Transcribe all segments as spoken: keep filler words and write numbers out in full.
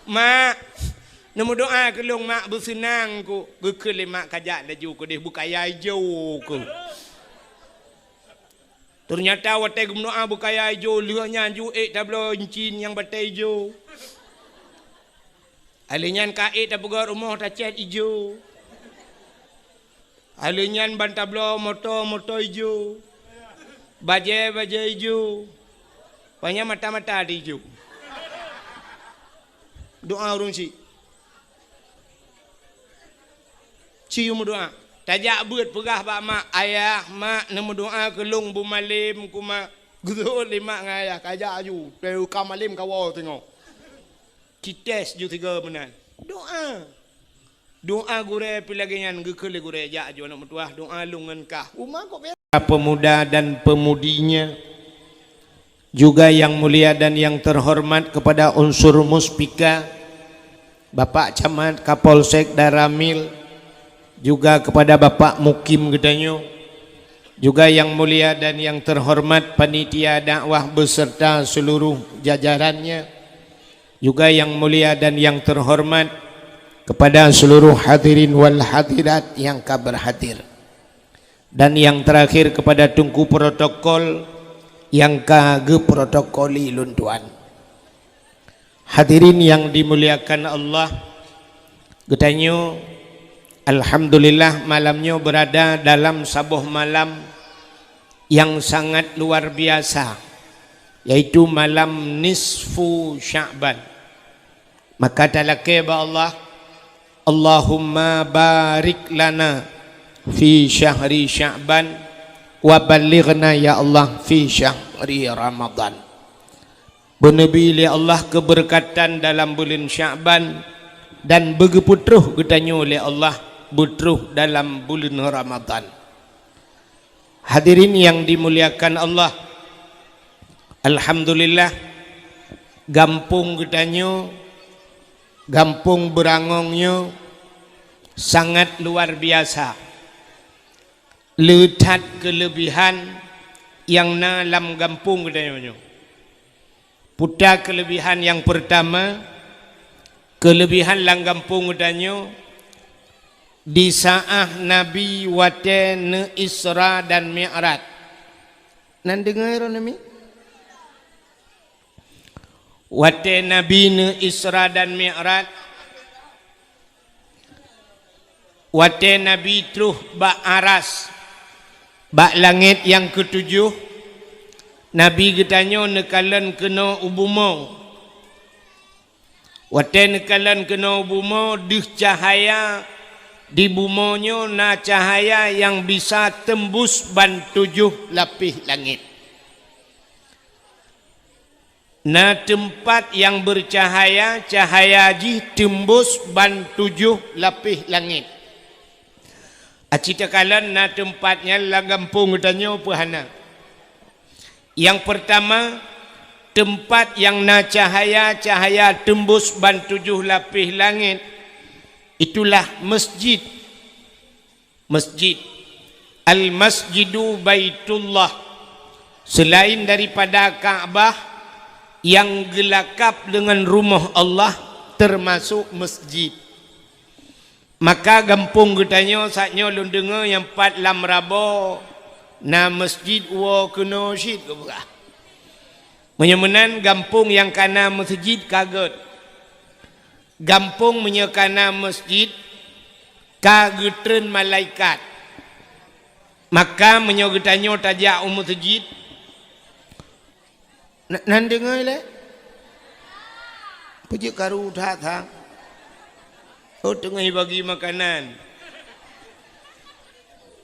"Mak, neumeudoa keu lôn, Mak, beuseunang ku." Geukheun lé mak, "Kajak laju keudeh, beukaya ijo ku." Teunyata watée geumeudoa beukaya ijo, lheueh nyan ju ék tabloe incin nyang batée ijo. Alheuh nyan ka ék tapeugöt rumoh tacét ijo. Alheuh nyan ban tabloe moto, moto ijo. Bajée, bajée ijo. Panyang mata-mata di ijo. Doa ureuëng chik. Ci meudoa. Tajak beuet peugah bak mak, "Ayah, mak, neumeudoa keu lôn beumalém ku, mak." Geuseuôt lé mak ngon ayah, "Kajak aju, teuka malém kawoe singoh." Cites ju sigoe meunan. Doa. Doa gurée pih lagée nyan, geukheun lé gurée, "Jak aju aneuëk meutuwah, doa lôn ngon kah." Uma kok biasa. Pemuda dan pemudinya, juga yang mulia dan yang terhormat kepada unsur Muspika, Bapak Camat, Kapolsek, Danramil, juga kepada Bapak Mukim geutanyoe, juga yang mulia dan yang terhormat panitia dakwah beserta seluruh jajarannya, juga yang mulia dan yang terhormat kepada seluruh hadirin wal hadirat yang ka berhadir. Dan yang terakhir kepada Teungku Protokol yang ka geuprotokoli lôn tuan. Hadirin yang dimuliakan Allah, geutanyoe alhamdulillah malam nyoe berada dalam saboh malam yang sangat luar biasa, yaitu malam nisfu Sya'ban. Maka talakée bak Allah, "Allahumma barik lana fi syahri Sya'ban wa ballighna ya Allah fi syahri Ramadan." Beuneubi lé Allah keubeureukadan dalam buleuen Sya'ban dan beugeupeutroh geutanyoe lé Allah beutroh dalam buleuen Ramadan. Hadirin yang dimuliakan Allah, alhamdulillah, gampông geutanyoe, gampông Beurangong nyoe sangat luar biasa. Le that keuleubihan nyang na lam gampông geutanyoe nyoe. Peue ta keuleubihan nyang peurtama, keuleubihan lam gampông geutanyoe, di saát Nabi watée neu-Isra dan Mi'raj. Nan deungoe droeneuh mi? Watée Nabi neu-Isra dan Mi'raj, watée Nabi troh bak aras, bak langét nyang keutujoh, Nabi geutanyoe neukalon keunoe u bumoe. Watée neukalon keunoe u bumoe, deuh cahya di bumoe nyoe na cahya nyang bisa teumbus ban tujoh lapéh langét. Na teumpat nyang beucahya, cahya jih teumbus ban tujoh lapéh langét. Aci takalon na teumpat nyan lam gampông geutanyoe peue hana. Nyang peurtama, teumpat nyang na cahya, cahya teumbus ban tujoh lapéh langét, itulah masjid. Masjid. Al-Masjidu Baitullah. Selain daripada Ka'bah nyang geulakab deungon rumoh Allah, teumasok masjid. Maka gampông geutanyoe saat nyoe lôn deungoe nyang pat lam Rabo na masjid woe keunoe cit geupeugah. Meunyoe meunan gampông nyang ka na meuseujid ka gét. Gampông meunyoe ka na masjid, ka geutreun malaikat. Maka meunyoe geutanyoe tajak u meuseujid, na-, nan deungoe lé? Peue jeuet karu that-that? Oh, teungoh bagi makanan.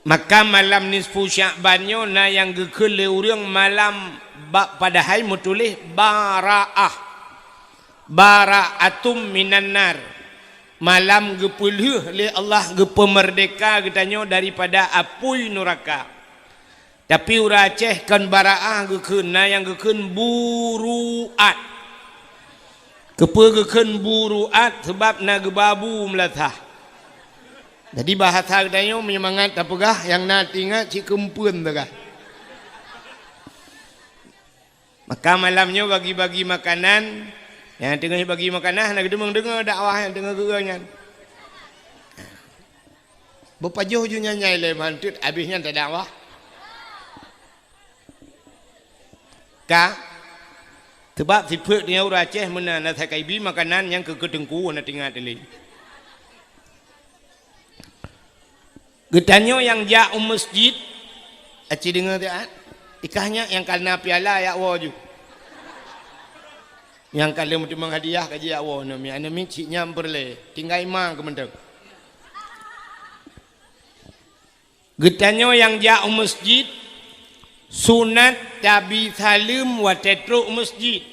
Maka malam nisfu Sya'ban nyoe na nyang geukheun lé ureuëng malam ba-, padahai meutuléh Bara'ah. Bara'atum minan nar. Malam geupeulheueh lé Allah, geupeumeurdeka geutanyoe daripada apui nuraka. Tapi ureuëng Aceh kon Bara'ah geukheun, na nyang geukheun Buru'at. Keupeue geukheun Buru'at? Sabab na geuba bu meulasah. Jadi bahasa geutanyoe meunyoe mangat tapeugah nyang na teuingat cit keumpeuen teuka. Maka malam nyoe bagi-bagi makanan, Nyang teungoh bagi makanan, na geudeungoe-deungoe dakwah nyang teungoh geueu nyan. Beupajoh ju nyan nyai lé manteuet, abéh nyan tadakwah. Ka? Seubab sifeuet nyoe ureuëng Aceh meunan, na sakai bi makanan nyang keu keuteungku na tingat lé. Geutanyoe nyang jak u masjid, aci deungoe siat, ikah nyak nyang ka na piala yak woe ju. Nyang ka lheueh meuteumong hadiah ka jijak woe, aneuk miet, aneuk miet cit nyang peureulée, tinggai ma keu mantong. Geutanyoe nyang jak u masjid, sunat tabi saleuem watée trok u masjid,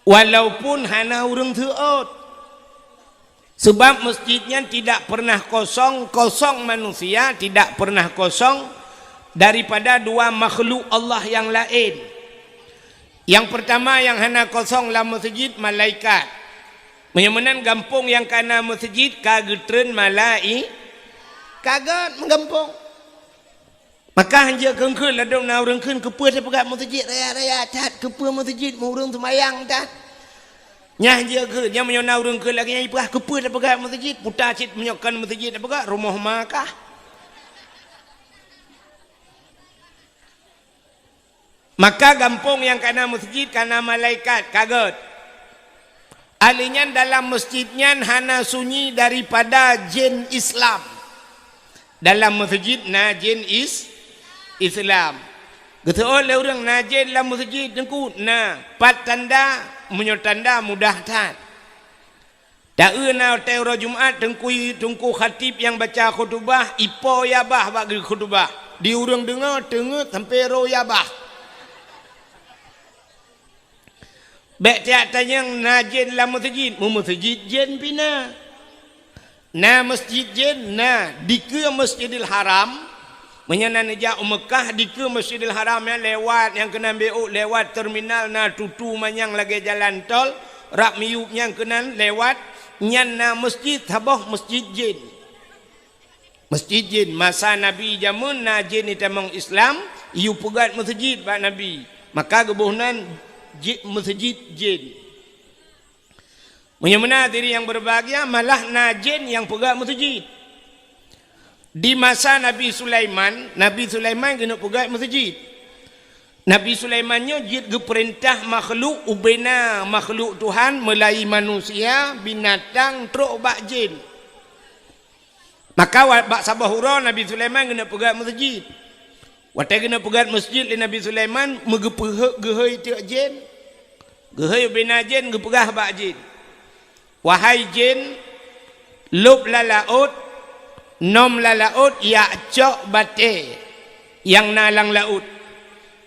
walaupun hana ureuëng seuôt. Sebab masjid nyan tidak pernah kosong, kosong manusia tidak pernah kosong daripada dua makhluk Allah yang lain. Nyang peurtama nyang hana kosong lam masjid, malaikat. Meunyoe meunan gampông nyang ka na masjid ka geutreun malai-, ka gét meugampông. Maka hanjeuet kheun-kheun ladôm na ureuëng kheun keupeue tapeugah masjid raya-raya that, keupeue masjid meu ureuëng seumayang that. Nyan hanjeuet kheun, nyan meunyoe na ureuëng kheun lagée nyan ipeugah keupeue tapeugah masjid, puta cit meunyoe kon masjid tapeugah rumoh ma kah. Maka gampông nyang ka na masjid ka na malaikat, ka gét. Ahli nyan dalam masjid nyan hana sunyi daripada jén Islam. Dalam masjid na jén is-, Islam. Geuseuôt lé ureuëng na jén lam masjid teungku, na pat tanda, meunyoe tanda mudah that. Taeu na watée uroe Jumat teungku, teungku khatib nyang baca khutubah, ipo yabah bak geukhutubah. Di ureuëng deungoe teungeut sampoe ro yabah. Bék tiak tanyong na jén lam masjid, meu masjid jén pih na. Na masjid jén na dikeue Masjidil Haram. Meunyoe na neujak u Meukah dikeue Masjidil Haram nyan lewat nyang keunan béuk lewat terminal na tutu manyang lagée jalan tol, rab miyueb nyang keunan lewat, nyan na masjid saboh masjid jén. Masjid jén, masa Nabi jameun na jén itamong Islam, yue peugét masjid bak Nabi. Maka geuboh nan ji-, masjid jén. Meunyoe meunan hadirin nyang berbahagia, malah na jén nyang peugét masjid. Di masa Nabi Sulaiman, Nabi Sulaiman keuneuk peugét masjid. Nabi Sulaiman nyoe jeuet geupeurintah makhluk ubena makhluk Tuhan meulayeue manusia, binatang, trok bak jén. Maka wa-, bak saboh uroe Nabi Sulaiman geuneuk peugét masjid. Watée geuneuk peugét masjid lé Nabi Sulaiman, meugeupeuheuek geuhôi teuk jén. Geuhôi ubena jén geupeugah bak jén, "Wahai jén, lôb lam laôt, nom lam laôt yak cok batée nyang na lam laôt.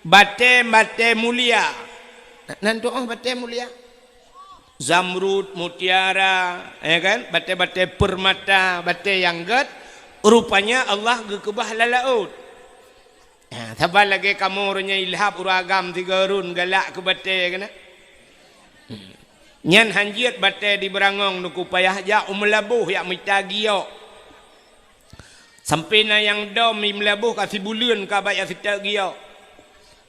Batée-batée mulia." Nan tuoh batée mulia. Zamrud, mutiara, ya kan? Batée-batée permata, batée nyang gét, rupanya Allah geukeubah lam laôt. Ha, saban lagée kamoe uroe nyoe ilhab ureuëng agam sigoe rhun galak keu batée keunan. Nyan hanjeuet batée di Beurangong nuku payah jak u Meulaboh yak mita giok. Sampoe na nyang dom i Meulaboh ka sibuleuen ka bak yak siteuk giok.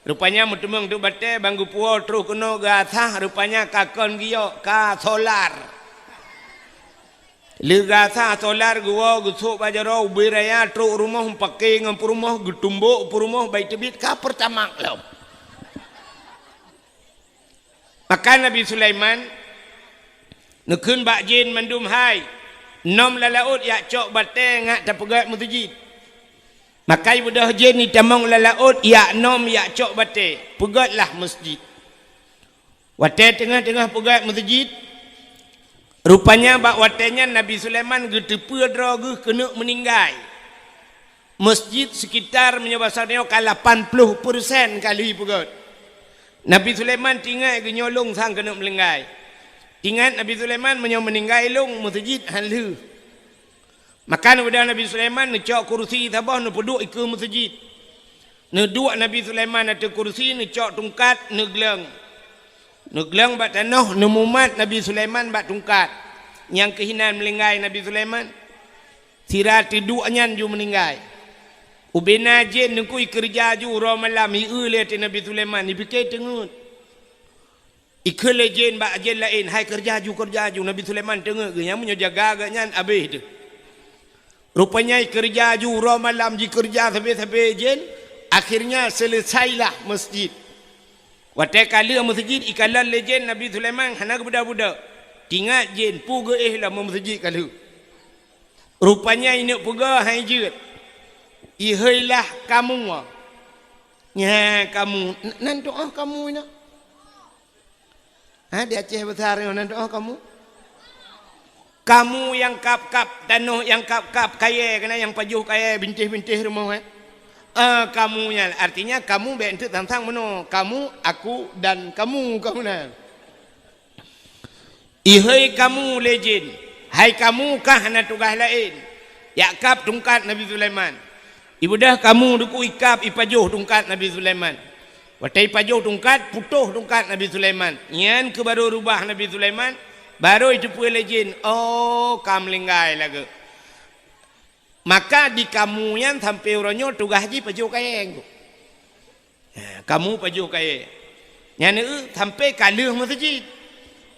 Rupanya meuteumong teuk batée ban geupuwoe troh keunoe geuasah, rupanya ka kon giok, ka solar. Lheueh geuasah solar geuwoe geusok bak jaroe ubé raya trok rumoh meupaké ngon peurumoh geutumbok peurumoh bai teubiet ka peurtamak lom. Maka Nabi Sulaiman neukheun bak jén mandum, "Hai, nom lam laôt yak cok batée ngat tapeugét meuseujid." Maka ibeudôh jén itamong lam laôt yak nom yak cok batée, "Peugétlah meuseujid." Watée teungoh-teungoh peugét meuseujid, rupanya bak watée nyan Nabi Sulaiman geuteupeue droe geuh keuneuk meuninggai. Meuseujid sekitar meunyoe basa nyoe ka lapan ploh persen ka lheueh peugét. Nabi Sulaiman tingai geunyoe lôn sang keuneuk meuninggai. Tingat Nabi Sulaiman meunyoe meuninggai lôn meuseujid han lheueh. Maka neubeudôh Nabi Sulaiman neucok kursi saboh neupeuduek ikeue meuseujid. Neuduek Nabi Sulaiman ateueh kursi, neucok tungkat, neugleueng. Neugleueng bak tanoh, neumumat Nabi Sulaiman bak tungkat. Nyang keuh inan meulinggai Nabi Sulaiman. Sira teuduek nyan ju meuninggai. Ubena jén neukui keureuja ju uroe malam, ieu lé ateueh Nabi Sulaiman, ipike teungeut. Ikheun lé jén bak jén laén, "Hai, keureuja ju, keureuja ju." Nabi Sulaiman teungeut geuh, nyan meunyoe jaga geuh nyan abéh teuh. Rupanya ikeureuja ju, uroe malam jikeureuja sabé-sabé jén, akhirnya seuleusailah meuseujid. Watée ka lheueh meuseujid ikalon lé jén Nabi Sulaiman hana geubeudôh-beudôh. Tingat jén peue geuéh lom meuseujid ka lheueh. Rupanya ineuk peugah hai jeuet. Iheuilah kamoe. Nya kamoe, n-, nan tu'oh kamoe na. Ha, di Aceh Besar nyoe nan tu'oh kamoe. Kamoe nyang kab-kab tanoh, nyang kab-kab kayée, keunan nyang pajoh kayée, bintéh-bintéh rumoh, eh. Ah, kamoe nyan, artinya kamoe bék enteuk sang-sang meunoe. Kamoe, aku dan kamoe, kamoe nyan. Ihai kamoe lé jén, hai kamoe kah hana tugaih laén, jak kab tungkat Nabi Sulaiman. Ibeudôh kamoe dikeue ikab ipajoh tungkat Nabi Sulaiman. Watée ipajoh tungkat, putôh tungkat Nabi Sulaiman. Nyan keuh barô rubah Nabi Sulaiman, barô iteupeue lé jén, "Oh, ka meulinggai lagée." Maka di kamoe nyan sampoe uroe nyoe tugaih jih pajoh kayée. Ha, kamoe pajoh kayée. Nyan eu sampoe ka lheueh meuseujid.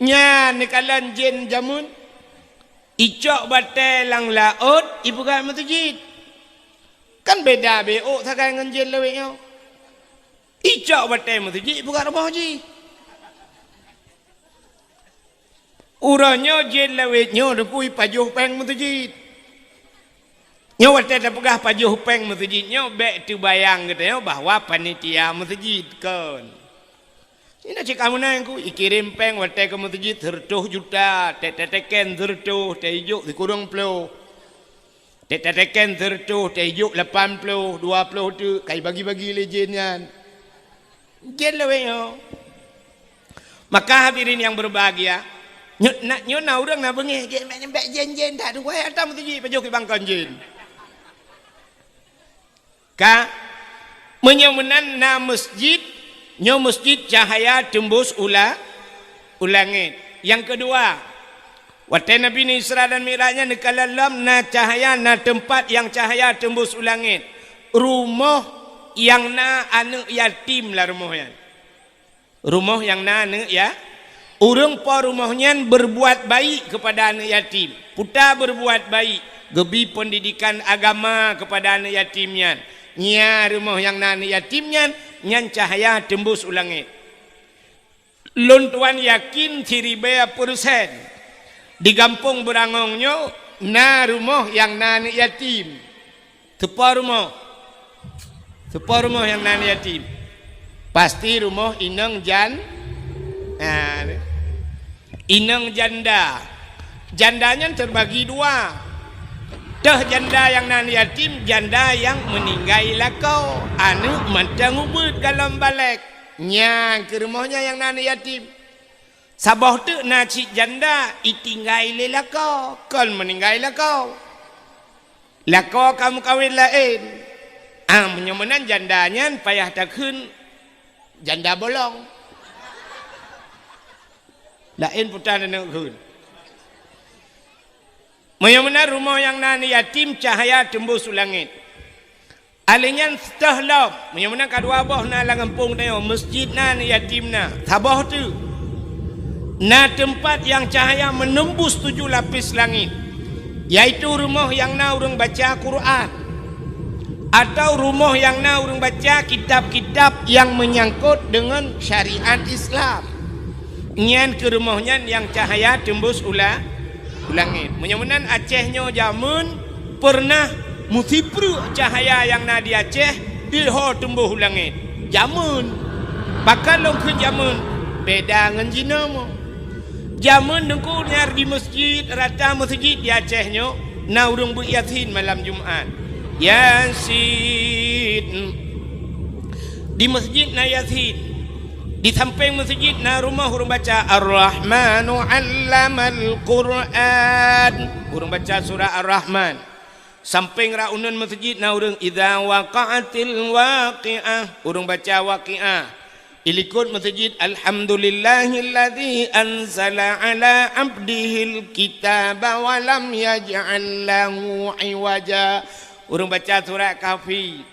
Nyan neukalon jén jameun. Icok batée lam laôt, ipeugah meuseujid. Kan beda beuôt sagai ngon jén lawét nyoe. Icok batée meuseujid, ipeugah rumoh jih. Uroe nyoe jén lawét nyoe dikeue ipajoh péng meuseujid. Nyoe watée tapeugah pajoh péng meuseujid nyoe bék teubayang geutanyoe bahwa panitia meuseujid, kon. Inoe cit kamoe nyan ku ikirém péng watée keu meuseujid seureutôh juta, tét tateken seureutôh, tét ijok sikureueng ploh. Tét tateken seureutôh, tét ijok lapan ploh, dua ploh teuk, ka ibagi-bagi lé jén nyan. Jén lawét nyoe. Maka hadirin yang berbahagia, nyoe na, nyoe na ureuëng na beungéh, jén bék, bék jén-jén that, dua ata meuseujid pajoh keu bangkon jén. Ka, meunyoe meunan na meuseujid, nyoe meuseujid cahaya teumbus u la-, u langét. Nyang keudua, watée Nabi Isra dan Mi'raj nyan neukalon lom na cahaya, na teumpat nyang cahaya teumbus u langét. Rumoh nyang na aneuëk yatim lam rumoh nyan. Rumoh nyang na aneuëk ya-, ureuëng po rumoh nyan berbuat baik kepada aneuëk yatim. Peue ta berbuat baik, geubi pendidikan agama kepada aneuëk yatim nyan. Nya rumoh nyang na aneuëk yatim nyan, nyan cahaya teumbus u langét. Lôn tuan yakin siribée persen di gampông Beurangong nyoe na rumoh nyang na aneuëk yatim. Teupo rumoh. Teupo rumoh nyang na aneuëk yatim. Pasti rumoh inong jan-, ha, inong janda. Janda nyan teubagi dua. Teuh janda nyang na aneuëk yatim, janda nyang meuninggai lakoe, aneuëk mantong ubeuet golom balek. Nyan keuh rumoh nyan nyang na aneuëk yatim. Saboh teuk na cit janda itinggai lé lakoe, kon meuninggai lakoe. Lakoe ka meukawen laén. Ah, meunyoe meunan janda nyan payah takheun janda bolong. Laén peue ta neuneuk kheun. Meunyoe meunan rumoh nyang na aneuëk yatim cahaya teumbus u langét. Alèh nyan teuh lom, meunyoe meunan ka dua boh na lam gampông tanyoe, meuseujid na, aneuëk yatim na, saboh teuk. Na teumpat nyang cahaya menembus tujuh lapis langit, yaitu rumoh nyang na ureuëng baca Quran, atau rumoh nyang na ureuëng baca kitab-kitab nyang menyangkut deungon syariat Islam. Nyan keuh rumoh nyan nyang cahaya teumbus u la-, u langét. Meunyoe meunan Aceh nyoe jameun peureunah meusipreuk cahaya nyang na di Aceh, di ho teumbus u langét. Jameun. Pakon lôn kheun jameun? Beda ngon jinoe. Jameun teungku nyan di meuseujid, rata meuseujid di Aceh nyoe, na ureuëng beuet Yasin malam Jumat. Yasin. Di meuseujid na Yasin. Di sampéng meuseujid na rumoh ureuëng baca Ar-Rahmanu 'allamal Qur'an. Ureuëng baca surah Ar-Rahman. Sampéng rot uneuen meuseujid na ureuëng idza waqa'atil waqi'ah. Ureuëng baca Waqi'ah. Ilikot meuseujid Alhamdulillahilladzi anzala 'ala 'abdihil kitaba wa lam yaj'al lahu 'iwaja. Ureuëng baca surat Kahfi.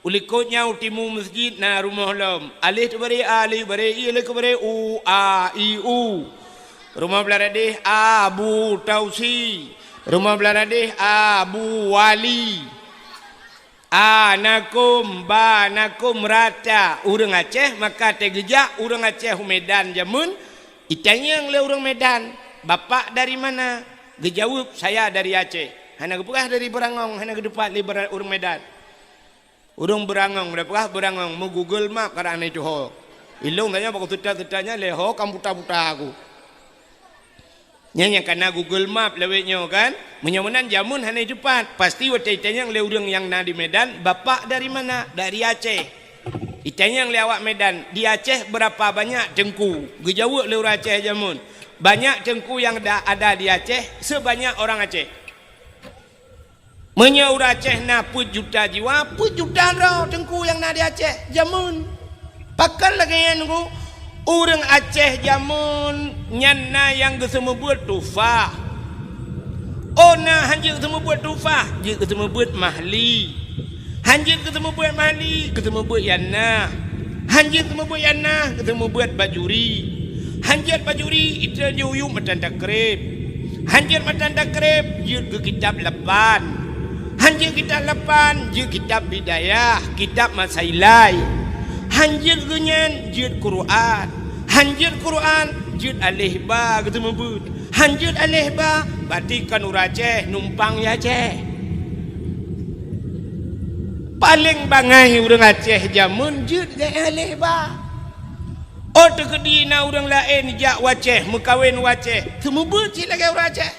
U likot nyan u timu meuseujid na rumoh lom. Aléh teubaré a, aléh baré i, aléh keubaré u, a, i, u. Rumoh blah radeh a, bu, tausi. Rumoh blah radeh a, bu, wali. A, na kôm, ba, na kôm, rata. Ureuëng Aceh maka teugeujak ureuëng Aceh u Medan jameun, itanyong lé ureuëng Medan, "Bapak dari mana?" Geujaweueb, "Saya dari Aceh." Hana geupeugah dari Beurangong, hana geuteupat lé beura-, ureuëng Medan. Ureuëng Beurangong, da peugah Beurangong, meu-Google Map karena itu ho. Ilong tanya bak seuta-seuta nyan lé ho kam buta-buta aku. Nyan nyang kana Google Map lawét nyoe kan. Meunyoe meunan jameun hana teupat, pasti watée itanyong lé ureuëng nyang na di Medan, "Bapak dari mana?" "Dari Aceh." Itanyong lé awak Medan, "Di Aceh berapa banyak teungku?" Geujaweueb lé ureuëng Aceh jameun, "Banyak teungku yang da-, ada di Aceh sebanyak orang Aceh." Meunyoe ureuëng Aceh na peuet juta jiwa, peuet juta droe teungku nyang na di Aceh jameun. Pakon lagée nyan, Teungku? Ureuëng Aceh jameun nyan na nyang geuseumeubeuet tufah. Oh na, hanjeuet geuseumeubeuet tufah, jeuet geuseumeubeuet mahli. Hanjeuet geuseumeubeuet mahli, geuseumeubeuet yanah. Hanjeuet geuseumeubeuet yanah, geuseumeubeuet bajuri. Hanjeuet bajuri, iteuh jiyueb matan takrib. Hanjeuet matan takrib, jeuet keu kitab lapan. Hanjeuet kitab lapan, jeuet kitab bidayah, kitab masailai. Hanjeuet geunyan, jeuet Quran. Hanjeuet Quran, jeuet aléh ba geuseumeubeuet. Hanjeuet aléh ba, berarti kon ureuëng Aceh numpang di Aceh. Paleng bangai ureuëng Aceh jameun jeuet lé aléh ba. Oh teukeudi na ureuëng laén jak u Aceh, meukawen u Aceh, seumeubeuet cit lagée ureuëng Aceh.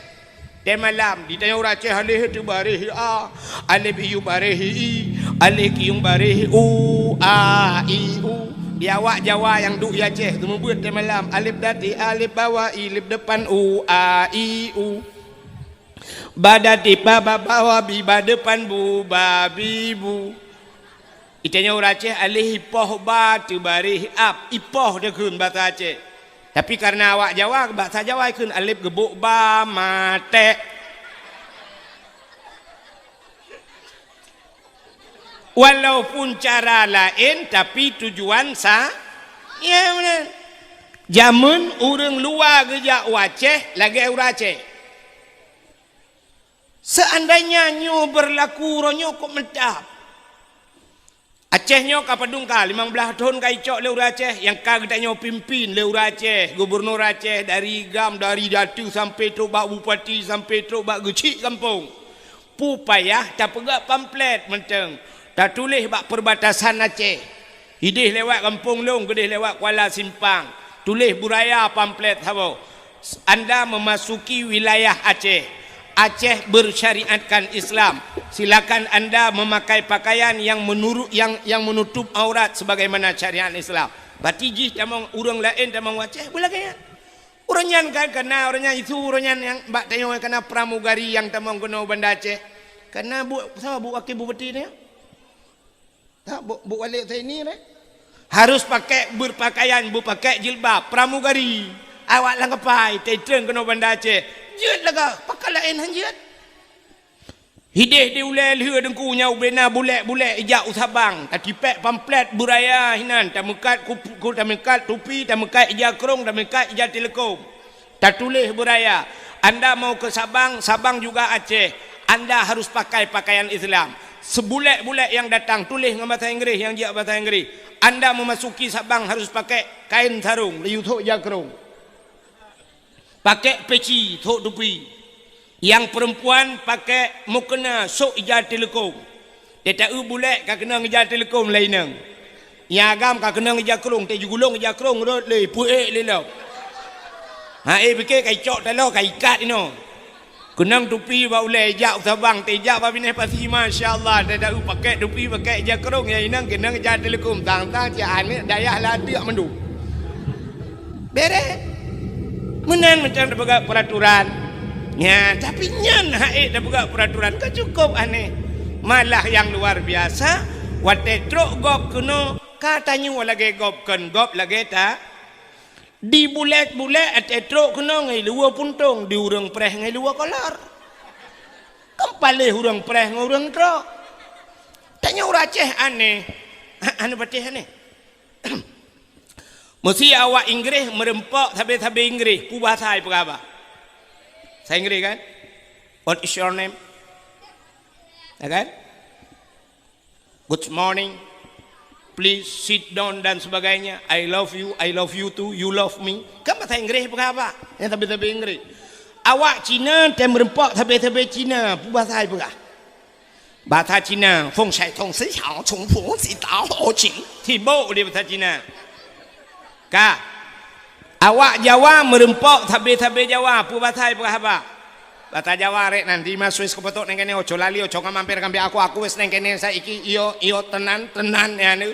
Tée malam, ditanyong ureuëng Aceh, aléh teubareh a, aléh iyueb bareh i, aléh kiyueng bareh u, a, i, u. Di awak Jawa nyang duek di Aceh, seumeubeuet tée malam, aléh dati, aléh bawa, i, aléh depan, u, a, i, u. Ba dati, ba, ba, bawa, bi, ba depan, bu, ba, bi, bu. Itanyong ureuëng Aceh, aléh ipoh ba teubareh ap, ipoh teuh kheun basa Aceh. Tapi karena awak Jawa, basa Jawa kheun aléh geubok ba maté. Walaupun cara laén, tapi tujuan sa-, ya, beuna. Jameun ureuëng luwa geujak u Aceh lagée ureuëng Aceh. Seandainya nyoe beurlaku uroe nyoe kok meutab. Aceh nyoe ka padum ka, limong blaih thon ka icok lé ureuëng Aceh, nyang ka geutanyoe pimpin lé ureuëng Aceh, gubunur Aceh, dari GAM, dari datu sampai trok bak bupati, sampai trok bak geuchik gampông. Peue payah tapeugah pamflet mantong, tatuléh bak perbatasan Aceh. Idéh lewat gampông lôn, geudéh lewat Kuala Simpang. Tuléh beuraya pamflet saboh. Anda memasuki wilayah Aceh. Aceh bersyariatkan Islam. Silakan anda memakai pakaian yang menurut, yang, yang menutup aurat sebagaimana syariat Islam. Berarti jih tamong ureuëng laén tamong Aceh, beulagée nyan. Ureuëng nyan kan kana, ureuëng nyan isu, ureuëng nyan nyang bak tanyoe kana pramugari nyang tamong keunoe Banda Aceh. Kana bu-, saboh bu-, wakil bupati nyoe. Tak, bu-, bu Walid Zaini deh. Harus pakai berpakaian, berpakai jilbab, pramugari. Awak lam kapai, teutrön keunoe Banda Aceh. Jeuet lagak, pakon laén han jeuet. Hidéh di ulée lheueh Teungku nyan ubé na bulek-bulek ijak u Sabang, tatipék pamflet beuraya hinan, tameukat kup-, ku-, tameukat tupi, tameukat ija krông, tameukat ija teuleukom. Tatuléh beuraya, "Anda mau ke Sabang, Sabang juga Aceh. Anda harus pakai pakaian Islam." Seubulek-bulek nyang datang tuléh ngon basa Inggréh, nyang jijak basa Inggréh, "Anda memasuki Sabang harus pakai kain sarung, laju thok ija krông. Pakai peci, thok tupi. Nyang perempuan pakai mukena, sok ija teuleukom." Teuta-eu bulek ka keunong ija teuleukom lé inong. Nyang agam ka keunong ija krông, teuh jigulong ija krông rot lé, peuék lé lom. Ha, eh, pike ka icok taloe, ka ikat inoe. Keunong tupi bak ulée, ijak u Sabang, teuh ijak bak binéh pasi, masya Allah, teuta-eu pakai tupi, pakai ija krông, nyang inong keunong ija teuleukom, tang-tang cit aneuk dayah lateuk mandum. Bereh. Meunan macam tapeugah peraturan. Nya, tapi nyan hak ék tapeugah peraturan ka cukup aneh. Malah nyang luar biasa, watée trok gob keunoe, ka tanyoe lagée gob kon gob lagée ta. Di bulek-bulek watée trok keunoe ngon luwa puntông, di ureuëng preh ngon luwa kolor. Kan paléh ureuëng preh ngon ureuëng trok. Tanyoe ureuëng Aceh aneh. Aneh patéh aneh. Meusi awak Inggréh meureumpok sabe-sabe Inggréh, peue bahasa ipeugah haba? Bahasa Inggréh kan? "What is your name?" Ya kan? "Good morning. Please sit down," dan sebagainya. "I love you, I love you too, you love me." Kan bahasa Inggréh peugah haba? Nyang sabe-sabe Inggréh. Awak Cina tem meureumpok sabe-sabe Cina, peue bahasa ipeugah? Bahasa Cina, "Feng shai tong si hao chung fu si dao ho qing." Sibok di bahasa Cina. Ka. Awak Jawa meureumpok sabe-sabe Jawa, peue bahasa ipeugah haba? Bahasa Jawa rek nan di ma Swiss kupetok neng kene, oco lali, oco ka mampir kambi aku, aku wes neng kene saiki, iyo, iyo, tenan, tenan, ya, nu.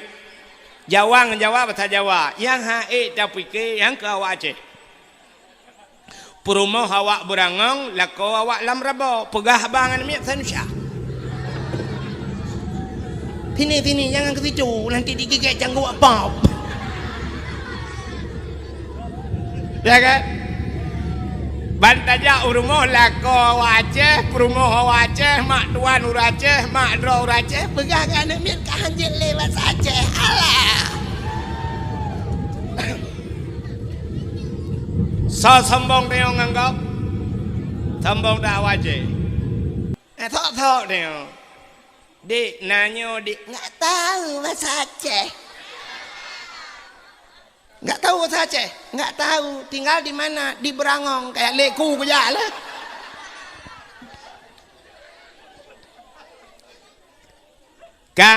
Jawa ngon Jawa, bahasa Jawa. Nyang hase tapike, nyang keu awak Aceh. Peurumoh awak beurangong, lakoe awak lam rabo. Peugah haba ngon miet sanusya. "Sini, sini, jangan ke situ, nanti digigit cangguek pop." Ya kan? Ban tajak u rumoh lakoe awak Aceh, peurumoh awak Aceh, mak tuan ureuëng Aceh, mak droe ureuëng Aceh, peugah ngon aneuk miet ka hanjeuet lé bahasa Aceh. Alah! Soe sombong tanyoe ngon gob? Sombong dak awak Aceh? Eh, sok-sok tanyoe. Dek, na nyoe, dek, nggak tahu bahasa Aceh. Nggak tahu bahasa Aceh? Nggak tahu. Tinggal di mana? Di Beurangong. Kayak leku kujak lah. Ka,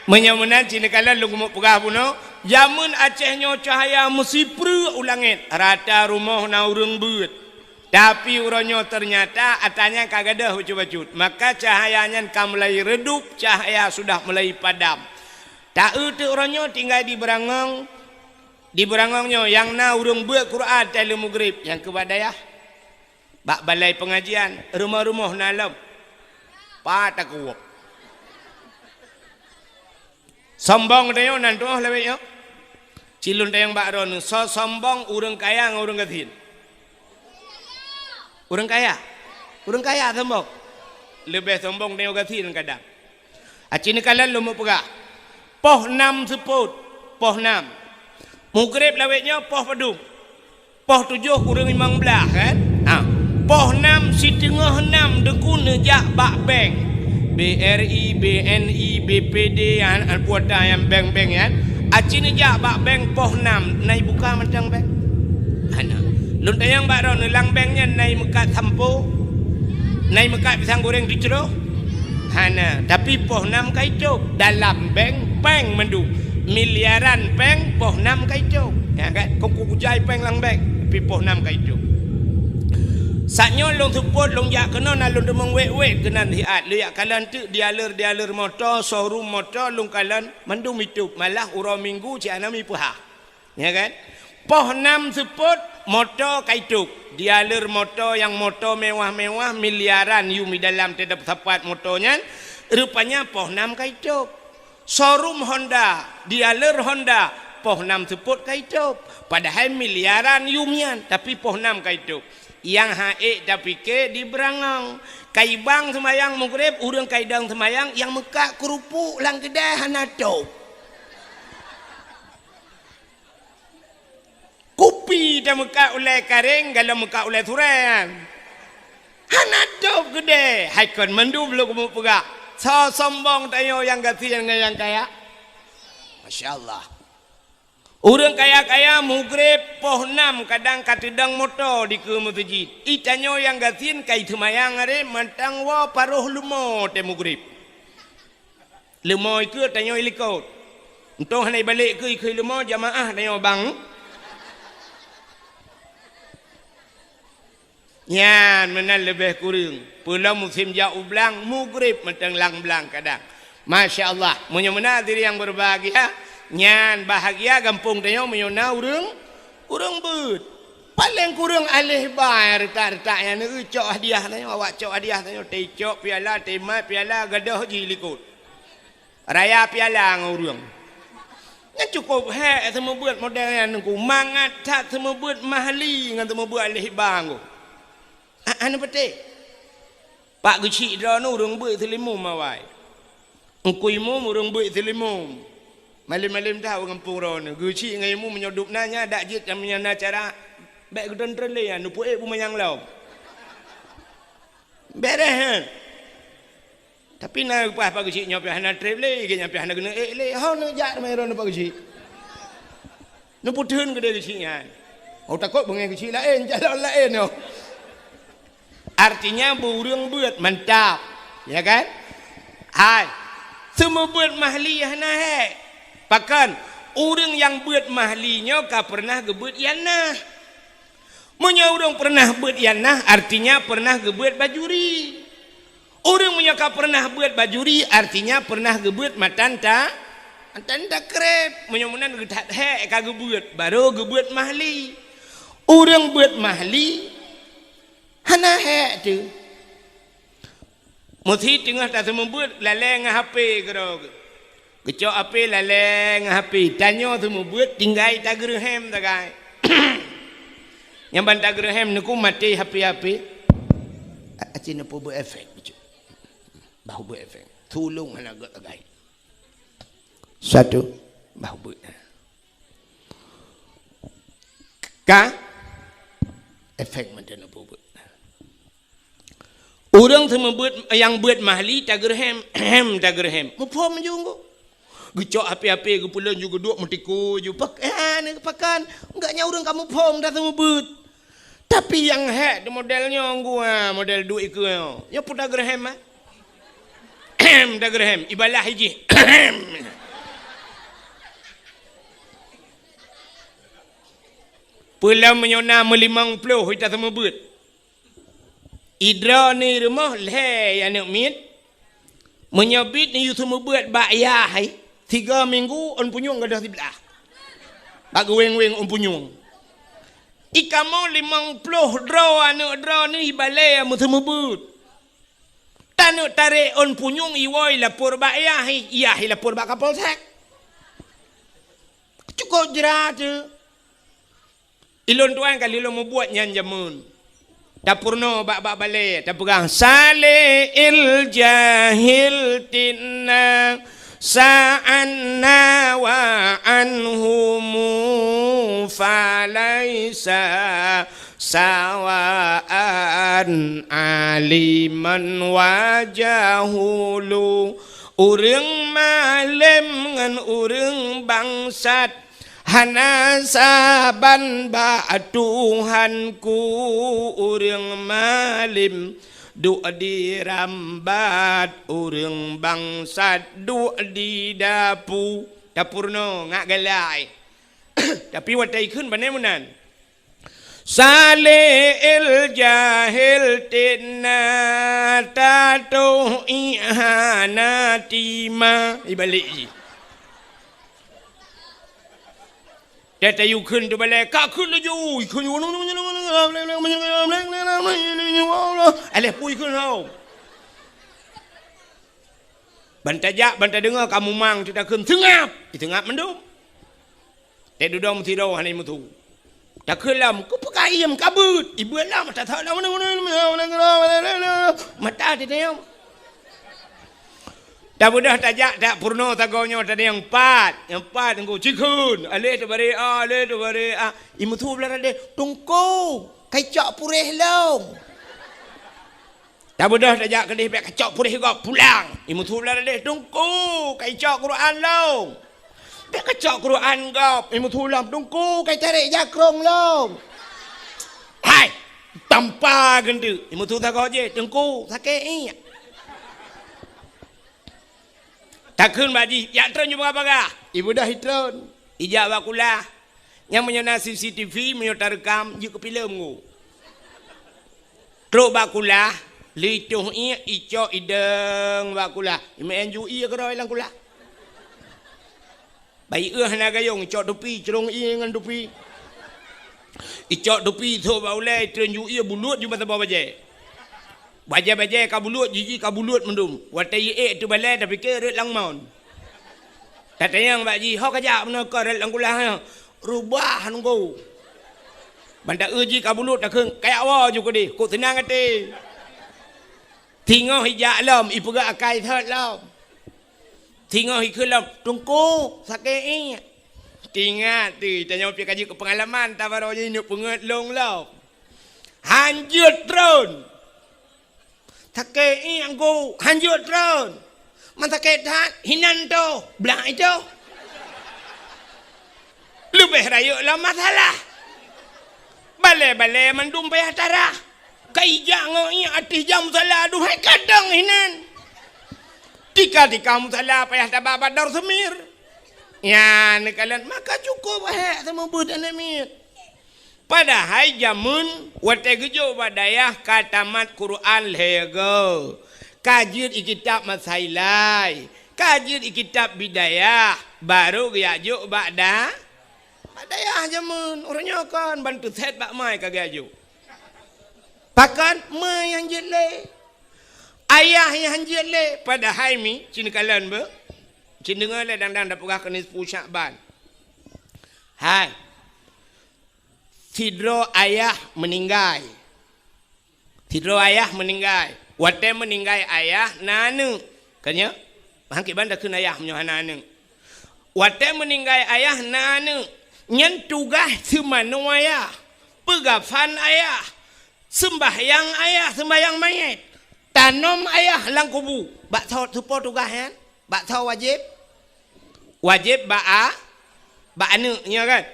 meunyoe meunan cit neukalon lôn keumeung peugah bunoe, jameun Aceh nyoe cahya meusipreuk u langét, rata rumoh na ureuëng beuet. Tapi uroe nyoe teunyata atra nyan ka gadôh bacut-bacut. Maka cahya nyan ka mulai redup, cahya sudah mulai padam. Ta-eu teuk uroe nyoe tinggai di Beurangong. Di Beurangong nyoe nyang na ureuëng beuet Quran watée lheueh mugrib, nyang keu bak dayah. Bak balai peungajian, rumoh-rumoh na lom. Pat takuwok. Sombong tanyoe nan tuoh lawét nyoe. Cilôn tayong bak droeneuh, soe sombong ureuëng kaya ngon ureuëng gasien? Ureuëng kaya. Ureuëng kaya sombong. Leubeh sombong tanyoe gasien kadang. Aci neukalon lôn meupeugah. Poh nam seupôt, poh nam. Mugreb lawét nyoe poh padum? Poh tujoh kureueng limong blaih, kan? Ha. Poh nam siteungoh nam Teungku neujak bak bank. B R I, B N I, B P D, an, an puata nyang bank-bank nyan. Aci neujak bak bank poh nam, na ibuka mantong bank? Hana. Lôn tanyong bak droeneuh, lam bank nyan na imeukat sampo? Na imeukat pisang goreng tujoh? Hana. Tapi poh nam ka itôb. Dalam bank, péng mandum. Miliaran péng, poh nam ka itôb. Ya kan? Kok kujai péng lam bank, tapi poh nam ka itôb. Saat nyoe lôn seupôt, lôn jak keunoe, na lôn teumeung wét-wét keunan siat. Lôn jak kalon teuk dealer-dealer moto, showroom moto, lôn kalon mandum itôb. Malah uroe Minggu cit hana mipeuhah. Ya kan? Poh nam seupôt, moto ka itôb. Dealer moto nyang moto mewah-mewah, miliaran yum di dalam teutab sapat moto nyan, rupanya poh nam ka itôb. Showroom Honda, dealer Honda, poh nam seupôt ka itôb. Padahai miliaran yum nyan, tapi poh nam ka itôb. Nyang hase tapike di Beurangong. Ka ibang seumayang mugreb, ureuëng ka idong seumayang, nyang meukat keurupuk lam keudai hana tôb. Kupi tameukat ulée karéng, galom meukat ulée surée nyan. Hana tôb keudée, hai kon mandum lôn keumeung peugah. Soe sombong tanyoe nyang gasien ngon nyang kaya? Masya Allah. Ureuëng kaya-kaya mugreb poh nam kadang ka teudong moto dikeue meuseujid. Ih, tanyoe nyang gasien ka iseumayang aré mantong woe paroh leumo tée mugreb. Leumo ikeue tanyoe ilikot. Untông hana ibalek keue ikeue leumo jamaah tanyoe bang. Nyan meunan leubeh kureueng. Peulom musém jak u blang, mugreb mantong lam blang kadang. Masya Allah, meunyoe meunan hadirin yang berbahagia, nyan bahagia gampông tanyoe meunyoe na ureuëng, ureuëng beuet. Paleng kureueng aléh ba nyang reutak-reutak nyan, neucok hadiah tanyoe, awak cok hadiah tanyoe, teucok piala, teumat piala, gadôh jih likot. Raya piala ngon ureuëng. Nyan cukôp hék seumeubeuet model nyan Teungku. Mangat that seumeubeuet mahli ngon seumeubeuet aléh ba Teungku. A, hana peutéh. Pak geuchik droeneuh ureuëng beuet seulimu mawai. Engku imum ureuëng beuet seulimum. Malem-malem that ureuëng gampông droeneuh. Geuchik ngon imum meunyoe dub na nyan dak jeuet nyang na cara. Bék geutreun-treun lé nyan, neupeuék beumanyang lom. Béréh, he? Tapi na paih Pak Geuchik nyoe pih hana treb lé, geuh nyan pih hana geuneuk ék lé. Ho neujak teuma droeneuh Pak Geuchik. Neupeutheun keudéh Geuchik nyan. Oh, takot beungéh Geuchik laén, calon laén nyoe. Artinya, beu ureuëng beuet mantap, ya kan? Hai, seumeubeuet mahli hana hék. Pakon, ureuëng nyang beuet mahli nyoe ka peureunah geubeuet ianah. Meunyoe ureuëng peureunah beuet ianah, artinya peureunah geubeuet bajuri. Ureuëng meunyoe ka peureunah beuet bajuri, artinya peureunah geubeuet matan ta-, matan takreb. Meunyoe meunan geuthat hék ka geubeuet, barô geubeuet mahli. Ureuëng beuet mahli, hana hék teuh. Meusi teungoh taseumeubeuet lalée ngon H P keudroe geuh. Geucok H P lalée ngon H P. Tanyoe seumeubeuet tinggai tageureuhem sagai. Nyang ban tageureuhem neuku maté H P-H P. A-, aci neupeubuet efek. Bah buet efek. Tulông hana gét sagai. Satu. Bah buet. Ka efek mantong neupeubuet. Ureuëng seumeubeuet nyang beuet mahli tageureuhem, hem tageureuhem. Muphom ju nggu. Geucok H P-H P geupeulon ju geuduek meutikui ju. Pak-, eh, ni pakan. Enggak nyang ureuëng ka muphom dah seumeubeuet. Tapi nyang hék di model nyoe nggu, ha, model duek ikeue nyoe. Nyoe pun tageureuhem, ha? Tageureuhem, ibalah ijih. Peulom meunyoe na meulimong ploh ita seumeubeuet. Idroe ni rumoh lhée aneuk miet. Meunyoe bit ni yue seumeubeuet bak yah hai, tiga minggu ôn punyueng gadôh siblah. Bak geuweng-weng ôn punyueng. Ikamoe limong ploh droe aneuk droe ni ibalée meuseumeubeuet. Taneuk tarek ôn punyueng iwoe lapor bak yah hai, yah hai lapor bak Kapolsek. Cukôp jrat teuh. Ilôn tuan ka lheueh lôn mubuet nyan jameun. Tapeurunoe bak-bak balée, tapeugah, "Saleh il jahil tinna sa'anna wa anhumu falaisa sawaan aliman wa jahulu." Ureuëng malem ngon ureuëng bangsat hana saban bak Tuhanku. Ureuëng malem duek di rambat, ureuëng bangsat duek di dapu. Tapeurunoe ngat galai. Tapi watée ikheun bane meunan. Saleh il jahil tinna tatoh ihana tima. Ibalik ji. Tata yue kheun teubalée, ka kheun laju, kheun. Aléh pui kheun hau. Ban tajak, ban tadeungoe ka mumang, teutakheun seungab. Iseungab mandum. Teududoe meusidroe hana imeusu. Takheun lom, "Keupeue ka iem ka beuet?" Ibeuet lom, tathok lom. Mata teuteum. Tabeudôh tajak, tapeurunoe sagoe nyoe tadi nyang pat. Nyang pat teungku, cikheun. Aléh teubarek a, aléh teubarek a. Imeusu blah radeh, "Teungku, kai cok puréh lôn." Tabeudôh tajak keudeh bék kacok puréh gob pulang. Imeusu blah radeh, "Teungku, kai cok Quran lôn." Bék kacok Quran gob. Imeusu lom, "Teungku, kai tarek jakrong lôn." Hai, tampa geunteuk. Imeusu sagoe jih, "Teungku, sakét iék." Takheun bak jih, "Jak treun ju bagah-bagah." Ibeudôh itreun. Ijak bak kulah. Nyang meunyoe na C C T V, meunyoe tareukam, jeuet keu filem nggu. Trok bak kulah, lheuh itoh iék, icok idong bak kulah. Imeu'en ju ié keudroe lam kulah. Bayeue hana gayong, icok tupi, crông ié ngon tupi. Icok tupi, ithok bak ulée, itreun ju ié, buluet ju bak saboh bajée. Bajée-bajée ka buluet, jiji ka buluet mandum. Watée iék teubalée, tapike rot lam mon. Tatanyong bak jih, "Ho kajak meunoe keu rot lam kulah nyoe?" "Rubah nunggu." Ban taeu jih ka buluet, takheun, "Kajak woe ju keudeh, kok seunang até." Singoh ijak lom, ipeugah akai thot lom. Singoh ikheun lom, "Teungku, sakét iék." Teuingat teuh, tanyoe pih ka jeuet keu peungalaman, tabarô jih neuk peungeuet lôn lom. Hanjeuet tron. Sakét iék, Teungku, hanjeuet tron. Man sakét that, hinan toh, blah itoh. Leubeh rayeuk lom masalah. Balée-balée mandum payah tarah. Ka ijak ngon iék ateueh jam musala, aduhai kadang hinan. Tika-tika musala payah taba bak dor seumir. Nyan neukalon, maka cukup hék seumeubeuet aneuk miet. Padahai jameun watée geujok bak dayah ka tamat Quran lhée goe, ka jeuet i kitab Masailai, ka jeuet i kitab Bidayah, barô geujak jok bak da-, bak dayah jameun. Uroe nyoe kon ban teusét bak ma ka geujak jok. Pakon ma nyang jeuet lé? Ayah nyang jeuet lé? Padahai mi, ci neukalon beuh. Ci deungoe lé dang-dang tapeugah keu nisfu Syakban. Hai. Sidroe ayah meuninggai. Sidroe ayah meuninggai. Watée meuninggai ayah na aneuk. Ka nyoe? Mangke ban takheun ayah meunyoe hana aneuk. Watée meuninggai ayah na aneuk. Nyan tugaih seumanoe ayah. Peugafan ayah. Seumbahyang ayah, seumbahyang manyét. Tanom ayah lam kubu. Bak soe, soe po tugaih nyan? Bak soe wajéb? Wajéb bak a-, bak aneuk nyoe kan.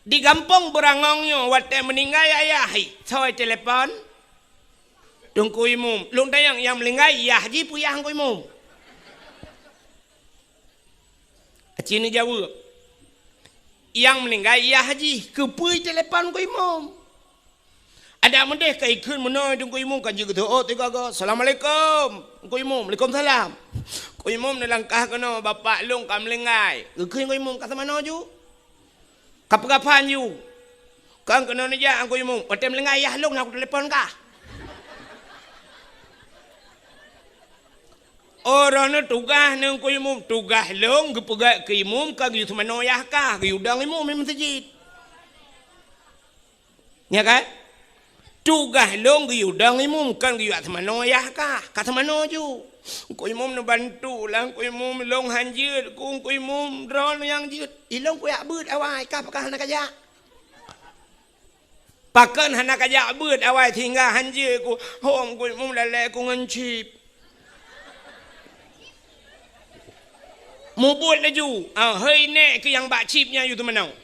Di gampông Beurangong nyoe watée meuninggai ayah, hi, soe telepon? Teungku Imum. Lôn tanyong nyang meuninggai yah jih peue yah Teungku Imum? Aci neujaweueb. Nyang meuninggai yah jih, keupeue telepon Teungku Imum? Adak meudeh ka ikheun meunoe Teungku Imum ka jeuet geuteuôt tiga go, "Assalamualaikum." Teungku Imum, "Waalaikumsalam." Teungku Imum neulangkah keunoe, "Bapak lôn ka meuninggai." Geukheun Teungku Imum, "Ka seumanoe ju? Ka peugafan ju?" "Kon keunoe neujak Teungku Imum." "Watée meuninggai yah lôn na kutelepon kah." Oh, droeneuh tugaih neuh Teungku Imum, tugaih lôn geupeugét keu imum ka geuyue seumanoe yah kah, geuyue dong imum di meuseujid. Nya kan? Tugaih lôn geuyue dong imum, kon geuyue seumanoe yah kah, ka seumanoe ju. Teungku Imum neubantu lah, Teungku Imum lôn hanjeuet ku, Teungku Imum droeneuh nyang jeuet. Ilôn kujak beuet awai, kah pakon hana kajak? Pakon hana kajak beuet awai sehingga hanjeuet ku, hom Teungku Imum lalée ku ngon chip. Mubuet laju, ah, hei nék keu nyang bak chip nyan yue teumanoe.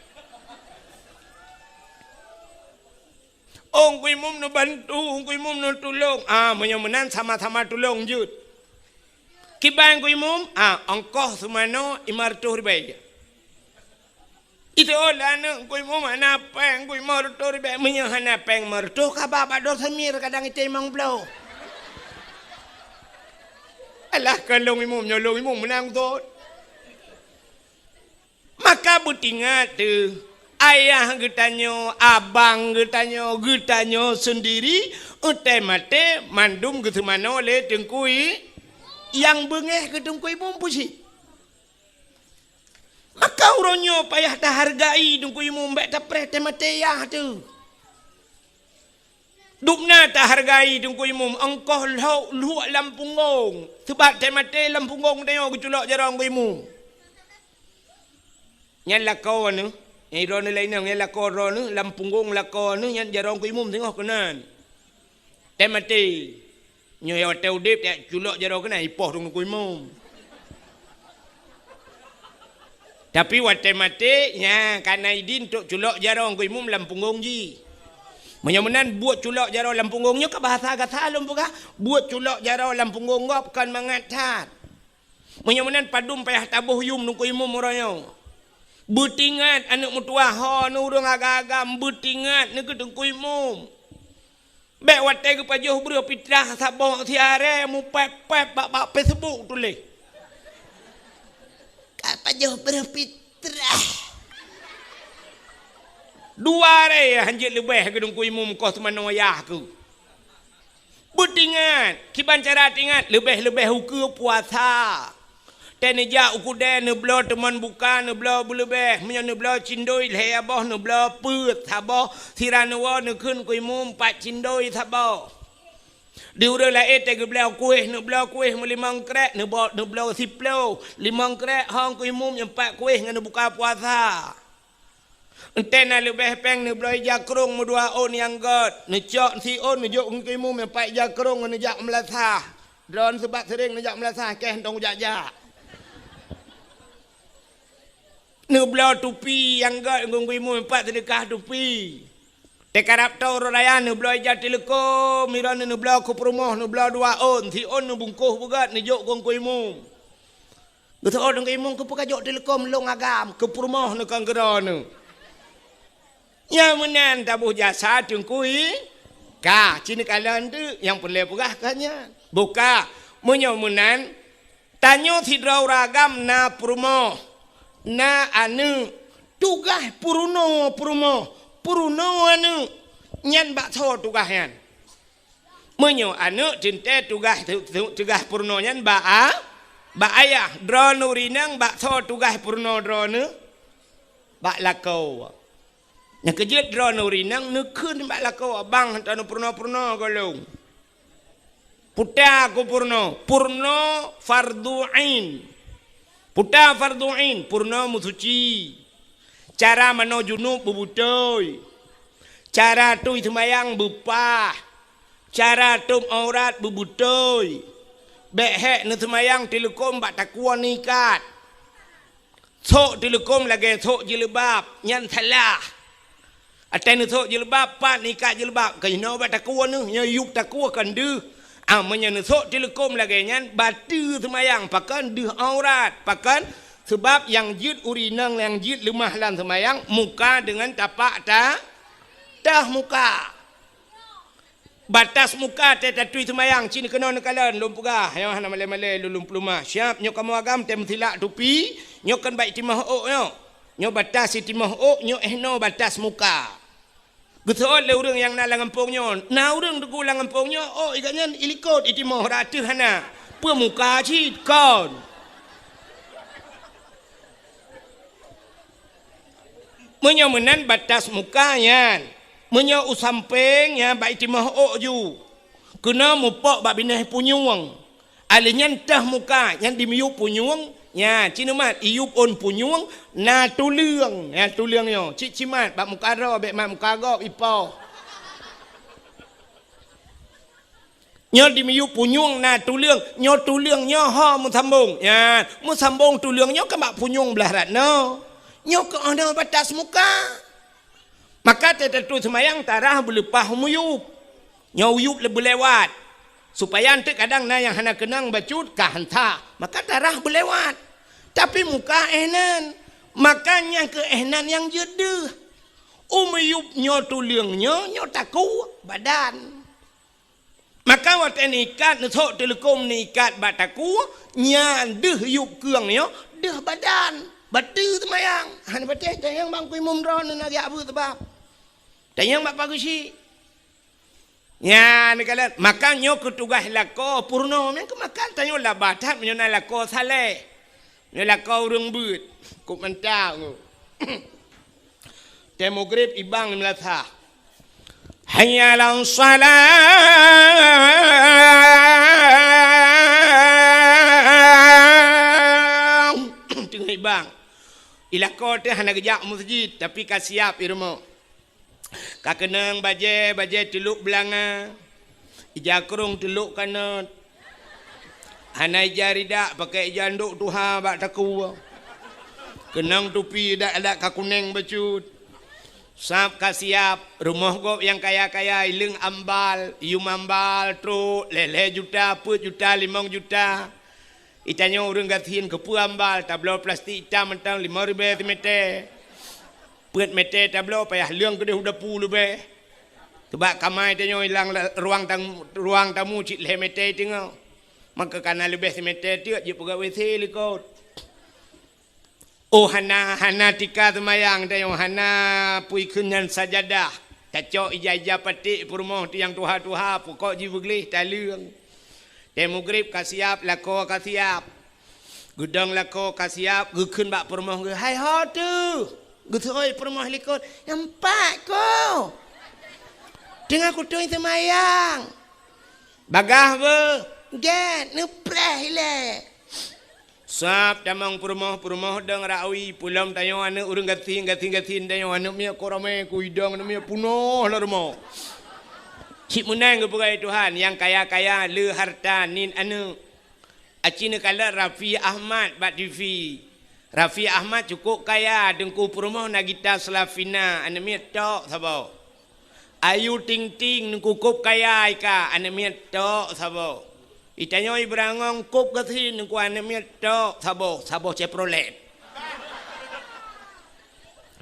Oh, Teungku Imum neubantu, Teungku Imum neutulông. Ah, meunyoe meunan sama-sama tulông jeuet. Kiban Teungku Imum, ah, ongkoh seumanoe lima reutôh ribée. Itu oh, lah aneuk Teungku Imum hana péng, Teungku Imum reutôh ribée. Meunyoe hana péng lima reutôh, ka ba bak droe seumir kadang item limong ploh. Alah, kon lôn imum, nyoe lôn imum meunan thon. Maka beutingat teuh, ayah geutanyoe, abang geutanyoe, geutanyoe seundiri, watée maté mandum geuseumanoe lé Teungku I-, nyang beungéh keu Teungku Imum peusi. Maka uroe nyoe payah tahargai Teungku Imum, bék tapreh teumaté yah teuh. Dubna tahargai Teungku Imum, ongkoh lhok luek lam punggong. Sabab teumaté lam punggong tanyoe geuculok jaroe Teungku Imum. Nyan lakoe neuh, nyang droeneuh laineuh, nyan lakoe droeneuh, lam punggong lakoe neuh, nyan jaroe Teungku Imum singoh keunan. Teumaté. Nyoe watée udeb, taculok jaroe keunan, ipoh Teungku Imum. Tapi watée maté, nya, ka na idin untuk culok jaroe Teungku Imum lam punggong jih. Meunyoe meunan buet culok jaroe lam punggong nyoe ka bahasa gata lôn peugah, buet culok jaroe lam punggong gob kon mangat that. Meunyoe meunan padum payah taboh yum Teungku Imum uroe nyoe. Beutingat aneuk meutuwah ho neuh ureuëng agam-agam, beutingat neuh keu Teungku Imum. Bék watée geupajoh breuh pitrah saboh siarée mupép-pép bak, bak Facebook tuléh. Ka pajoh breuh pitrah. Dua arée hanjeuet leubeh keu Teungku Imum koh seumanoe yah keuh. Beutingat, kiban cara tingat, leubeh-leubeh ukeue puasa. Teuh neujak u keudée neubloe teumon buka, neubloe beuleubeh, meunyoe neubloe cindoi lhée boh, neubloe peuet saboh, sira neuwoe neukheun keu imum pat cindoi saboh. Di ureuëng laén teuh geubloe kueh, neubloe kueh meulimong krek, neubo-, neubloe siploh, limong krek hong keu imum, nyoe pat kueh ngon neubuka puasa. Enteuk na leubeh péng neubloe ija krông meudua ôn nyang gét, neucok siôn neujok keu imum, nyoe pat ija krông ngon neujak meulasah. Droeneuh sabab sering neujak meulasah, keh hantong jak-jak. Neubloe tupi nyang gét ngon keu imum, nyoe pat seudeukah tupi. Teukarab toe uroe raya neubloe ija teuleukom, droeneuh neubloe keu peurumoh, neubloe dua ôn, siôn neubungkôh beugét, neujok keu Teungku Imum. Geuseuôt Teungku Imum, "Keupeue kajok teuleukom lôn agam, keu peurumoh neuh kon keu droeneuh?" Nyan meunan taboh jasa Teungku I-, ka, ci neukalon teuk, nyang peureulée peugah ka nyan. Boh ka, meunyoe meunan, tanyoe sidroe ureuëng agam na peurumoh, na aneuëk, tugaih peurunoe peurumoh, peurunoe aneuëk, nyan bak soe tugaih nyan? Meunyoe aneuëk teuntée tugaih, tu-, tu-, tugaih peurunoe nyan bak a-, bak ayah, droeneuh ureuëng inong bak soe tugaih peurunoe droeneuh? Bak lakoe. Nyang keujeuet droeneuh ureuëng inong neukheun bak lakoe, "Bang, hantom neupeurunoe-peurunoe gohlom." Puta keu peurunoe, peurunoe fardu ain. Puta fardu ain, peurunoe meusuci. Cara manoe junub beubeutôi. Cara tui seumayang beupah. Cara tôb aurat beubeutôi. Bék hék neuseumayang teuleukom bak takue neuikat. Sôk teuleukom lagée sôk jilbab, nyan salah. Watée neusôk jilbab, pat neuikat jilbab, keunoe bak takue neuh, nyoe yup takue kon deuh. Ah, meunyoe neusôk teuleukom lagée nyan, bateue seumayang, pakon deuh aurat, pakon? Sabab nyang jeuet ureuëng inong nyang jeuet leumah lam seumayang, muka deungon tapak ta-, teuh muka. Batas muka tée tatui seumayang, ci neukeunong neukalon, lôn peugah, nyoe hana malée-malée lôn, lôn peuleumah. Siab, nyoe kamoe agam tée meusilak tupi, nyoe kon bak itimoh ôk nyoe. Nyoe batas itimoh ôk, nyoe éh noe batas muka. Geuseuôt lé ureuëng nyang na lam gampông nyoe, na ureuëng teungku lam gampông nyoe, ôk i gobnyan ilikot itimoh, rata hana. Peue muka cit kon. Meunyoe meunan batas muka nyan, meunyoe u sampéng nyan bak itimoh ôk ju, keunoe mupok bak binéh punyueng. Alèh nyan teuh muka nyan dimiyup punyueng, nyan ci neumat iyup ôn punyueng na tuleueng, nyan tuleueng nyoe cit cimat bak muka droe bék mat muka gob ipoh. Nyoe dimiyup punyueng na tuleueng, nyoe tuleueng nyoe ho meusambong. Nyan, meusambong tuleueng nyoe keu bak punyueng blah rat nyoe. Nyoe keu oh nyoe batas muka. Maka teutatui seumayang tarah beuleupah miyup. Nyoe uyup le-, beulewat. Supaya eunteuk kadang na nyang hana keunong bacut ka hanta. Maka tarah beulewat. Tapi muka éh nan. Maka nyang keu éh nan nyang jeuet deuh. U miyup nyoe tuleueng nyoe, nyoe takue badan. Maka watée neuikat, neusôk teuleukom neuikat bak takue, nyan deuh yup keueng nyoe, deuh badan. Bateue seumayang. Hana patéh, tanyong bak Teungku Imum droeneuh na jak beuet sabab. Tanyong bak Pak Geuchik. Nyan neukalon, maka nyoe keu tugaih lakoe peurunoe. Nyang keu maka tanyoe laba that meunyoe na lakoe saleh. Nyoe lakoe ureuëng beuet. Kok mantap nyoe. Tée mugrib ibang meulasah. Hayya 'alas shalah. Teungoh ibang. I lakoe teuh hana geujak meuseujid, tapi ka siab i rumoh. Ka keunong bajée, bajée teulok beulanga. Ija krong teulok kanot. Hana ija ridak, pakai ija ndok tuha bak takue. Keunong tupi adak-adak ka kuneng bacut. Sab ka siab, rumoh gob nyang kaya-kaya, ileueng ambal, yum ambal, trok, lhée-lhée juta, peuet juta, limong juta. Itanyoe ureuëng gasien keupeue ambal, tabloe plastik itam mantong limong ribée simeté. Peuet meté tabloe payah leueng keudeh u dapu leubeh. Teubak kamai tanyoe ilang la-, ruang tam-, ruang tamu cit lhée meté teungoh. Maka kana leubeh simeté teuk jeuet peugah W C likot. Oh hana, hana tika seumayang tanyoe, hana pui kheun nyan sajadah. Tacok ija-ija paték peurumoh tu nyang tuha-tuha, pukok jih beugleh taleueng. Tée mugrib ka siab, lakoe ka siab. Geudong lakoe ka siab, geukheun bak peurumoh geuh, "Hai ho teuh?" Geuseuôt peurumoh likot, "Nyan pat ko. Teungoh kutui seumayang." Bagaih beuh, gét, neupreh ilée. Sab tamong peurumoh, peurumoh dong rawi, pulom tanyoe aneuëk ureuëng gasien, gasien-gasien tanyoe aneuëk miet ko ramé, ku idong aneuëk miet punoh lam rumoh. Cit meunan geupeugah Tuhan, nyang kaya-kaya le harta nit aneuëk. Aci neukalon Raffi Ahmad bak T V. Raffi Ahmad cukup kaya, Teungku Peurumoh Nagita Slavina, aneuëk miet tok saboh. Ayu Ting Ting, Teungku kop kaya ika, aneuëk miet tok saboh. Itanyoe Ibrangong kop gasien, Teungku aneuëk miet tok saboh, saboh Chevrolet.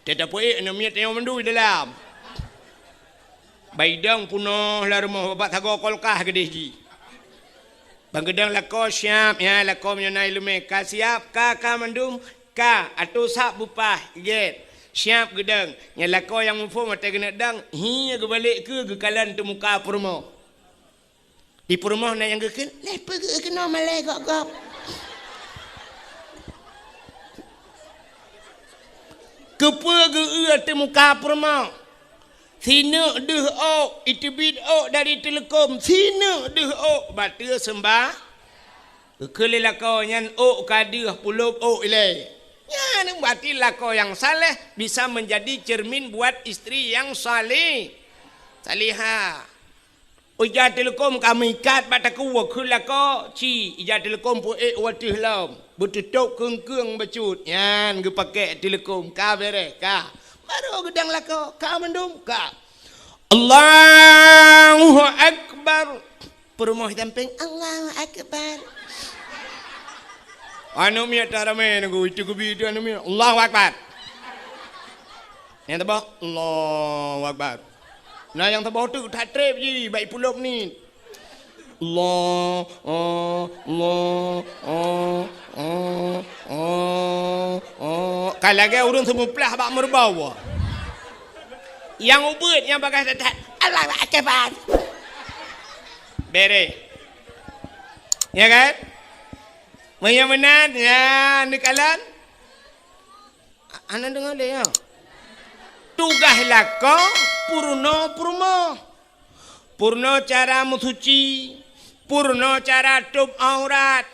Teutab peuék aneuëk miet tanyoe mandum di dalam. Baidong punoh lam rumoh, babah sagoe kulkas keudeh jih. Ban geudong lakoe siab, ya, lakoe meunyoe na iéleumé ka siab, ka, ka mandum, ka, atô sab beupah, gét. Siab geudong. Nyan lakoe nyang muphom watée geuneuk dong, hi geubalek keu geukalon teumuka peurumoh. Di peurumoh na nyang geukheun, "Lé peugeuh keunoe malée gob-gob." Keupeue geu-eu ateueh muka peurumoh? Sineuk deuh ôk, iteubiet ôk dari teuleukom, sineuk deuh ôk, bateue seumbah. Geukheun lé lakoe nyan ôk ka deuh, pulop ôk ilée. Nyan berarti lakoe nyang saleh bisa menjadi cermin buat istri yang saleh, salihah. Ija teuleukom ka meuikat bak takue kheun lakoe, ci ija teuleukom peuék u ateueh lom, beuteutôb keung-keung bacut, nyan geupakée teuleukom ka bereh ka. Barô geudong lakoe ka mandum ka. Allahu Akbar. Peurumoh sampéng, Allahu Akbar. Aneuëk miet taramé nunggu itu geubi itu aneuëk miet, Allahu Akbar. Nyang saboh, Allahu Akbar. Na nyang saboh teuk that treb jih, bak ipulop nit. Allah, oh, Allah, oh, oh, oh, oh. Ka lagée ureuëng seumuplah bak meureubau. Nyang ubeuet, nyang bagaih that-that, Allahu Akbar. Bereh. Ya kan? Meunyoe meunan, ya, neukalon. Hana deungoe lé, ya. Tugaih lakoe peurunoe peurumoh. Peurunoe cara meusuci, peurunoe cara tôb aurat,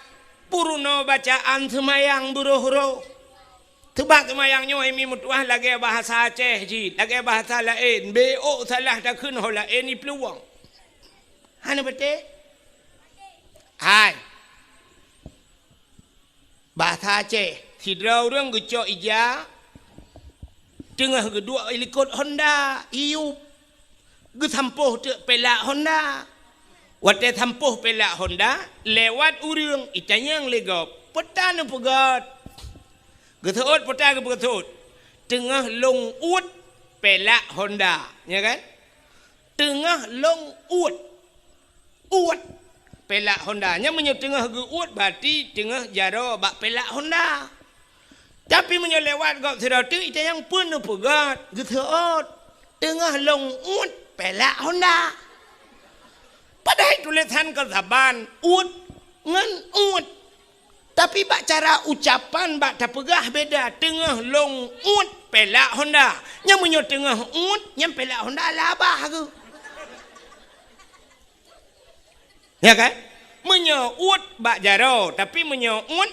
peurunoe bacaan seumayang beuroh-roh. Teubak seumayang nyoe mi meutuah lagée bahasa Aceh jih, lagée bahasa laén, bék salah takheun ho laén iplueng. Hana beutôi? Hai. Bahasa Aceh, sidroe ureuëng geucok ija, teungoh geuduek ilikot honda, iyup, geusampôh teuk pelak honda. Watée sampôh pelak honda, lewat ureuëng, itanyong lé gob, "Peue ta neupeugét?" Geuseuôt, peue ta geupeugét? "Teungoh lôn uet pelak honda." Nya kan? Teungoh lôn uet. Uet pelak honda. Nyan meunyoe teungoh geu-uet, berarti teungoh jaroe bak pelak honda. Tapi meunyoe lewat gob sidroe teuk, itanyong, "Peue neupeugét?" Geuseuôt, "Teungoh lôn uet pelak honda." Padahai tulésan kon saban, uet ngon uet. Tapi bak cara ucapan, bak tapeugah beda, "Teungoh lôn uet pelak honda." Nyan meunyoe teungoh uet, nyan pelak honda labah geuh. Ya kan? Meunyoe uet bak jaroe, tapi meunyoe uet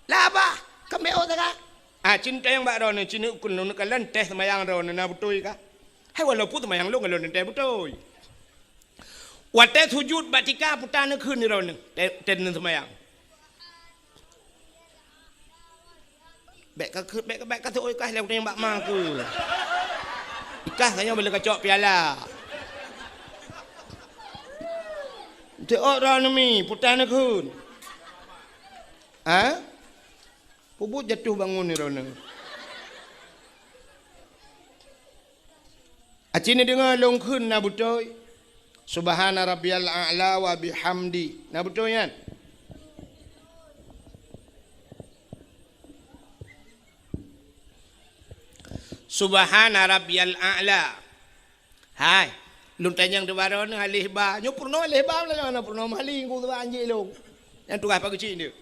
labah, kan bék uet sagai. Ah, cit tanyong bak droeneuh, cit neuk keunoe neukalon teuh seumayang droeneuh na beutôi kah? Hai walaupun seumayang lôn, lôn teuh beutôi. Watée sujut bak tika, peue ta neukheun droeneuh, teuh, teuh neuseumayang. Bék ka, bék ka, bék ka teuôt kah lé nyang bak ma keu. Ikah tanyoe bila kacok piala. Teuôt droeneuh mi, peue ta neukheun. Ha? Peubuet jatuh bangun droeneuh. Aci neudeungoe lôn kheun na beutôi. Subhana rabbiyal a'la wa bihamdi. Na beutôi nyan? Subhana rabbiyal a'la. Hai, lôn tanyong teubarô neuh aleh ba. Nyoe peurunoe aleh ba, lôn na peurunoe meuhali, ku teuba anjing lôn. Nyang tugaih pageucik nyoe.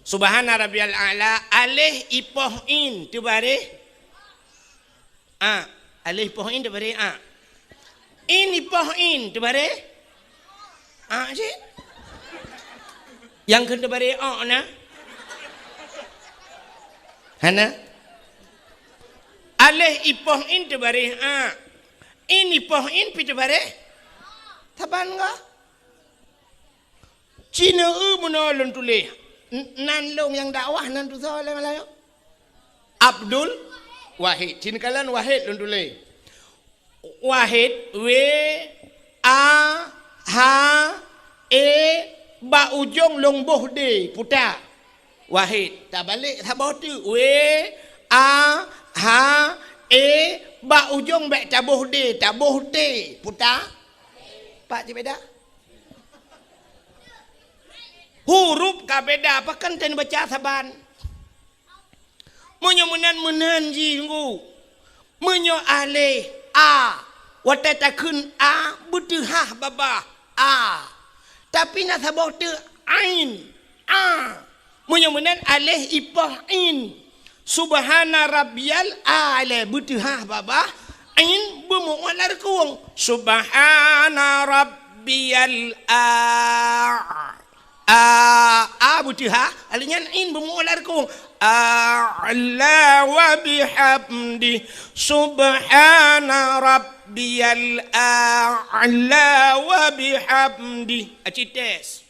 Subhana rabbiyal a'la, aleh ipoh in teubareh a. Aleh ipoh in teubareh a. In ipoh in teubareh A cit. Nyang kheun teubareh o na? Hana? Aléh ipoh in teubareh a. In ipoh in pi teubareh. Saban ka? Cina eu meunoe lôn tuléh. N-, nan lôn nyang dakwah nan tusoe lé Malayu. Abdul Wahid. Cina kalon Wahid lôn tuléh. Wahid, W, A, H, E, bak ujong lôn boh D, puta. Wahid, tabalek saboh teuk. W, A, H, E, bak ujong bék taboh D, taboh T, puta. Pat cit beda? Huruf ka beda, pakon tan baca saban. Meunyoe meunan, meunan jih ngu. Meunyoe aléh a, watée takheun a, beuteuhah babah a. Tapi na saboh teuk ain, a. Meunyoe meunan aléh ipoh in. Subhana rabbiyal a'la, beuteuhah babah, in beumu'ah lam reukung. Subhana rabbiyal a. A, a beuteuhah, aléh nyan in beumu'ah lam reukung. A'la wa bihamdi. Subhana rabbiyal a'la wa bihamdi. Aci tes.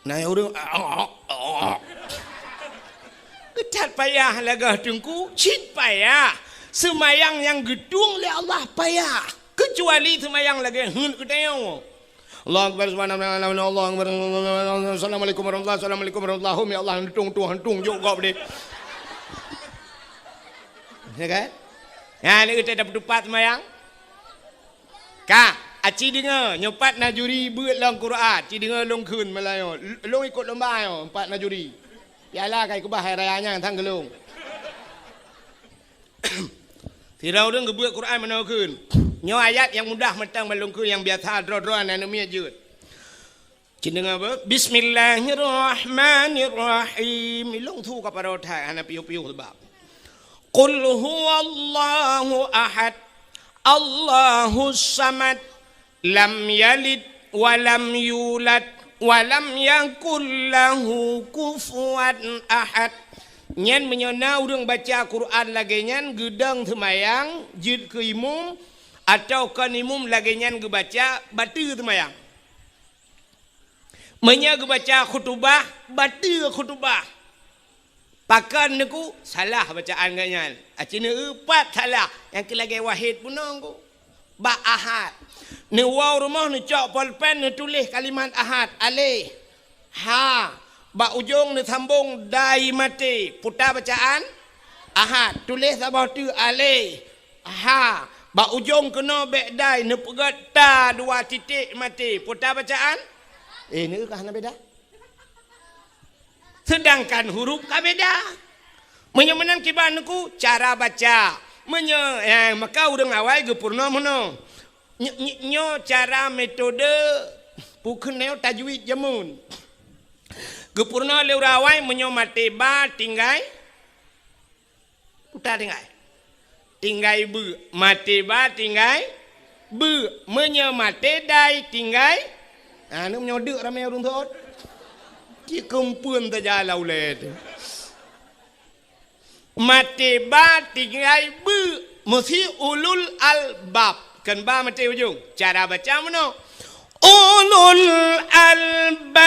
Na nyang ureuëng, geutat payah lagée teungku, cit payah. Seumayang nyang geutueng lé Allah payah, keucuali seumayang lagée heuet geutanyoe. Allahu Akbar, subhanallah, Allahu Akbar, assalamualaikum warahmatullahi, assalamualaikum warahmatullahi, ya Allah, hantung, tueng, hantung, jok gob deh. Ya kan? Ya, ni kita dapat tupat seumayang. Ka, aci deungoe, nyoe pat na juri beuet lam Quran, ci deungoe lôn kheun meulayeue. Lôn ikot lomba nyoe, pat na juri. Piala ka ikeubah hai raya nyan sang geulong. Sidroe ureuëng geubeuet Quran meunoe kheun. Nyoe ayat nyang mudah mantong ban lôn kheun, nyang biasa droe-droe aneuk miet jeuet. Ci deungoe beuh. Bismillahirrahmanirrahim. Ilong su ka paro that hana piôh-piôh sebab. Qul huwallahu ahad. Allahus samad. Lam yalid wa lam yulad wa lam yakul lahu kufuwan ahad. Nyan meunyoe na ureuëng baca Quran lagée nyan geudong seumayang jeuet keu imum, atawa kon imum lagée nyan geubaca, bateue seumayang. Meunyoe geubaca khutubah, bateue khutubah. Pakon neuku salah bacaan geuh nyan. Aci neueu pat salah, nyang keu lagée Wahid bunoe ku. Bak Ahad. Neuwoe rumoh neucok polpen neutuléh kalimat Ahad, aléh, ha, bak ujong neusambong dai maté, puta bacaan Ahad. Tuléh saboh teuk, aléh, ha, bak ujong keunoe bék dai neupeugét ta dua titék maté. Peue ta bacaan? Eh, neukah na beda? Seudangkan huruf ka beda. Meunyoe meunan kiban neuku cara baca. Meunyoe, eh, maka ureuëng awai geupeurunoe meunoe. Ny-, ny-, nyoe cara metode pukeuneue tajwid jameun. Geupeurunoe lé ureuëng awai meunyoe maté ba tinggai Uta tinggai. Tinggai beu. Maté ba tinggai beu. Meunyoe maté dai tinggai. Ha, ni meunyoe deuk ramé ureuëng thot. Cit keumpeuen saja lam ulée teuh. Maté ba tinggai beu. Meusi ulul albab. Kan ba maté ujong. Cara baca meunoe. Ulul albab.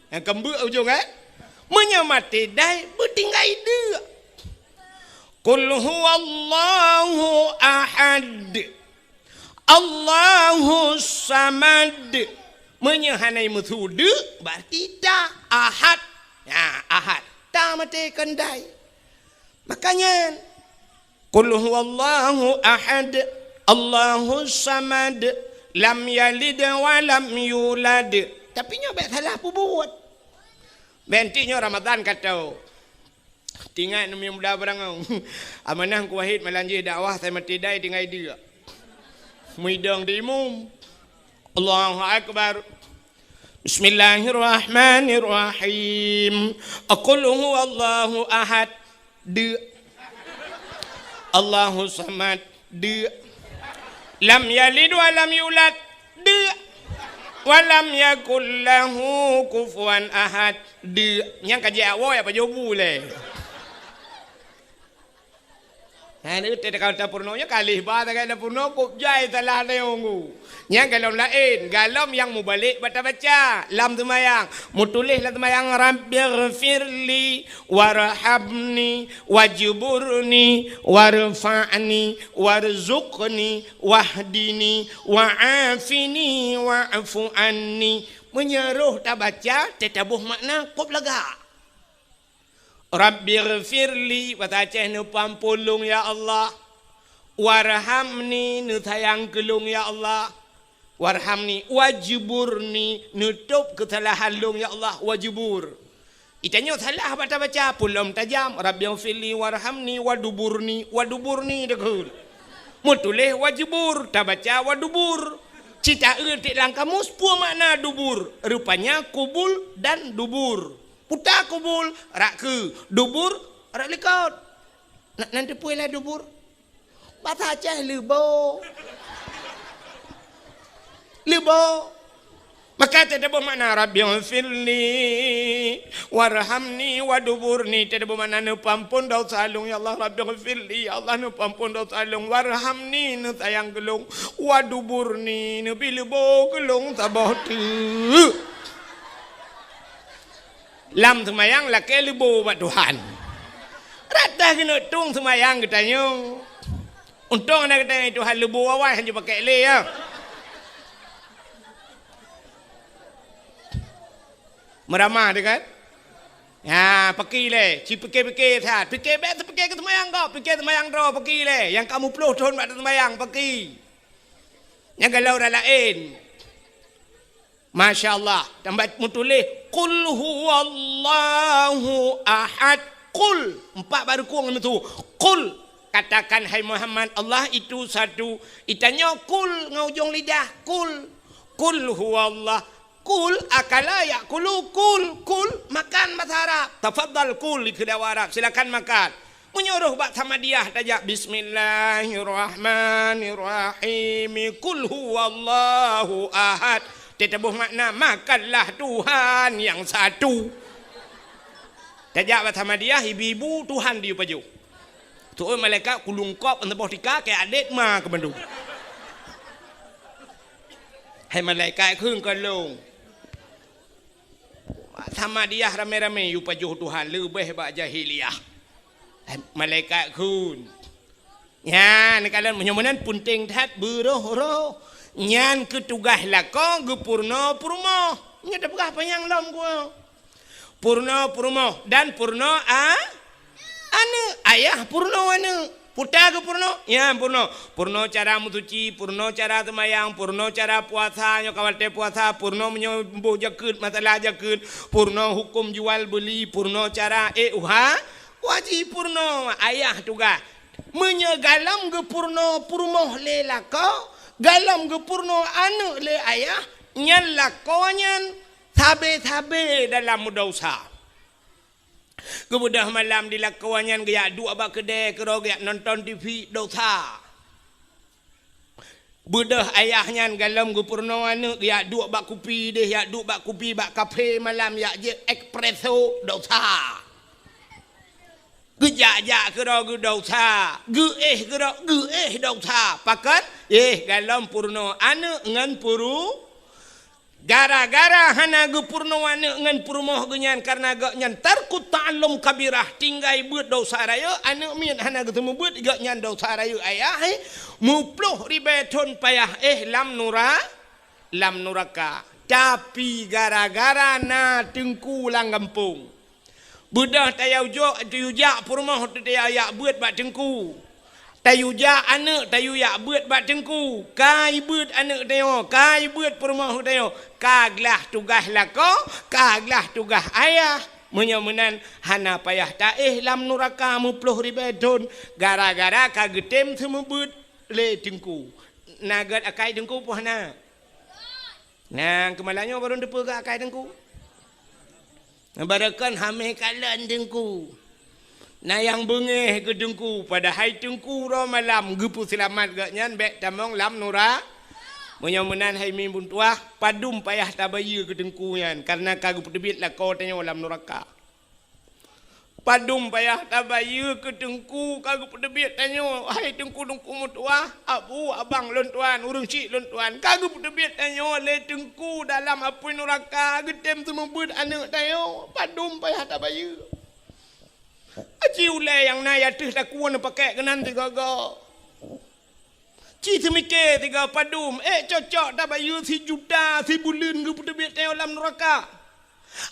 Nyang keumbeuek ujong, eh? Meunyoe maté dai, beutinggai deuk. Qul huwallahu ahad. Allahus samad. Meunyoe hana meusu deuk, berarti ta ahad. Nah, ahad. Ta maté kon dai. Makanya, Qul huwallahu ahad, Allahus samad, lam yalid wa lam yulad. Tapi nyoe bék salah peubuet. Bék nyoe Ramadan kata. Tingat numi muda barangau. Amanah ku Wahid malanjih dakwah saya mati dai tinggai dia. Muidong di imum. Allahu Akbar. Bismillahirrahmanirrahim. Qul huwallahu ahad. Deuk. Allahu samad. Deuk. Lam yalid wa lam yulad. Deuk. Wa lam yakul lahu kufuwan ahad. Deuk. Nyang ka jiak woe apa jobu lé. Nah, ni teuka tapeurunoe nyoe kalih ba tagai tapeurunoe kok jai salah neunggu. Nyang galom laén, galom nyang mubalek bata baca lam seumayang. Mutuléh lam seumayang, "Rabbighfirli warhamni wajburni warfa'ni warzuqni wahdini wa'afini wa'fu anni." Meunyoe roh tabaca, teutabôh makna kop lagak. Rabbighfirli, basa Aceh, neupeuampôn lôn, ya Allah. Warhamni, neusayang keu lôn, ya Allah. Warhamni, wajburni, neutôb keusalahan lôn, ya Allah, wajbur. Itanyoe salah bak tabaca, pulom tajam, Rabbighfirli, warhamni, waduburni, waduburni, deukheun. Meutuléh wajbur, tabaca wadubur. Cit taeu tiek lam kamus, peue makna dubur? Rupanya kubul dan dubur. Puta kubul, rak keue, dubur, rak likot. Na, nan teupeue lah dubur? Basa Aceh leubo. Leubo. Maka teutabôh makna, "Rabbighfirli warhamni waduburni." Teutabôh makna, "Neupeuampôn desya lôn, ya Allah." "Rabbighfirli," ya Allah, "neupeuampôn desya lôn. Warhamni," neusayang keu lôn. "Waduburni," neubi leubo keu lôn saboh teuk. Lam seumayang lakée leubo bak Tuhan. Rata keuneuk tueng seumayang geutanyoe. Untông na geutanyoe Tuhan leubo awai hana jipakék lé, ya. Meuramah teuh kan? Ya, paki lé, ci pike-pike that. Pike bék teupike keu seumayang gob, pike seumayang droe, paki lé. Nyang ka muplôh thon bak teuseumayang, paki. Nyang galom ureueng laén. Masya Allah, tambah meutuléh, "Qul huwallahu ahad." Qul, empat baru kong itu. "Qul," katakan, hai Muhammad, Allah itu satu. Itanyoe kul ngon ujong lidah, kul. "Qul huwallah." Kul, akala yakulu, kul, kul, makan bahasa Arab. Tafadhal kul, dikheun Arab, silakan makan. Meunyoe roh bak Samadiyah tajak, "Bismillahirrahmanirrahim. Qul huwallahu ahad." Teutabôh makna, "Makanlah Tuhan yang satu." Tajak bak Samadiyah, ibu-ibu Tuhan diyue pajoh. Tu'oh malaikat kulungkop, saboh tika, keu adét ma keu bandum. Hai malaikat, kheun keu lôn. Samadiyah ramé-ramé yue pajoh Tuhan leubeh bak jahiliyah. Malaikat kheun. Nyan, kalon meunyoe meunan peunteng that beuroh-roh. Nyan keu tugaih lakoe geupeurunoe peurumoh. Nyoe tapeugah panyang lom geuh. Peurunoe peurumoh dan peurunoe a-, aneuk. Ayah peurunoe aneuk. Puta geupeurunoe, nyan peurunoe. Peurunoe cara meusuci, peurunoe cara seumayang, peurunoe cara puasa, nyoe ka watée puasa, peurunoe meunyoe boh jakeuet, masalah jakeuet, peurunoe huköm jual beuli, peurunoe cara ék uha, wajéb peurunoe ayah tugaih. Meunyoe galom geupeurunoe peurumoh lé lakoe, galom geupeurunoe aneuk lé ayah, nyan lakoe nyan sabe-sabe dalam meudesya. Geubeudôh malam di lakoe nyan geujak duek bak keudè keudroe geujak nonton T V, desya. Beudôh ayah nyan galom geupeurunoe aneuk geujak duek bak kupi deh, jak duek bak kupi bak kafe malam, jak jép espresso, desya. Geujak-jak keudroe geu desya, geuéh keudroe geuéh desya. Pakon? Éh, galom peurunoe aneuk ngon peuru-, gara-gara hana geupeurunoe aneuk ngon peurumoh geuh nyan, kareuna gobnyan tarkut ta'allum kabirah, tinggai beuet desya rayeuk, aneuk miet hana geuseumeubeuet, gobnyan desya rayeuk ayah, éh, muplôh ribée thon payah éh lam nura-, lam nuraka. Tapi gara-gara na teungku lam gampông, beudôh tayue jok, tayue jak peurumoh teuh tayue jak beuet bak teungku. Tayue jak aneuk tayue jak beuet bak teungku. Ka ibeuet aneuk tanyoe, ka ibeuet peurumoh tanyoe. Ka glah tugaih lakoe, ka glah tugaih ayah. Meunyoe meunan hana payah taéh lam nuraka muplôh ribée thon gara-gara ka geutem seumeubeuet lé teungku. Na gét akai teungku peue hana? Nah, keumalanyoe barô teupeue keu akai teungku. Barô kon hamé kalon teungku. Na nyang beungéh keu teungku, padahai teungku uroe malam geupeuseulamat gobnyan bék tamong lam nura-. Meunyoe meunan hai mimpun tuah, padum payah tabayeue keu teungku nyan, kareuna ka geupeuteubiet lakoe tanyoe lam nuraka. Padum payah tabayeue keu teungku ka geupeuteubiet tanyoe, hai teungku-teungku meutuah, abu, abang lôn tuan, ureuëng chik lôn tuan, ka geupeuteubiet tanyoe lé teungku dalam apui nuraka, geutem seumeubeuet aneuëk tanyoe, padum payah tabayeue. Aci ulée nyang na ateueh takue neupakék keunan sigoe-goe. Ci seumike sigoe padum, ék cocok tabayeue sijuta sibuleuen geupeuteubiet tanyoe lam nuraka.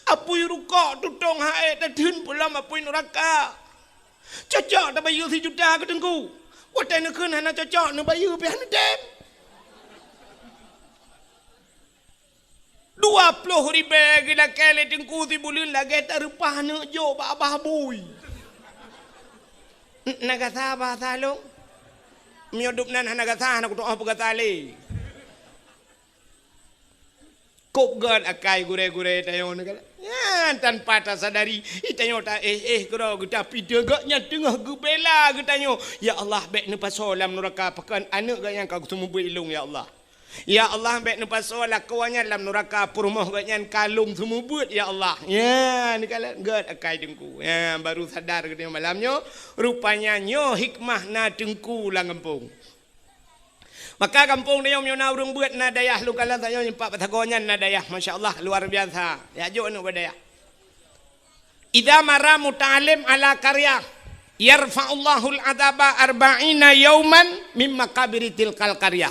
Apui rukok tutong ha-, ék tatheun peulom apui nuraka. Cocok tabayeue sijuta keu teungku. Watée neukheun hana cocok, neubayeue pih hana tem. Dua ploh ribée geulakée lé teungku sibuleuen lagée tareupah aneuëk jok bak babah bui. N-, na gasa bahasa lôn? Meunyoe dum nan hana gasa, hana kutu'oh peugasa lé. Kôb gét akai gurée-gurée tanyoe nyan. Nyan tanpa tasadari, tanyoe ta-éh-éh keudroe geuta pih gobnyan teungoh geubela geutanyoe. Ya Allah, bék neupasoe lam nuraka pakon aneuëk gobnyan ka geuseumeubeuet ilong, ya Allah. Ya Allah, bék neupasoe lakoe nyan lam nuraka, peurumoh gobnyan ka lôn seumeubeuet, ya Allah. Nyan, neukalon gét akai teungku. Nyan, baru sadar geutanyoe malam nyoe, rupanya nyoe hikmah na teungku lam gampông. Maka gampông tanyoe meunyoe na ureuëng beuet na dayah, lôn kalon tanyoe nyoe pat bak sagoe nyan na dayah, masya Allah, luar biasa. Jak jok aneuëk bak dayah. Idza mara muta'allim ala qaryah, yarfa'ullahul adzaba arba'ina yauman mim makabiri tilkal qaryah.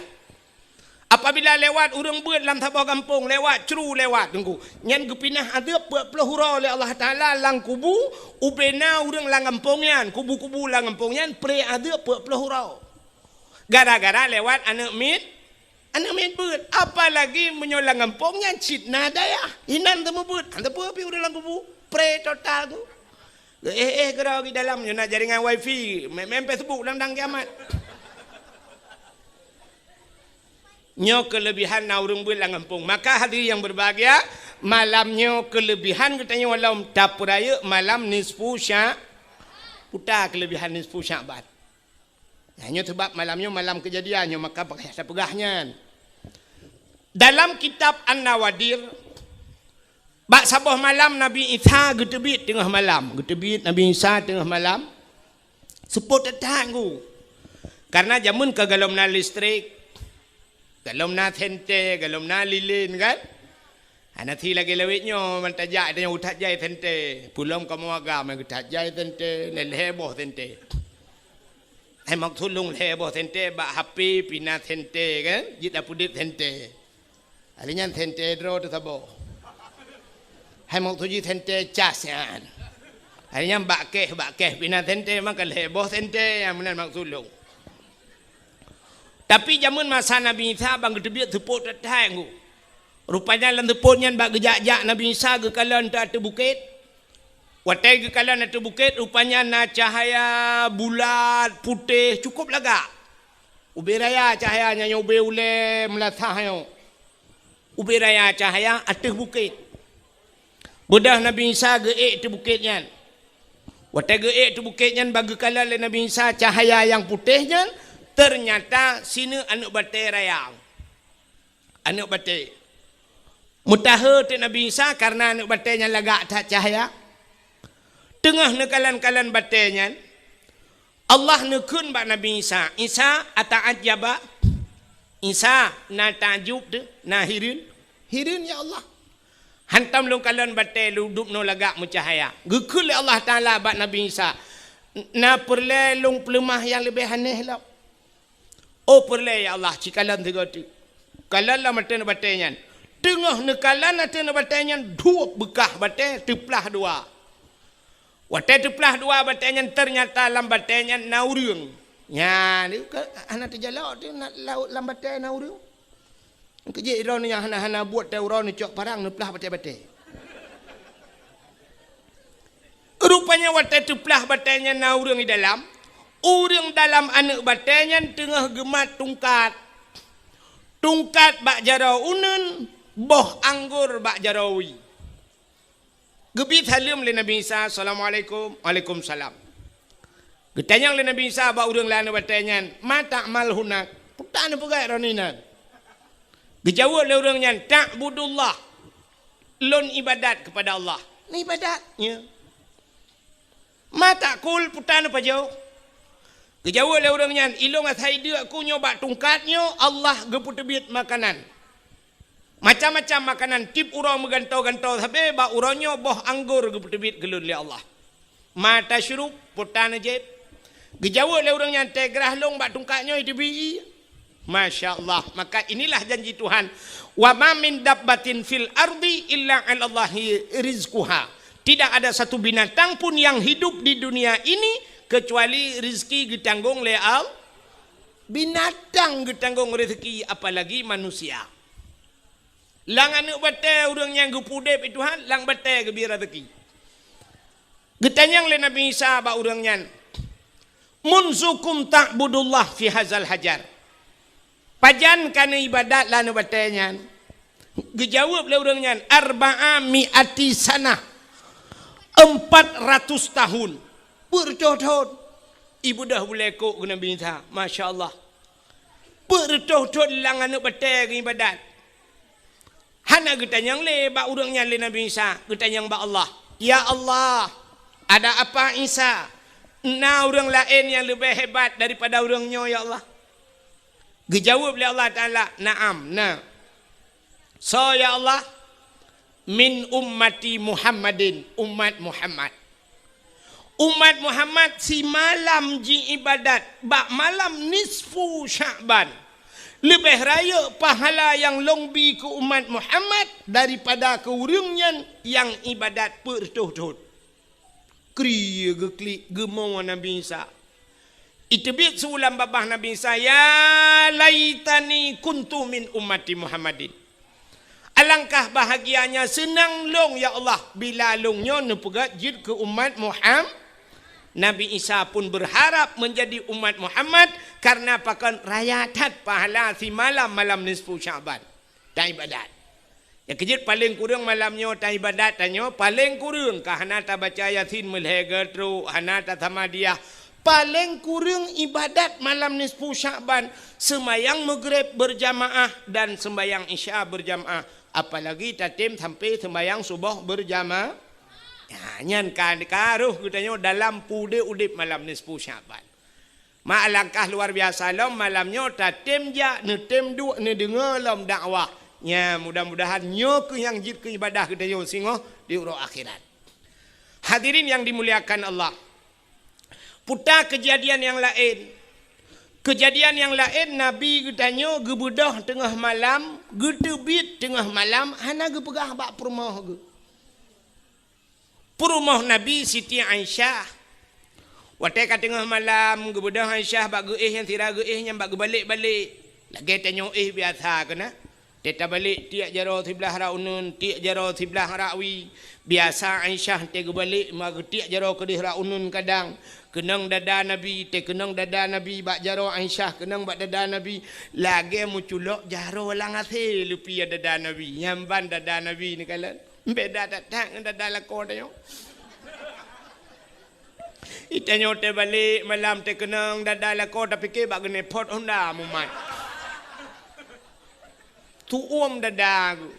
Apabila lewat ureuëng beuet lam saboh gampông, lewat cru lewat teungku, nyan geupinah azeub peuet ploh uroe lé Allah Taala lam kubu, ubena ureuëng lam gampông nyan, kubu-kubu lam gampông nyan pré azeub peuet ploh uroe. Gara-gara lewat aneuëk miet, aneuëk miet beuet. Apalagi meunyoe lam gampông nyan cit na dayah, inan teumeubeut, hana teupeu pih ureuëng lam kubu, pré total tu. Éh-éh keudroe di dalam nyoe na jaringan wifi, main-main Facebook dang-dang kiamat. Nyoe keulebihan na ureuëng beuet lam gampông. Maka hadirin yang berbahagia, malam nyoe keulebihan geutanyoe lom tapeurayeuk malam nisfu Sya-, puta keulebihan nisfu Sya'ban. Nah, nyoe sebab malam nyoe malam keujadian nyoe, maka payah tapeugah nyan. Dalam kitab An-Nawadir, bak saboh malam Nabi Isa geuteubiet teungoh malam. Geuteubiet Nabi Isa teungoh malam. Seupôt that-that teungku. Karena jameun ka gohlom na listrik, gohlom na senter, gohlom na lilin kan. Hana si lagée lawét nyoe, man tajak tanyoe geutat jai senter. Peulom kamoe agam geutat jai senter, lhée boh senter. Hai maksud lôn lhée boh senter, bak H P pih na senter kan, jeuet tapeudeuet senter. Hari nyan senter droe teusaboh. Hai maksud jih senter cas nyan. Hari nyan bak keh, bak keh pih na senter, maka lhée boh senter, nyang meunan maksud lôn. Tapi jameun masa Nabi Isa ban geuteubiet seupôt that-that teungku. Rupanya lam seupôt nyan bak geujak-jak Nabi Isa geukalon ateueh bukét. Watée geukalon ateueh bukét, rupanya na cahya bulat, putéh, cukup lagak. Ubé raya cahya nyan, ubé ulée meulasah nyoe. Ubé raya cahya ateueh bukét. Beudôh Nabi Isa geuék ateueh bukét nyan. Watée geuék ateueh bukét nyan, ban geukalon lé Nabi Isa cahya nyang putéh nyan, teunyata sineuk aneuëk batée raya. Aneuëk batée. Meutahe teuk Nabi Isa kareuna aneuëk batée nyan lagak that cahya. Teungoh neukalon-kalon batée nyan, Allah neukheun bak Nabi Isa, "Isa, ata'ajjaba?" Isa, na takjub teuh, na hireuen? Hireuen, ya Allah. Hantom lôn kalon batée lôn dubnoe lagak meucahya. Geukheun lé Allah Taala bak Nabi Isa, "Na peureulée lôn peuleumah nyang leubeh aneh lom?" Oh peureulée ya Allah, ci kalon sigoe teuk. Kalon lam ateueh batée nyan. Teungoh neukalon ateueh batée nyan, duek beukah batée teuplah dua. Watée teuplah dua batée nyan, teunyata lam batée nyan na ureuëng. Nyan, hana teujalok teuh na, lam batée na ureuëng. Keujeuet droeneuh nyang hana-hana buet teuh uroe neucok parang neuplah batée-batée. Rupanya watée teuplah batée nyan na ureuëng di dalam, ureuëng dalam aneuëk batée nyan teungoh geumat tungkat. Tungkat bak jaroe uneuen, boh anggor bak jaroe wie. Geubi saleuem lé Nabi Isa, "Assalamualaikum." "Waalaikumsalam." Geutanyong lé Nabi Isa bak ureuëng lam batée nyan, "Ma ta'mal hunak?" Peue tapeugah droeneuh inan? Geujaweueb lé ureuëng nyan, "Ta'budullah." Lôn ibadat keupada Allah. Neuibadat, ya. "Ma ta'kul?" Peue tapajoh? Geujaweueb lé ureuëng nyan, "Ilôn asai deuk ku nyoe bak tungkat nyoe, Allah geupeuteubiet makanan. Macam-macam makanan, tieb uroe meugantoe-gantoe sabe, bak uroe nyoe boh anggor geupeuteubiet keu lôn lé Allah." "Ma tasyrub?" Peue tajieb? Geujaweueb lé ureuëng nyan, "Teugrah lôn bak tungkat nyoe iteubiet." Masya Allah. Maka inilah janji Tuhan. "Wa ma min dabbatin fil ardi illa 'alallahi rizquha." Tidak ada satu binatang pun yang hidup di dunia ini kecuali rezeki geutanggong lé Allah. Binatang geutanggong rezeki, apalagi manusia. Lam aneuëk batée ureuëng nyang geupeuudeb lé Tuhan, lam batée geubri rezeki. Geutanyong lé Nabi Isa bak ureuëng nyan, "Munzu kam ta'budullah fi hazal hajar?" Pajan ka neuibadat lam aneuëk batée nyan? Geujaweueb lé ureuëng nyan, "Arba'a mi'ati sanah." Empat ratus tahun. Peuet reutôh thon. Ibeudôh bulée kok keu Nabi Isa. Masya Allah. Peuet reutôh thon lam aneuëk batée geuibadat. Hana geutanyong lé bak ureuëng nyan lé Nabi Isa, geutanyong bak Allah. "Ya Allah, ada apa Isa? Na ureuëng laén nyang leubeh hebat daripada ureuëng nyoe, ya Allah?" Geujaweueb lé Allah Taala, "Na'am, na." "Soe, ya Allah?" "Min ummati Muhammadin," umat Muhammad. Umat Muhammad simalam jiibadat bak malam nisfu Sya'ban. Leubeh rayeuk pahala nyang lôn bi keu umat Muhammad daripada keu ureuëng nyan nyang ibadat peuet reutôh thon. Kri geuklik geumo Nabi Isa. Iteubiet su lam babah Nabi Isa, "Ya laitani kuntu min ummati Muhammadin." Alangkah bahagianya seunang lôn, ya Allah, bila lôn nyoe neupeugét jeuet keu umat Muham-, Nabi Isa pun berharap menjadi umat Muhammad, karena pakon raya that pahala simalam malam nisfu Sya'ban. Taibadat. Nyang keujeuet paleng kureueng malam nyoe taibadat tanyoe, paleng kureueng ka hana tabaca Yasin meulhèe geutrok, hana tasamadiyah. Paleng kureueng ibadat malam nisfu Sya'ban, seumayang Maghrib berjamaah dan seumayang Isya berjamaah, apalagi tatem sampai seumayang Suboh berjamaah. Ya, nyan ka, ka roh geutanyoe dalam peudeh udeb malam nisfu Sya'ban. Ma alangkah luar biasa lom malam nyoe tatem jak, neutem duek, neudeungoe lom dakwah. Nya, mudah-mudahan nyoe keuh nyang jeuet keu ibadah geutanyoe singoh di uroe akhirat. Hadirin yang dimuliakan Allah. Puta keujadian nyang laén. Keujadian nyang laén, Nabi geutanyoe geubeudôh teungoh malam, geuteubiet teungoh malam, hana geupeugah bak peurumoh geuh. Peurumoh Nabi Siti Aisyah. Watée ka teungoh malam, geubeudôh Aisyah bak geuéh nyang sira geuéh nyan bak geubalek-balek. Lagée tanyoe éh biasa keunan. Tée tabalek tiek jaroe siblah rak uneuen, tiek jaroe siblah rak wie. Biasa Aisyah tée geubalek ma geutiek jaroe keudeh rak uneuen kadang. Keunong dada Nabi, tée keunong dada Nabi bak jaroe Aisyah, keunong bak dada Nabi. Lagée meuculok jaroe lam asée leupie dada Nabi. Nyan ban dada Nabi neukalon. Beda that-that ngon dada lakoe tanyoe. Itanyoe teubalek malam teukeunong dada lakoe tapike bak geuneupot honda mumat. Tuom dada geuh.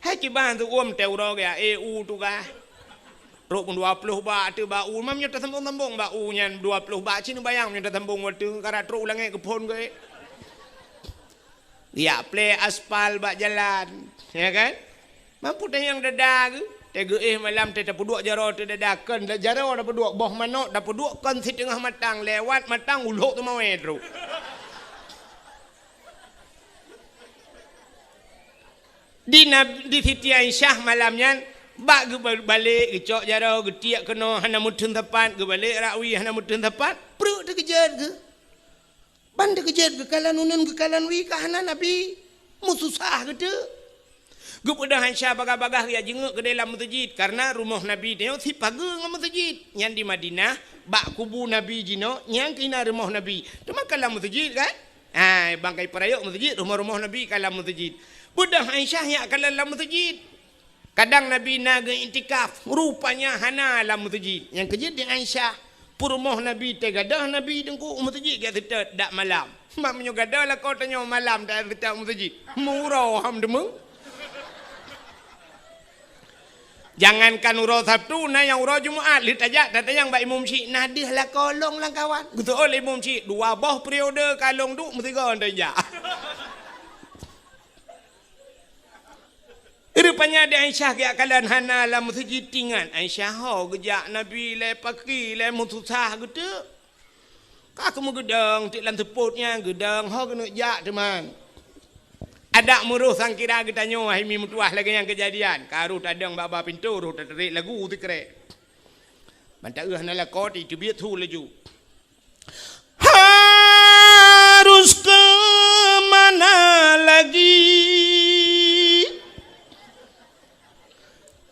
Hai kiban tuom teuroe geuh, eh, u tugaih. Trok dua ploh bak teuh bak u, mam nyoe tasambong-sambong bak u nyan dua ploh bak cit neubayang nyoe tasambong watée karat trok u langét geuphon geuh. Yak plé aspal bak jalan, ya kan? Mampu tanyong dada geuh, teuh geuéh malam teuh tapeuduek jaroe teuh dada kon, jaroe tapeuduek boh manok tapeuduek kon siteungoh matang, lewat matang ulok teumawé trok. Di Nab-, di Siti Aisyah malam nyan, bak geubalek geucok jaroe geutiek keunoe hana meuteun sapat, geubalek rak wie hana meuteun sapat, pruet teukeujot geuh. Ban teukeujot geukalon uneuen geukalon wie ka hana Nabi, meususah geuteuk. Geubeudôh Aisyah bagah-bagah geujak jingeuk keudeh lam meuseujid, kareuna rumoh Nabi nyoe sipageue ngon meuseujid. Nyan di Madinah, bak kubu Nabi jinoe, nyan keuh na rumoh Nabi. Teuma ka lam meuseujid kan? Hai, bangkai peurayok meuseujid, rumoh-rumoh Nabi ka lam meuseujid. Beudôh Aisyah nyak kalon lam meuseujid. Kadang Nabi na geu-iktikaf, rupanya hana lam meuseujid. Nyang keujeuet di Aisyah, Peurumoh Nabi teugadoh Nabi Teungku u meuseujid geuseutôt dak malam. Mak meunyoe gadoh lakoe tanyoe malam taseutôt u meuseujid. Meuuroe ham deungoe. Jangankan uroe Sabtu, na nyang uroe Jumat lheueh tajak tatanyong bak imum syik, na deuh lakoe lôn lam kawan. Geuseuôt lé imum syik, dua boh periode ka lôn duek meusigoe tajak. Rupanya di Aisyah geujak kalon hana lam meuseujid tingat. Aisyah ho geujak Nabi lé paki lé meususah geuteuk. Ka keumeung geudong teuk lam seupôt nyan geudong ho keuneuk jak teuma. Adak meuroh sangkira geutanyoe hai mi meutuwah lagée nyang keujadian. Ka roh tadong bak-bak pintoe roh tatarek lagu sikrek. Ban taeu hana lakoe teubiet su laju. Harus ke mana lagi?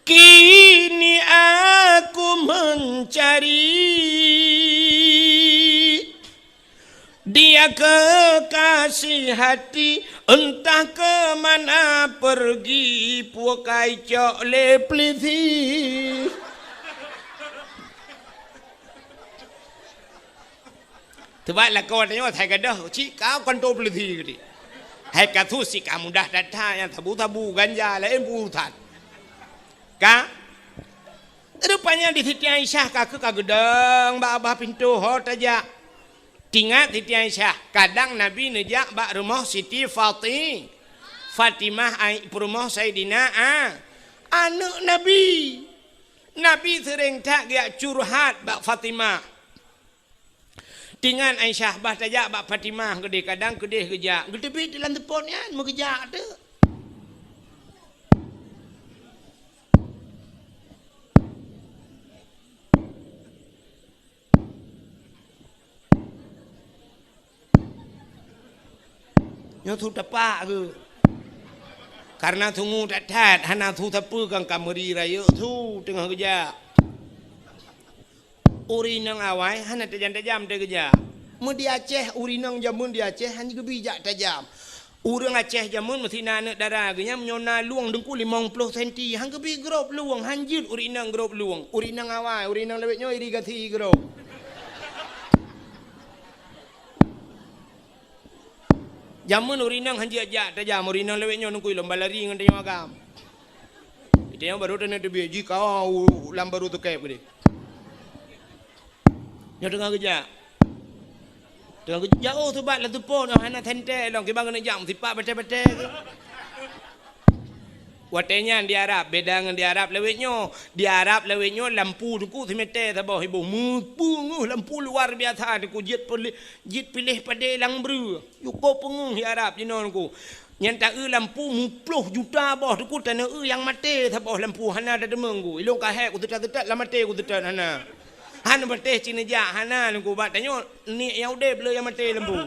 Kini aku mencari dia kekasih hati, entah ke mana pergi, pukai cok le pelisi. Teuma lakoe tanyoe asai gadoh, cit ka kantô polisi geuti. Hai kasus cit ka mudah that-that nyang sabu-sabu ganja laén peurusan. Ka? Rupanya di Siti Aisyah ka keuh ka geudong bak babah pintoe ho tajak. Tingat Siti Aisyah, kadang Nabi neujak bak rumoh Siti Fati-, Fatimah ai-, peurumoh Saidina A-, aneuk Nabi. Nabi seuréng that geujak curhat bak Fatimah. Tingat Aisyah bah tajak bak Fatimah keudeh, kadang keudeh geujak. Geuteubiet lam seupôt nyan, meugeujak teuk. Nyoe su tapak keuh. Karena sungu that-that, hana su sapeue kan ka meuri rayeuk su teungoh geujak. Ureueng inong awai hana tajam-tajam teugeujak. Meu di Aceh, ureueng inong jameun di Aceh hana geubi jak tajam. Ureueng Aceh jameun meusti na aneuk dara geuh nyan meunyoe na lueng deungku limong ploh senti, han geubi grob lueng, han jeuet ureueng inong grob lueng. Ureueng inong awai, ureueng inong lawét nyoe irigasi grob. Jameun ureueng inong han jeuet jak tajam, ureueng inong lawét nyoe deungku lom balari ngon tanyoe agam. Tanyoe barô taneuk teubiet jih ka u lam barô teukeb keudeh. Nyoe teungoh geujak. Teungoh geujak, oh, subat lam seupôt, oh, hana sentée lom, kiban keuneuk jak meusipak batée-batée keuh. Watée nyan di Arab, beda ngon di Arab lawét nyoe. Di Arab lawét nyoe lampu teungku simete saboh iboh, meupeungeuh lampu luar biasa teungku, jeuet piléh, jeuet piléh padé lam breueh. Yue ko peungeuh di Arab jinoe teungku. Nyan ta-eu lampu muploh juta boh teungku, taneuk eu nyang maté saboh lampu hana tateumé teungku. Ilôn ka hék kuseutôt-seutôt lam maté kuseutôt hana. Han patéh cit neujak hana teungku, bak tanyoe niet nyang udeb le nyang maté lampu.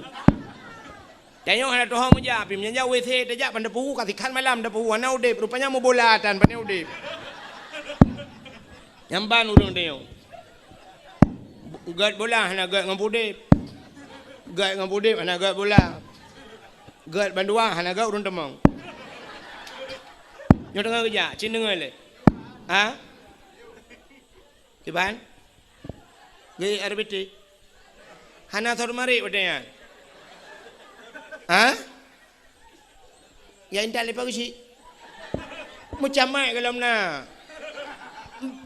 Tanyoe hana tuho meujak pih meunyan jak W C tajak ban tapeuhu ka sikhan malam tapeuhu hana udeb, rupanya meubola tan pane udeb. Nyan ban ureueng tanyoe. Gét bola hana gét ngon peudeb. Gét ngon peudeb hana gét bola. Gét bandua hana gét ureueng teumong. Nyoe teungoh geujak, cit deungoe lé. Ha? Kiban? Gét R B T. Hana sot marit watée nyan. Ha? Ya intat lé pageusik. Meucamai golom na.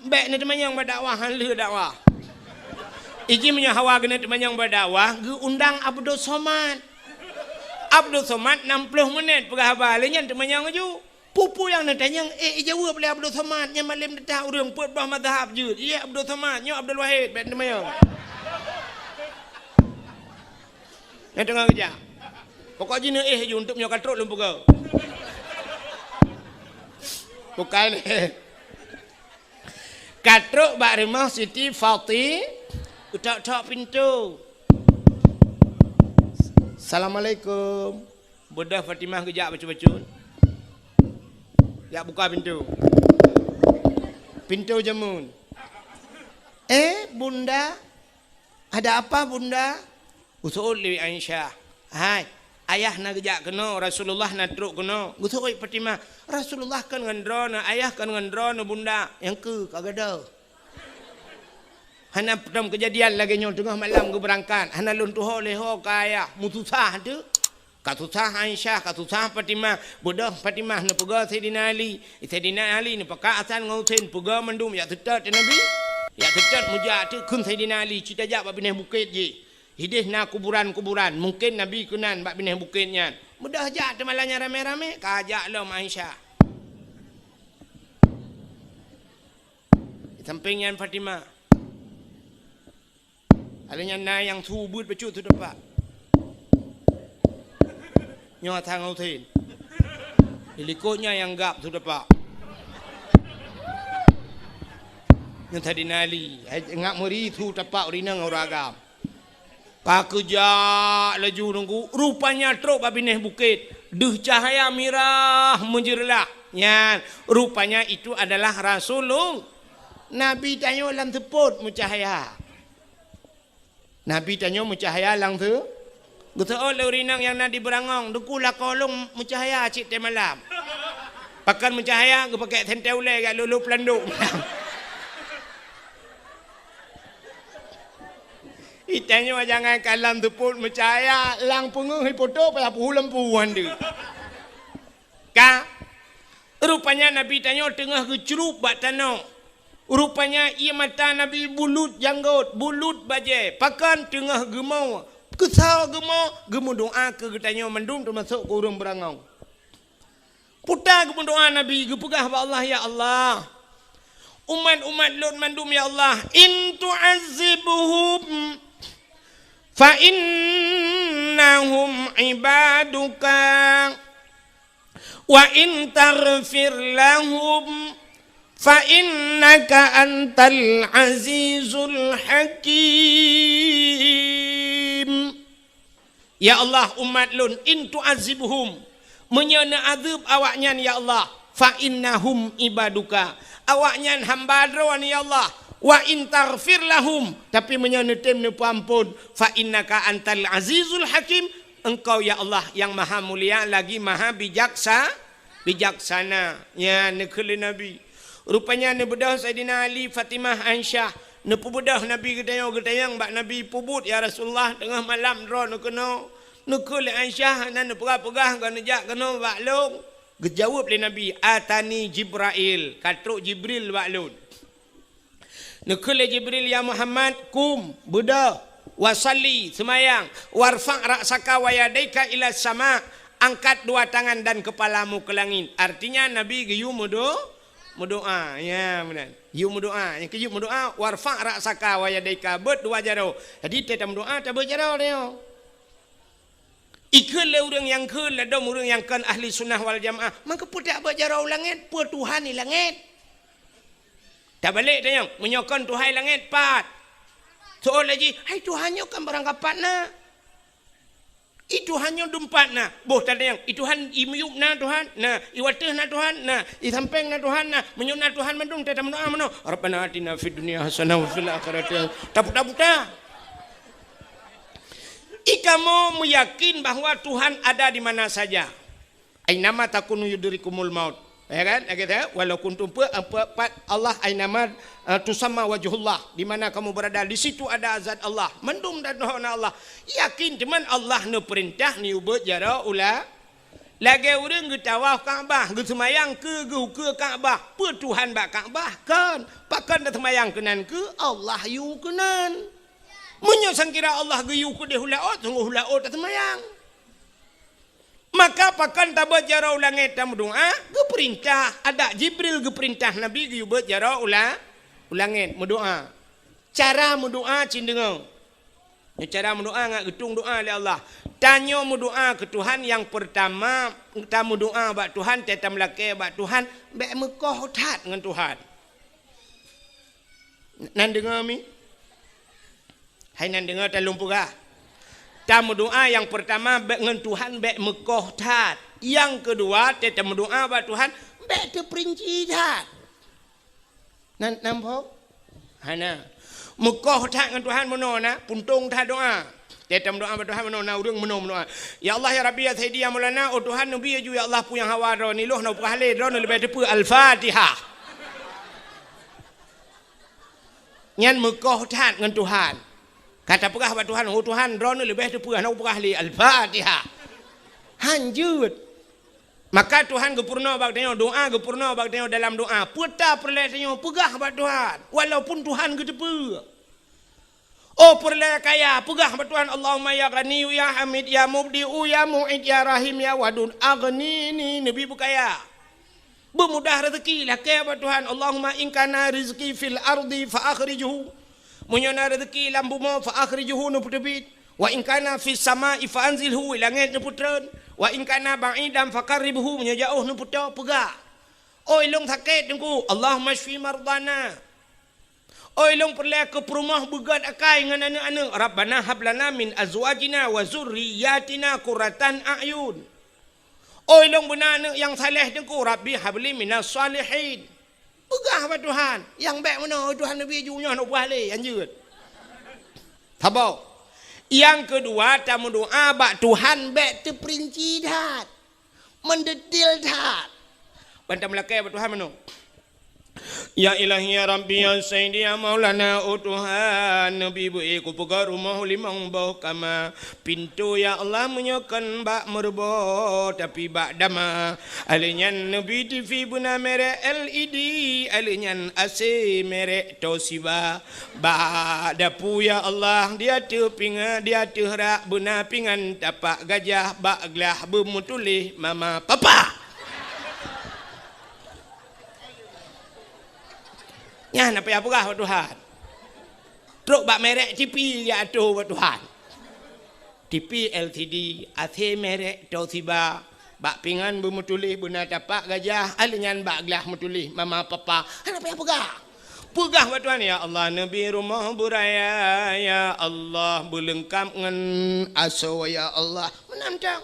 Bék neuteumanyong bak dakwah, han lheueh dakwah. Iji meunyoe hawa geuneuk teumanyong bak dakwah, geuundang Abdul Somad. Abdul Somad nam ploh menit peugah haba, lé nyan teumanyong laju. Peue-peue nyang neutanyong, eh, ijaweueb lé Abdul Somad, nyan malem teuta ureueng peuet boh mazhab jeuet. Iya Abdul Somad, nyoe Abdul Wahid, bék teumanyong. Nyang teungoh geujak. Pokok jih neuéh ju, untuk meunyoe ka trok lôn peugah. Bukai lé. Ka trok bak rumoh Siti Fati, geutok-tok pintoe. Assalamualaikum. Beudôh Fatimah geujak bacut-bacut. Jak buka pintoe. Pintoe jameun. Eh, Bunda? Ada apa, Bunda? Geuseuôt lé Aisyah. Hai, ayah na geujak keunoe, Rasulullah na trok keunoe. Geuseuôt Fatimah, Rasulullah kon ngon droeneuh, ayah kon ngon droeneuh, Bunda. Nyang keu ka gadoh. Hana peutrom keujadian lagée nyoe teungoh malam geubeurangkat, hana lôn tuho lé ho keu ayah, meususah teuh. Ka susah Aisyah, ka susah Fatimah, beudôh Fatimah neupeugah Saidina Ali. Saidina Ali neupakat Hasan ngon Husein, peugah mandum jak seutôt teuh Nabi. Jak seutôt meujak teuh kheun Saidina Ali, ci tajak bak binéh bukét jih. Hideh na kuburan-kuburan, mungken Nabi keunan bak binéh bukét nyan. Beudôh jak teuh malam nyan ramé-ramé, ka jak lom Aisyah. Di sampéng nyan Fatimah. Lalu nyan na nyang su beuet bacut su tepak. Nyoe Hasan ngon Husein. Di likot nyan nyang gab su tepak. Nyoe Saidina Ali. Hai, ngak meuri su tepak ureueng inong ureueng agam. Ka geujak laju nunggu, rupanya trok bak binéh bukét, deuh cahya mirah meujeureulah. Nyan, rupanya itu adalah Rasulullah. Nabi tanyoe lam seupôt meucahya. Nabi tanyoe meucahya lam seu-, geuseuôt lé ureueng inong nyang na di beurangong, "Teungku, lakoe lôn meucahya cit teuh malam." Pakon meucahya, geupakèk sentée ulée jak lhôk-lhôk peulandôk. Itanyoe jangankan lam seupôt meucahya, lam peungeuh ipoto payah peuhu lampu han deuh. Ka, rupanya Nabi tanyoe teungoh geucrueb bak tanoh. Rupanya ié mata Nabi bulut janggôt, bulut bajée, pakon teungoh geumo. Keusoe geumo, geumeudoá keu geutanyoe mandum teumasok keu ureueng beurangong. Peue ta geumeudoá Nabi, geupeugah bak Allah, "Ya Allah, umat-umat lôn mandum, ya Allah, in tu'azzibhum fa innahum ibaduka, wa in taghfir lahum fa innaka antal azizul hakim." Ya Allah, umat lôn, in tu'azzibhum, meunyoe neuazeueb awaknyan, ya Allah, fa innahum ibaduka, awaknyan hamba Droe, ya Allah, wa in taghfir lahum, tapi meunyoe neutem neupeuamphon, fa innaka antal azizul hakim, Engkau, ya Allah, nyang maha mulia lagi maha bijaksa-, bijaksana. Nyan neukheun lé Nabi. Rupanya neubeudôh Saidina Ali, Fatimah, Aisyah. Neupeubeudôh Nabi geutanyoe, geutanyong bak Nabi, "Peubuet, ya Rasulullah, teungoh malam droeneuh keunoe?" Neukheun lé Aisyah, hana neupeugah-peugah, ka neujak keunoe bak lôn. Geujaweueb lé Nabi, "Atani Jibrail, ka trok Jibril bak lôn." Neukheun lé Jibril, "Ya Muhammad, kum, beudôh, wa shalli, seumayang, warfa' ra'saka wa yadaika ila sama, angkat dua tangan dan kepalamu ke langit." Artinya, Nabi geuyue meudo-, meudoá. Ya, meunan. Geuyue meudoá. Nyang keujeuet meudoá, "Warfa' ra'saka wa yadaika," beuet dua jaroe. Jadi, watée tameudoá, tabeuet jaroe nyoe. Ikheun lé ureuëng nyang kheun ladôm ureuëng nyang kon ahli sunnah wal jamaah, maka peue tajak beuet jaroe u langét, peue Tuhan di langét? Tabalek tanyong, meunyoe kon Tuhan di langét, pat? Soe laju, hai Tuhan nyoe kan barang kapat na. I Tuhan nyoe dumpat na. Boh tatanyong, i Tuhan i miyueb na Tuhan? Na. I wateueh na Tuhan? Na. I sampéng na Tuhan? Na. Meunyoe na Tuhan mandum, tameudoá meunoe, "Rabbana atina fid dunya hasanah wa fil akhirati hasanah." Taputa-puta. I kamoe meuyakin bahwa Tuhan ada di mana saja. "Ainama takunu yudrikumul maut." Ya kan? Ya kita, "Walau kuntum pe-, pe-, pat Allah ainama, eh, tusamma wajhullah." Di mana kamu berada, di situ ada zat Allah. Mandum dan na Allah. Yakin teuma Allah neupeurintah neubeuet jaroe u la-, lagée ureuëng geutawaf Ka'bah, geuseumayang keu geuh ukeue Ka'bah. Peue Tuhan bak Ka'bah? Kon. Pakon taseumayang keunan keu Allah yue keunan. Meunyoe sangkira Allah geuyue keudeh u laôt, sunggoh u laôt taseumayang. Maka pakon tabeuet jaroe u langét tameudoá? Geupeurintah, adak Jibril geupeurintah Nabi geuyue beuet jaroe u la-, u langét meudoá. Cara meudoá cit deungoe. Nyoe cara meudoá ngat geutueng doá lé Allah. Tanyoe meudoá keu Tuhan nyang peurtama, tameudoá bak Tuhan, tameulakée bak Tuhan, bék meukoh that ngon Tuhan. Nan deungoe mi? Hai nan deungoe, ta lôn peugah. Tameudoá nyang peurtama bék ngon Tuhan bék meukoh that. Nyang keudua, ta-, tameudoá bak Tuhan bék teupeurinci that. Nan, nan phom? Hana. Meukoh that ngon Tuhan meunoe na, puntông that doá. Ta-, tameudoá bak Tuhan meunoe na, ureuëng meunoe meudoá. "Ya Allah, ya Rabbi, ya Sayyidi, ya Maulana, oh Tuhan, neubi laju, ya Allah, peue nyang hawa droeneuh, lôn hana peugah lé, droeneuh leubeh teupeue." Al-Fatihah. Nyan meukoh that ngon Tuhan. Ka tapeugah bak Tuhan, "Oh Tuhan, droeneuh leubeh teupeue, hana kupeugah lé." Al-Fatihah. Han jeuet. Maka Tuhan geupeurunoe bak tanyoe, doa geupeurunoe bak tanyoe dalam doa. Peue ta peureulée tanyoe peugah bak Tuhan, walaupun Tuhan geuteupeue. Oh peureulée kaya, peugah bak Tuhan, "Allahumma ya Ghaniyyu ya Hamid ya Mubdi'u ya Mu'id ya Rahim ya Wadud, aghnini," neubi beukaya. Beumudah rezeki, lakée bak Tuhan, "Allahumma in kana rizqi fil ardi fa akhrijhu." Meunyoe na rezeki lam bumoe, fa akhrijhu, neupeuteubiet. "Wa in kana fis sama'i fa anzilhu," langét neupeutreun. "Wa in kana ba'idan fa qarribhu," meunyoe jaoh neupeutôh, peugah. Oi lôn sakét Teungku, "Allahumma syfi mardana." Oi lôn peureulée keu peurumoh beugét akai ngon aneuëk-aneuëk, "Rabbana hab lana min azwajina wa zurriyatina qurratan a'yun." Oi lôn beuna aneuëk nyang saleh Teungku, "Rabbi habli minas salihin." Peugah bak Tuhan, nyang bék meunoe, "Oi Tuhan, neubi ju nyoe, hana ubah lé, han jeuet." Saboh. Nyang keudua, tameudoa bak Tuhan bék teuperinci that, meudetil that. Ban tameulakée bak Tuhan meunoe. Ya Ilahi, ya Rabbi, ya Sayyidi, ya Maulana, oh Tuhan, neubi beu-i kupeugöt rumoh limong boh kama. Pintoe, ya Allah, meunyoe kon bak meureubo, tapi bak dama. Alheuh nyan neubi T V beuna merek L E D, alheuh nyan A C merek Toshiba. Bak dapu, ya Allah, di ateueh pingan, di ateueh rak beuna pingan tapak gajah, bak glah beumeutuléh mama papa. Nyan na payah peugah bak Tuhan. Trok bak merek T V ya ateueh bak Tuhan. T V L C D, A C merek Toshiba, bak pingan beumeutuléh beuna tapak gajah, alheuh nyan bak glah meutuléh mama papa. Hana payah peugah. Peugah bak Tuhan, "Ya Allah, neubi rumoh beuraya, ya Allah, beuleungkap ngon asoe, ya Allah." Meunan mantong.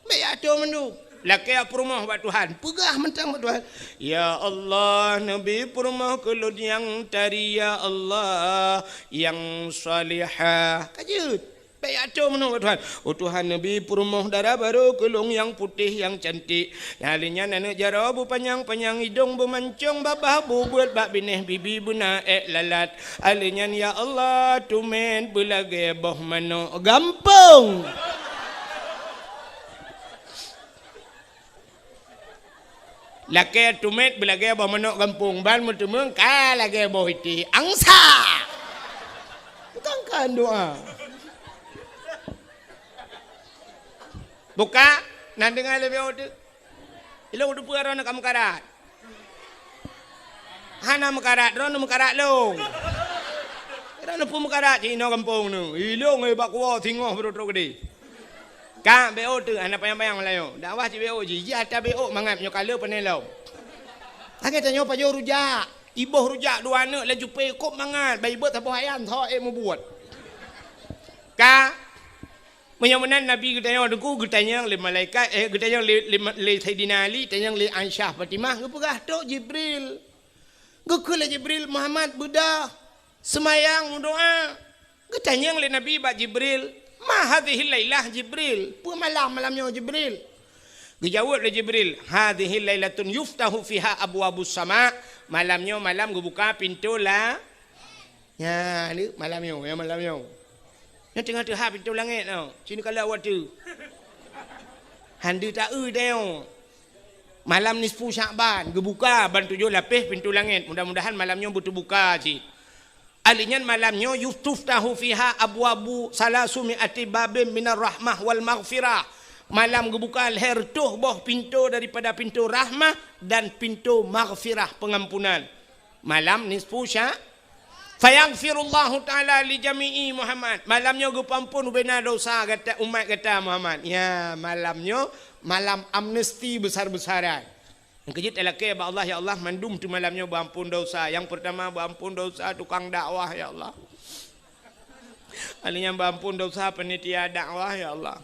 Bék ateueh mandum. Lakée peurumoh bak Tuhan. Peugah mantong bak Tuhan, "Ya Allah, neubi peurumoh keu lôn nyang tari, ya Allah, nyang salihah." Ka jeuet. Bék ateueh mandum bak Tuhan. "Oh Tuhan, neubi peurumoh dara barô keu lôn nyang putéh, nyang cantik." Nyang lheuh nyan aneuëk jaroe beupanyang-panyang, idong beumancong, babah bubeuet, bak binéh bibi beuna ék lalat. Alheuh nyan, ya Allah, teumét beulagée boh manok gampông. Lakée teumét beulagée boh manok gampông, ban meuteumeung ka lagée boh iték angsa. Bukan kan doa. Buka, na deungoe lé B O tu. Ilong tu peue droeneuh ka meukarat. Hana meukarat, droeneuh meukarat lôn. Droeneuh peue meukarat cit inoe gampông nyoe. Ilong, eh, bak kuwoe singoh beurôk-rôk geude. Ka B O tu, hana panyang-panyang Meulayu. Dakwah cit B O jih, jih ata B O mangat nyoe ka le pane lom. Lagée tanyoe pajoh rujak, iboh rujak dua aneuk laju pé kop mangat, bai beuet saboh ayam tho ék mubuet. Ka Meunyoe meunan Nabi geutanyong teungku, geutanyong lé malaikat, eh, geutanyong lé, lé, lé Saidina Ali, tanyong lé Aisyah Fatimah, geupeugah trok Jibril. Geukheun lé Jibril, "Muhammad, beudôh, seumayang, meudoá." Geutanyong lé Nabi bak Jibril, "Ma hadhihil lailah, Jibril? Peue malam, malam nyoe, Jibril?" Geujaweueb lé Jibril, "Hadhihil lailatun yuftahu fiha abwabus sama." Malam nyoe malam geubuka pintoe la Nyan, ni malam nyoe, ya malam nyoe. Nyoe teungoh teuhah pintoe langét nyoe. Sinoe ka lheueh watèe. Han deuh taeu nyoe. Malam nisfu Syakban, geubuka ban tujoh lapéh pintoe langét. Mudah-mudahan malam nyoe beuteubuka cit. Alèh nyan malam nyoe, yutuftahu fiha abwabu salasumi ati babin minar rahmah wal maghfirah. Malam geubuka lhèe reutôh boh pintoe daripada pintoe rahmah dan pintoe maghfirah, pengampunan. Malam nisfu Sya-, fayaghfirullahu ta'ala li jami'i Muhammad. Malam nyoe geupeuampôn ubena dosa gata, umat gata Muhammad. Ya, malam nyoe malam amnesti besar-besaran. Nyang keujeuet talakèe bak Allah, "Ya Allah, mandum teuh malam nyoe beuampôn dosa." Nyang peurtama beuampôn dosa tukang dakwah, ya Allah. Alèh nyan beuampôn dosa panitia dakwah, ya Allah.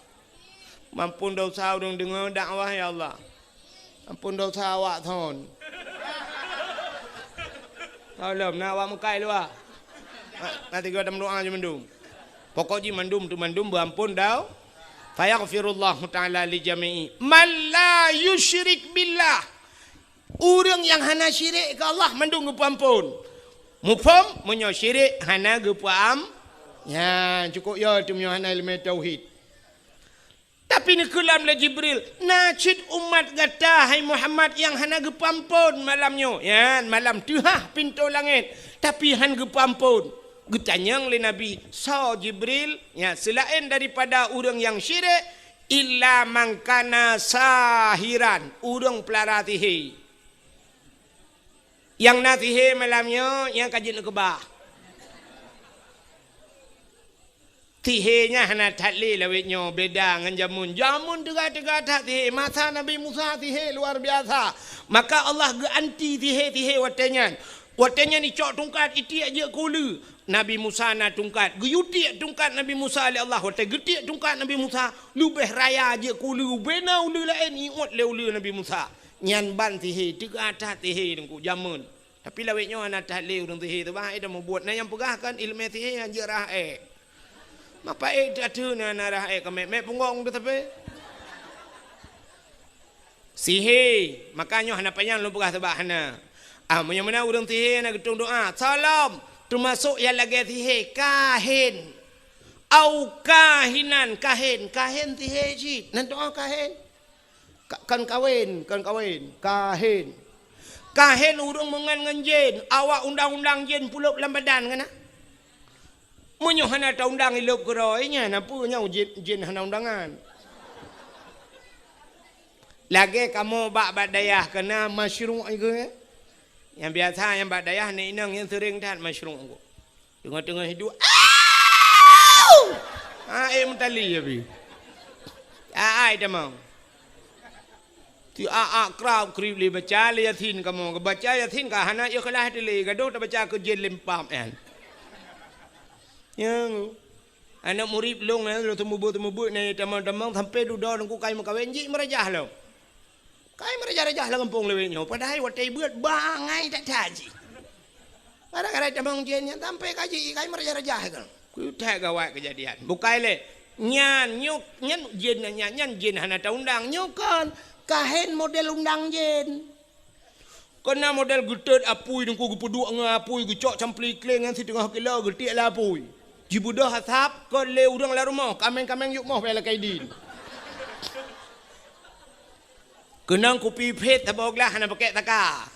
Beuampôn dosa ureueng deungö dakwah, ya Allah. Ampôn dosa awak thon. Tolong, na awak meukai luwa. Na, na tiga dalam doa je mandum. Pokok jih mandum tu mandum beuampôn dau. Fayaghfirullahu ta'ala li jami'i man la yusyrik billah. Ureueng nyang hana syirik keu Allah mandum geupeuampôn. Muphom, meunyoe syirik hana geupeuam-, nyan cukôp yo teuh meunyoe hana ileumèe tauhid. Tapi neukeulam lé Jibril, "Na cit umat gata, hai Muhammad, nyang hana geupeuamphon malam nyoe." Nyan, malam teuhah pintoe langèt, tapi han geupeuamphon. Geutanyong lé Nabi, "Soe Jibril?" Nyan, seulaén daripada ureuëng nyang syirik, "Illa man kana sahiran," ureuëng peulara sihé. Nyang na sihé malam nyoe, nyang ka jeuet neukeubah. Sihé nyan hana that lé lawét nyoe, beda ngon jameun. Jameun teuga-teuga that sihé. Masa Nabi Musa sihé luar biasa. Maka Allah geuanti sihé-sihé watée nyan. Watée nyan icok tungkat, itiek jeuet keu uleue. Nabi Musa na tungkat. Geuyue tiek tungkat Nabi Musa lé Allah. Watée geutiek tungkat Nabi Musa, leubeh raya jeuet keu uleue. Bena uleue laén iôt lé uleue Nabi Musa. Nyan ban sihé, teuga that sihé teungku jameun. Tapi lawét nyoe hana that lé ureuëng sihé teuh, bah, eh, dah mubuet. Na nyang peugah kan ileumèe sihé hanjeuet rhah ék. Mapa ék that teuh na, na rhah ék ka mèk-mèk punggong teuh tapi. Sihé, maka nyoe hana panyang lôn peugah sabab hana. Ah, meunyoe meunan ureuëng sihé na geutueng doa, salam, teumasok nyang lagée sihé, kahin. Au kahinan, kahin, kahin sihé cit. Nan doa kahin. Ka-, kan kawén, kan kawén, kahin. Kahin ureuëng meungan ngon jén, awak undang-undang jén pulop lam badan kan na? Meunyoe hana taundang ilop keudroe nyan, na peue nyoe jén, jén hana undangan. Lagée kamoe bak, bak dayah keunan masyruq iku, eh? Nyang biasa nyang bak dayah ni inong nyang seuring that masyruq iku. Teungoh-teungoh hidup, "Au!" Ha, eh, meutali ya bi. Ai tamong. Ti a-a krab krib lé baca lé Yasin kamoe. Baca Yasin ka hana ikhlas teuh lé, gadoh tabaca keu jén lempam nyan. Nyang aneuk murit lôn nyan, lôn teumubeuet-teumubeuet nyan tamong-tamong sampai dudoe teungku kai meukawen jih meurajah lom. Kai meurajah-rajah lam gampông lawét nyoe, padahai watée beuet bangai that-that jih. Gara-gara tamong jén nyan sampai ka jih kai meurajah-rajah kan. Keu that gawat keujadian. Bukai lé. Nyan nyoe, nyan jén nyan, nyan jén hana taundang. Nyoe kon kahen model undang jén. Keunan model geutot apui teungku geupeuduek ngon apui geucok campli kleng nyan siteungoh kilo geutiek lé apui. Jibeudôh asab kon lé ureuëng lam rumoh, kaméng-kaméng yub moh bak lakée dien. Keunong kupi phét saboh glah hana pakèk taka.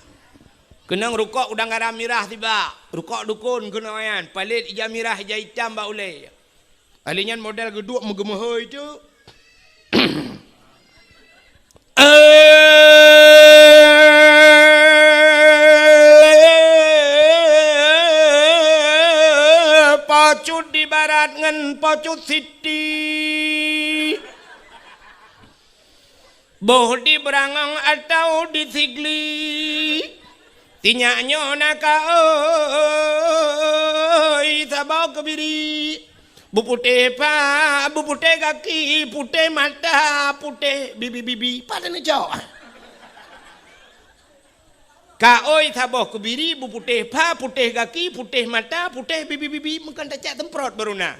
Keunong rukok udang garam mirah sibak, rukok dukon keunong nyan, palét ija mirah ija itam bak ulée. Ahli nyan model geuduek meugeumeuhôi teuk. Pocut di barat ngon pocut siti. Boh di Beurangong atau di Sigli, sinyak nyoe na kaôi saboh keubiri. Beuputéh pha, beuputéh gaki, putéh mata, putéh bibi-bibi. Pat neucok? Kaôi saboh keubiri, beuputéh pha, putéh gaki, putéh mata, putéh bibi-bibi. Meukan tacak semprot baru na.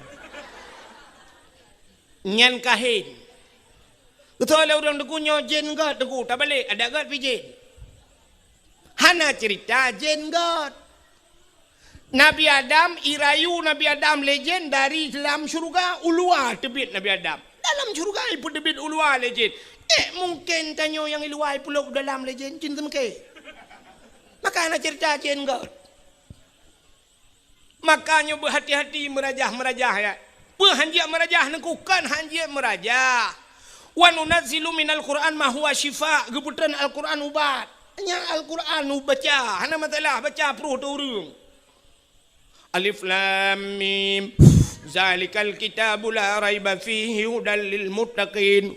Nyan kahen. Geutoe lé ureuëng teungku nyoe jén gét teungku, tabalek adak gét pih jén. Hana cerita jén gét. Nabi Adam, irayu Nabi Adam lé jén dari lam syeuruga, u luwa teubiet Nabi Adam. Dalam syeuruga ipeuteubiet u luwa lé jén. Eh, mungken tanyoe nyang i luwa ipeulop dalam lé jén, jén teumeuke. Maka hana cerita jén gét. Maka nyoe beuhati-hati meurajah-meurajah, ya. Peue hanjeuet meurajah neukukon hanjeuet meurajah. Wa nunazzilu minal Qur'an ma huwa syifa, geupeutrön Al-Qur'an ubat. Nyan Al-Qur'an ubaca, hana masalah, baca pruh teuh ureuëng. Alif Lam Mim. Zalikal kitabu la raiba fihi hudal lil muttaqin.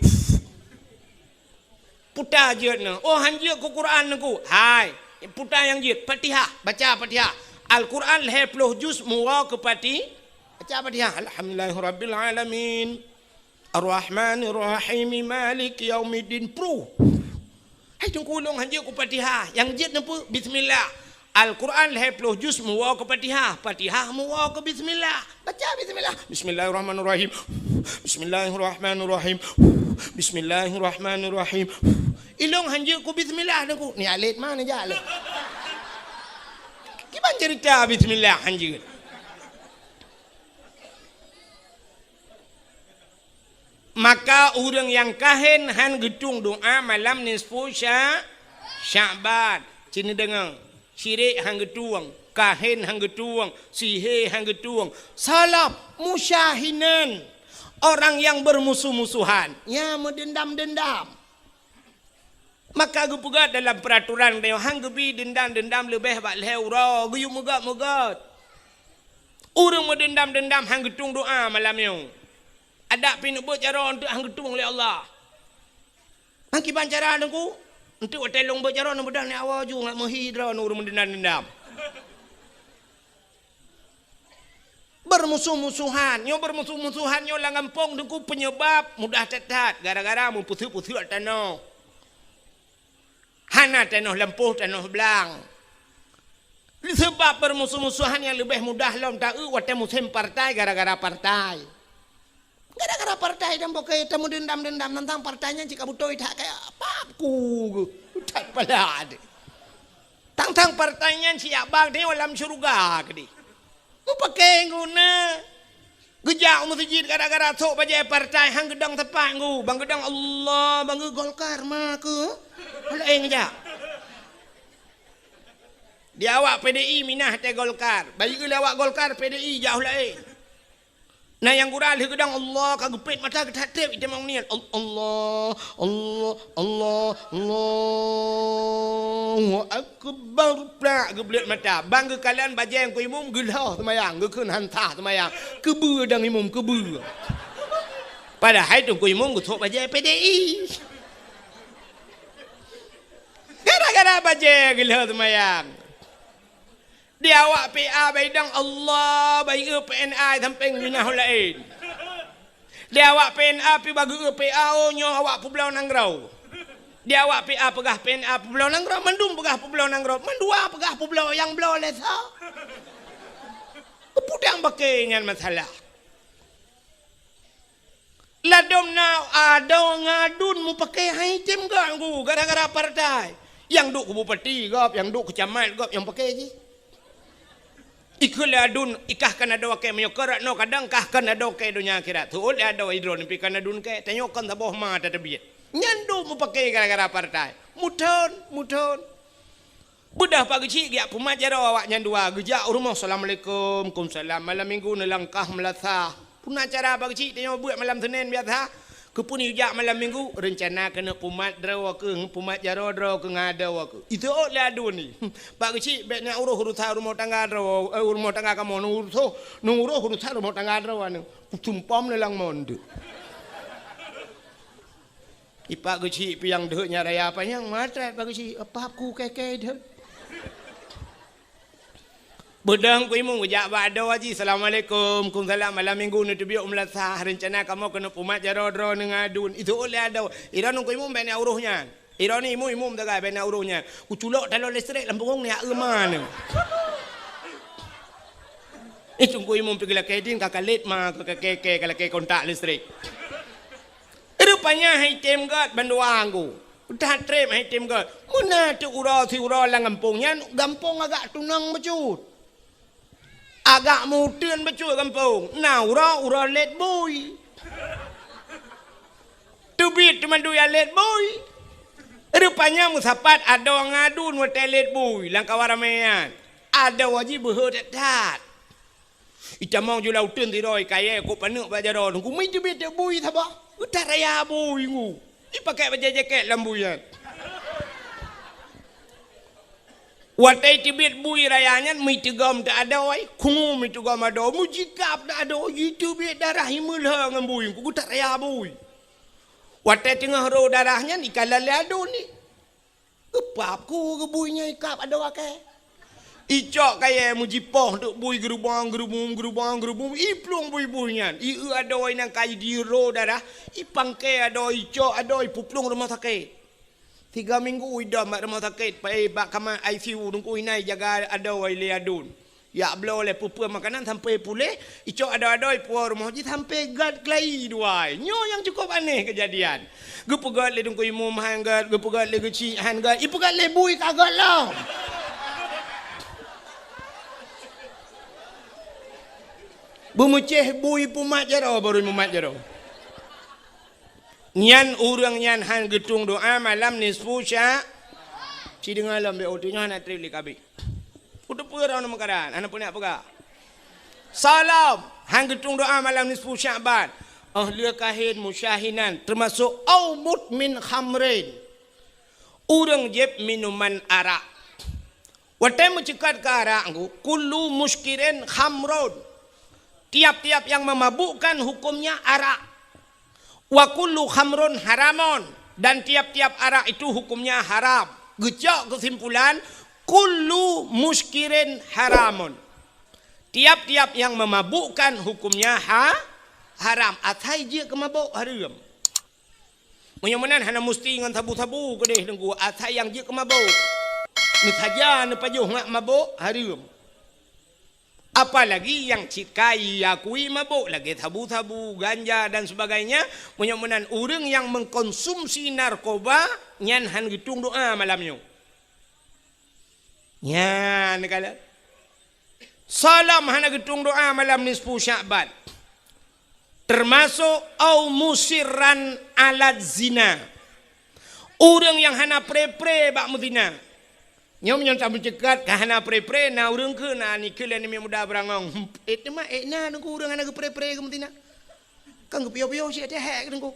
Puta jeuet nyoe. Oh, hanjeuet keu Quran nyoe ku. Hai, puta nyang jeuet. Fatihah, baca Fatihah. Al-Quran lhèe ploh juz muwoe keu Fati-, baca Fatihah. Alhamdulillahirabbil alamin. Arrahmanirrahim. Maliki yaumiddin. Pruh. Hai, teungku, ulôn hanjeuet keu Fatihah. Nyang jeuet nyoe peue? Bismillah. Al-Quran lhèe ploh juz muwoe keu Fatihah, Fatihah muwoe keu bismillah. Baca bismillah. Bismillahirrahmanirrahim. Bismillahirrahmanirrahim. Bismillahirrahmanirrahim. Ilôn hanjeuet keu bismillah nyoe ku. Ni alet ma neujak lé. Kiban Cerita bismillah hanjeuet. Maka ureuëng nyang kahén han geutueng doa malam nisfu Sya-, Sya'ban. Cit neudeungoe, syirik han geutueng, kahén han geutueng, sihé han geutueng, salab, musyahinan, orang yang bermusuh-musuhan, ya, meudendam-dendam. Maka geupeugah dalam peuraturan tanyoe, han geubi deundam-deundam leubeh bak lhée uroe, geuyue meugot-meugot. Ureuëng meudeundam-deundam han geutueng doa malam nyoe. Adak pih neubeuet jaroe eunteuk han geutueng lé Allah. Meukiban cara Teungku, eunteuk watée lôn beuet jaroe neubeudoh nyoe awai ju ngat meuhi droeneuh ureuëng meudeundam-deundam. Beurmusoh-musohan. Nyoe beurmusoh-musohan nyoe lam gampông Teungku peunyeubab mudah that-that gara-gara meupeuseuek-peuseuek tanoh. Hana tanoh lampôh, tanoh blang. Seubab beurmusoh-musohan nyang leubeh mudah lom taeu watée musém partai gara-gara partai. Gara-gara partai dan bukée tameudeundam-deundam teuntang partai nyan cit ka beutôi that kaya pap ku that pala deh. Tang-tang partai nyan siyak bak tanyoe lam syeuruga keudeh. Mupakée guna. Geujak u meuseujid gara-gara sôk bajée partai han geudong teupah ngu. Bang geudong Allah, bang geu Golkar ma keu. Laén geujak. Di awak P D I minah tée Golkar. Bayeue lé awak Golkar P D I jauh laén. Na nyang gura lheueh geudong Allah ka geupét mata geutat treb itamong niet. Al-, Allah, Allah, Allah, Allahu Akbar. Plak geubleuet mata. Bang geukalon bajée Teungku Imum geulhoh seumayang, geukheun han sah seumayang. Keubeue dang Imum, keubeue. Padahai Teungku Imum geusôk bajée P D I. Gara-gara bajée geulhoh seumayang. Di awak P A baidong Allah, bayeue P N A sampéng minah laén. Di awak P N A pi bageue P A, oh, nyoe awak peubloe nanggroe. Di awak P A peugah P N A peubloe nanggroe, mandum peugah peubloe nanggroe, mandua peugah peubloe nyang bloe lé sa. Peue dang bakée nyan masalah. Ladom na adoe ngon aduen mupakée han item gob ngu gara-gara partai. Nyang duek keu bupati gob, nyang duek keu camat gob nyang pakée jih. Ikheun lé aduen, ikah kon adoe kée meunyoe keu rot noe kadang kah kon adoe kée donya akhirat. Teuôt lé adoe idroe neupi kon aduen kée, tanyoe kon saboh ma tateubiet. Nyan duek mupakée gara-gara partai. Muthon, muthon. Beudôh Pak Geuchik geujak peumat jaroe awak nyan dua, geujak u rumoh, "Assalamualaikum." "Kumsalam." Malam minggu neulangkah meulasah. Peue na cara Pak Geuchik tanyoe beuet malam Senin biasa? Keupeue neujak malam minggu? Reuncana keuneuk peumat droe keuh, peumat jaroe droe keuh ngon adoe keuh. Iteuôt lé aduen ni. Pak Geuchik bék neujak uroh urusan rumoh tangga droe, eh, rumoh tangga kamoe, neuuroh, neuuroh urusan rumoh tangga droe nyoe. Kusumpom lé lam mon deuek. Ipak Geuchik piang deuek nyan raya panyang, matrat Pak Geuchik, pap ku kée-kée deuek. Beudôh Teungku Imum geujak bak adoe jih, "Assalamualaikum." "Kumsalam." "Malam minggu neuteubiet u meulasah, reuncana kamoe keuneuk peumat jaroe droeneuh ngon aduen." Iteuôt lé adoe, "Idroeneuh Teungku Imum bék neujak uroh nyan. Idroeneuh Imum-imum sagai bék neujak uroh nyan. Kuculok taloe listrik lam punggong neujak eu ma nyoe." Eh, Teungku Imum pi geulakée dien ka kalét ma, ka kée-kée ka lakée kontak listrik. Rupanya han item gob bandua ngu. That treb han item gob. Meunan teuk uroe siuroe lam gampông nyan, gampông agak tunong bacut. Agak meuteun bacut gampông. Na uroe, uroe lét bui. Teubiet teumandui lét bui. Rupanya meusapat adoe ngon aduen watée lét bui lam kawan ramé nyan. Adoe jih beuhe that-that. Itamong ju lam uteuen sidroe kayée kok paneuk bak jaroe nunggu meuteubit bui saboh. Geutaraya bui ngu. Ipakai bajée jakét lam bui nyan. Watée teubiet bui raya nyan meuteugom teuh adoe, khungu meuteugom adoe, meujikab teuh adoe, jiteubiet darah imeulhö ngon bui ngu geutaraya bui. Watée teungoh rô darah nyan ikalon lé aduen ni. Geupap ku geubui nyoe ikab adoe akée. Icok kayée meujipoh teuk bui geurubong geurubong geurubong geurubong iplueng bui-bui nyan. Ieu adoe nyang ka jiro darah, ipangke adoe, icok adoe ipeuplueng rumoh sakét. Tiga minggu idom bak rumoh sakét, pai bak kama I C U teungku inai jaga adoe lé aduen. Jak bloe lé peue-peue makanan sampoe puléh, icok adoe-adoe ipuwoe rumoh jih sampoe gét keulayi dua. Nyoe nyang cukôp aneh keujadian. Geupeugét lé Teungku Imum han gét, geupeugét lé Geuchik han gét, ipeugét lé bui ka gét lom. Beumeucéh bui pumat jaroe baru mumat jaroe. Nyan ureuëng nyan han geutueng doa malam nisfu sya-, ci deungoe lom, beu tujoh na treb lé kabeh. Uteupeue droeneuh meukaran, hana peue nak peugah. Salam, han geutueng doa malam nisfu Sya'ban. Oh, lheueh kahén musyahinan, teumasok au mudmin khamrin. Ureuëng jieb minuman arak. Watée meuceukat keu arak nggu, kullu muskirin khamrun. Tiap-tiap yang memabukkan hukumnya arak. Wa kullu khamrun haramun, dan tiap-tiap arak itu hukumnya haram. Geucok keusimpulan, kullu muskirin haramun. Tiap-tiap yang memabukkan hukumnya ha-, haram. Asai jeuet keu mabok hareuem. Meunyoe meunan hana musti ngon sabu-sabu keudeh teungku, asai nyang jeuet keu mabok. Meusaja neupajoh ngat mabok hareuem. Apalagi nyang cit kai akui mabok lagée sabu-sabu, ganja dan sebagainya, meunyoe meunan ureuëng nyang mengkonsumsi narkoba nyan han geutueng doa malam nyoe. Nyan kala. Salam hana geutueng doa malam nisfu Sya'ban. Termasok au musirran ala zina. Ureuëng nyang hana pre-pre bak meuzina. Nyoe meunyoe tameuceukat ka hana pre-pre, na ureuëng keu na nikeue lé aneuk muda beurangong. Eh, teuma eh na nunggu ureuëng hana geupre-pre keu meuzina. Kan geupiôh-piôh cit teuhek teungku.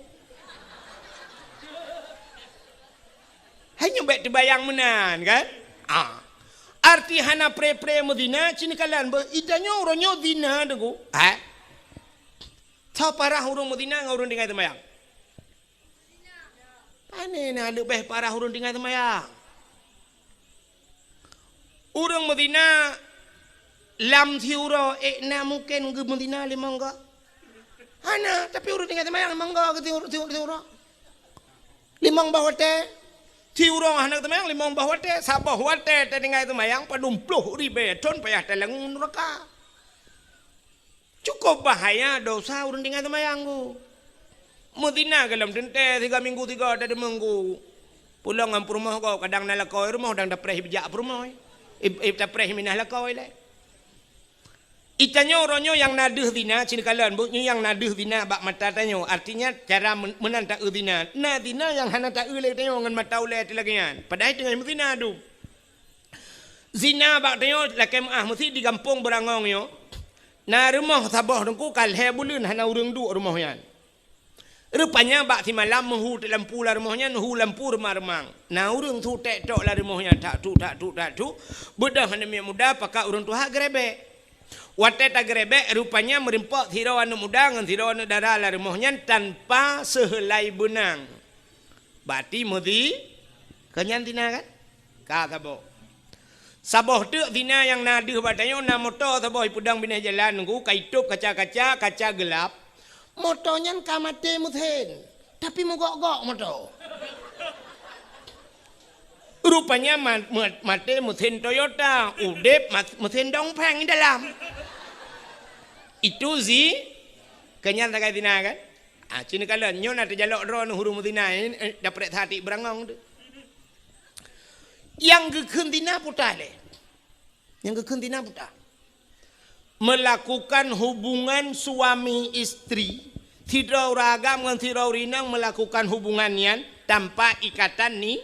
Hai nyoe bék teubayang meunan kan? Ah. Arti hana pre-pre meuzina cit neukalon beu, itanyoe uroe nyoe zina teungku. Eh? Tho parah ureuëng meuzina ngon ureuëng tinggai teumayang. Pane na leubeh parah ureuëng tinggai teumayang. Ureuëng meuzina lam siuroe, eh, na mungken geumeuzina limong goe? Hana, tapi ureuëng tinggai teumayang limong goe keu siuroe, siuroe, siuroe. Limong boh watée. Siuroe hana teumayang limong boh watée, saboh watée tatinggai teumayang padum ploh ribée thon payah talangue nuraka. Cukup bahaya dosa ureuëng tinggai teumayang tu. Meuzina gohlom teuntée siga minggu siga teudeungoe. Pulang ngon peurumoh gob, kadang na lakoe rumoh, kadang tapreh bijak peurumoh. Ib-, ib-, tapreh minah lakoe lé. Itanyoe uroe nyoe nyang na deuh zina, cit neukalon, buet nyoe nyang na deuh zina bak mata tanyoe. Artinya, cara men-, meunan taeu zina. Na zina nyang hana taeu lé tanyoe ngon mata ulée teuh lagée nyan. Padahai teungoh meuzina dum. Zina bak tanyoe lakée meuáh meusi di gampông beurangong nyoe. Na rumoh saboh teungku ka lhée buleuen hana ureuëng duek rumoh nyan. Rupanya bak simalam meuhu teuk lampu lam rumoh nyan, hu lampu reumang-reumang. Na ureuëng su tek tok lam rumoh nyan, tak tuk, tak tuk, tak tuk. Beudôh aneuk miet muda pakat ureuëng tuha geurebek. Watée tageurebek, rupanya meurimpok sidroe aneuk muda ngon sidroe aneuk dara lam rumoh nyan tanpa seuheulai beunang. Bati meuzi, keu nyan zina kan? Ka saboh. Saboh teuk zina nyang na deuh bak tanyoe, na moto saboh ipeudong binéh jalan nunggu, ka itôb kaca-kaca, kaca geulap. Moto nyan ka maté meusen, tapi meugok-gok moto. Rupanya ma-, ma-, maté meusen Toyota, udeb ma-, meusen Dongfeng di dalam. Itu zi-, keu nyan sagai zina kan? Ah, cit neukalon, nyoe na teujalok droeneuh ureuëng meuzina, eh, eh, daprek satik beurangong tu. Nyang geukheun zina peue teuh lé. Nyang geukheun zina peue teuh. Melakukan hubungan suami istri, sidroe ureuëng agam ngon sidroe ureuëng inong melakukan hubungan nyan tanpa ikatan ni-,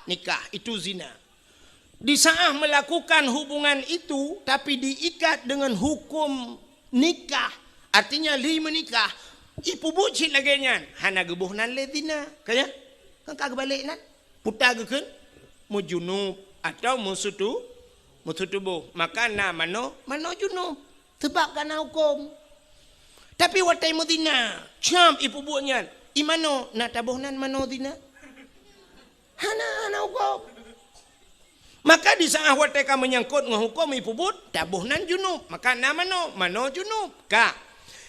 nikah, itu zina. Di saat melakukan hubungan itu, tapi diikat dengan hukum nikah, artinya lheueh meunikah, ipeubuet cit lagée nyan, hana geuboh nan lé zina. Ka nyan? Kan ka geubalek nan? Peue teuh geukheun? Meujunub atau meusutu-, meusutuboh. Maka na manoe, manoe junub. Sabab ka na huköm. Tapi watée meuzina, cam ipeubuet nyan, i manoe na taboh nan manoe zina? Hana, hana huköm. Maka di saat watée ka meunyangkot ngon huköm ipeubuet, taboh nan junub. Maka na manoe, manoe junub. Ka.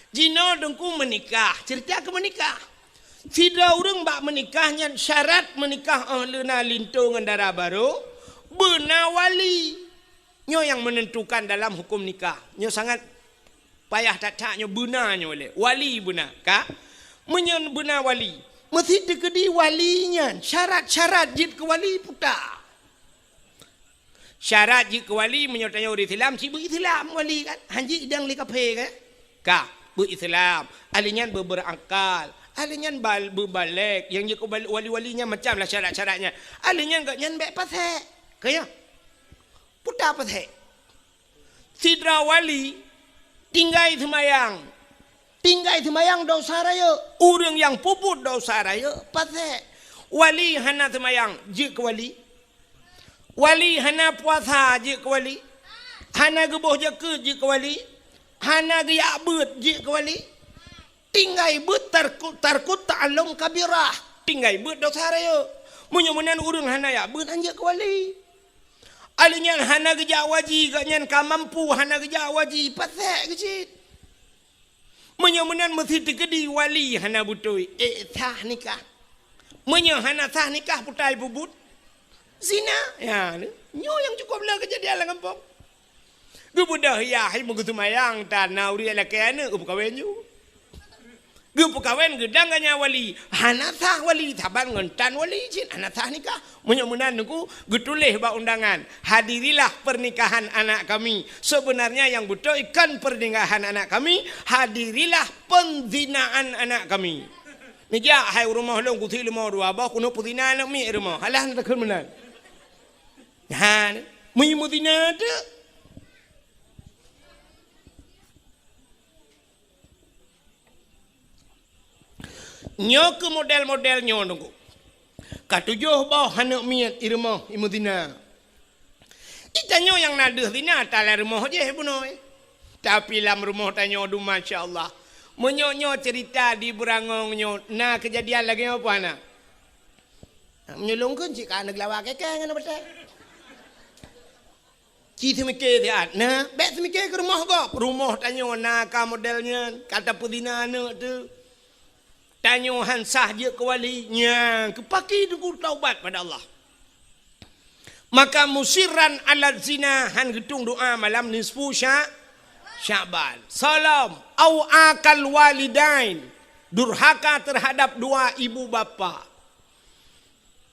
Jinoe teungku meunikah, ceurita keu meunikah. Sidroe ureuëng bak meunikah nyan syarat meunikah óh lheueh na linto ngon dara barô, beuna wali. Nyoe nyang meunentukan dalam huköm nikah. Nyoe sangat payah that-that nyoe beuna nyoe lé. Wali beuna, ka? Meunyoe beuna wali, meusi teukeudi wali nyan syarat-syarat jeuet keu wali peue teuh. Syarat jeuet keu wali meunyoe tanyoe ureuëng Islam, cit beu Islam wali kan? Hanjeuet idang lé kafé kan? Ka, beu-Islam, ahli nyan beu-, beurakal, ahli nyan bal-, beubalek, nyang jeuet keu bal-, wali-wali nyan macam lah syarat-syarat nyan. Ahli nyan gobnyan bèk pasék. Ka nyo? Peue ta pasék. Sidroe wali tinggai seumayang. Tinggai seumayang desya rayeuk. Ureueng nyang peubuet desya rayeuk pasék. Wali hana seumayang, jeuet keu wali. Wali hana puasa, jeuet keu wali. Hana geuboh jakeuet, jeuet keu wali. Hana geujak beuet, jeuet keu wali. Tinggai beuet tarku-, tarkut ta'allum kabirah. Tinggai beuet desya rayeuk. Meunyoe meunan ureueng hana jak beuet, han jeuet keu wali. Ahli nyan hana geujak haji, gobnyan ka mampu hana geujak haji, pasék keuh cit. Meunyoe meunan meusti teukeudi wali hana beutôi, ék sah nikah. Meunyoe hana sah nikah, peue ta peubuet? Zina. Ya, nyoe nyang cukup le keujadian lam gampông. Geubeudôh yah, hai meugeuseumayang, tan na ureueng lakée aneuk geupeukawen ju. Geupeukawen geudang gobnyan wali, hana sah wali, saban ngon tan wali cit, hana sah nikah. Meunyoe meunan Teungku, geutuléh bak undangan, "Hadirilah pernikahan anak kami. Sebenarnya yang beutôi kon pernikahan anak kami, hadirilah penzinaan anak kami." Neujak hai u rumoh lôn, kusi leumo dua boh, keuneuk peuzina aneuk miet rumoh. Alah, takheun meunan. Ha, meunyoe meuzina teuk. Nyoe keuh model-model nyoe Teungku. Ka tujoh boh aneuk miet i rumoh i meuzina. Itanyoe nyang na deuh zina, ta lam rumoh jih bunoe. Tapi lam rumoh tanyoe dum, masya Allah. Meunyoe nyoe cerita di Beurangong nyoe, na keujadian lagée nyoe peue hana? Meunyoe lôn kheun cit ka aneuk lawa keke ngon batée. Ci seumike siat, na, bék seumike keu rumoh gob. Rumoh tanyoe na ka model nyan, ka tapeuzina aneuk teuh. Tanyoe han sah jeuet keu wali, nyan keuh pakri Teungku taubat pada Allah. Maka musirran ala zina, han geutueng doa malam nisfu Sya-, Sya'ban. Salom, au akal walidain, durhaka terhadap dua ibu bapa.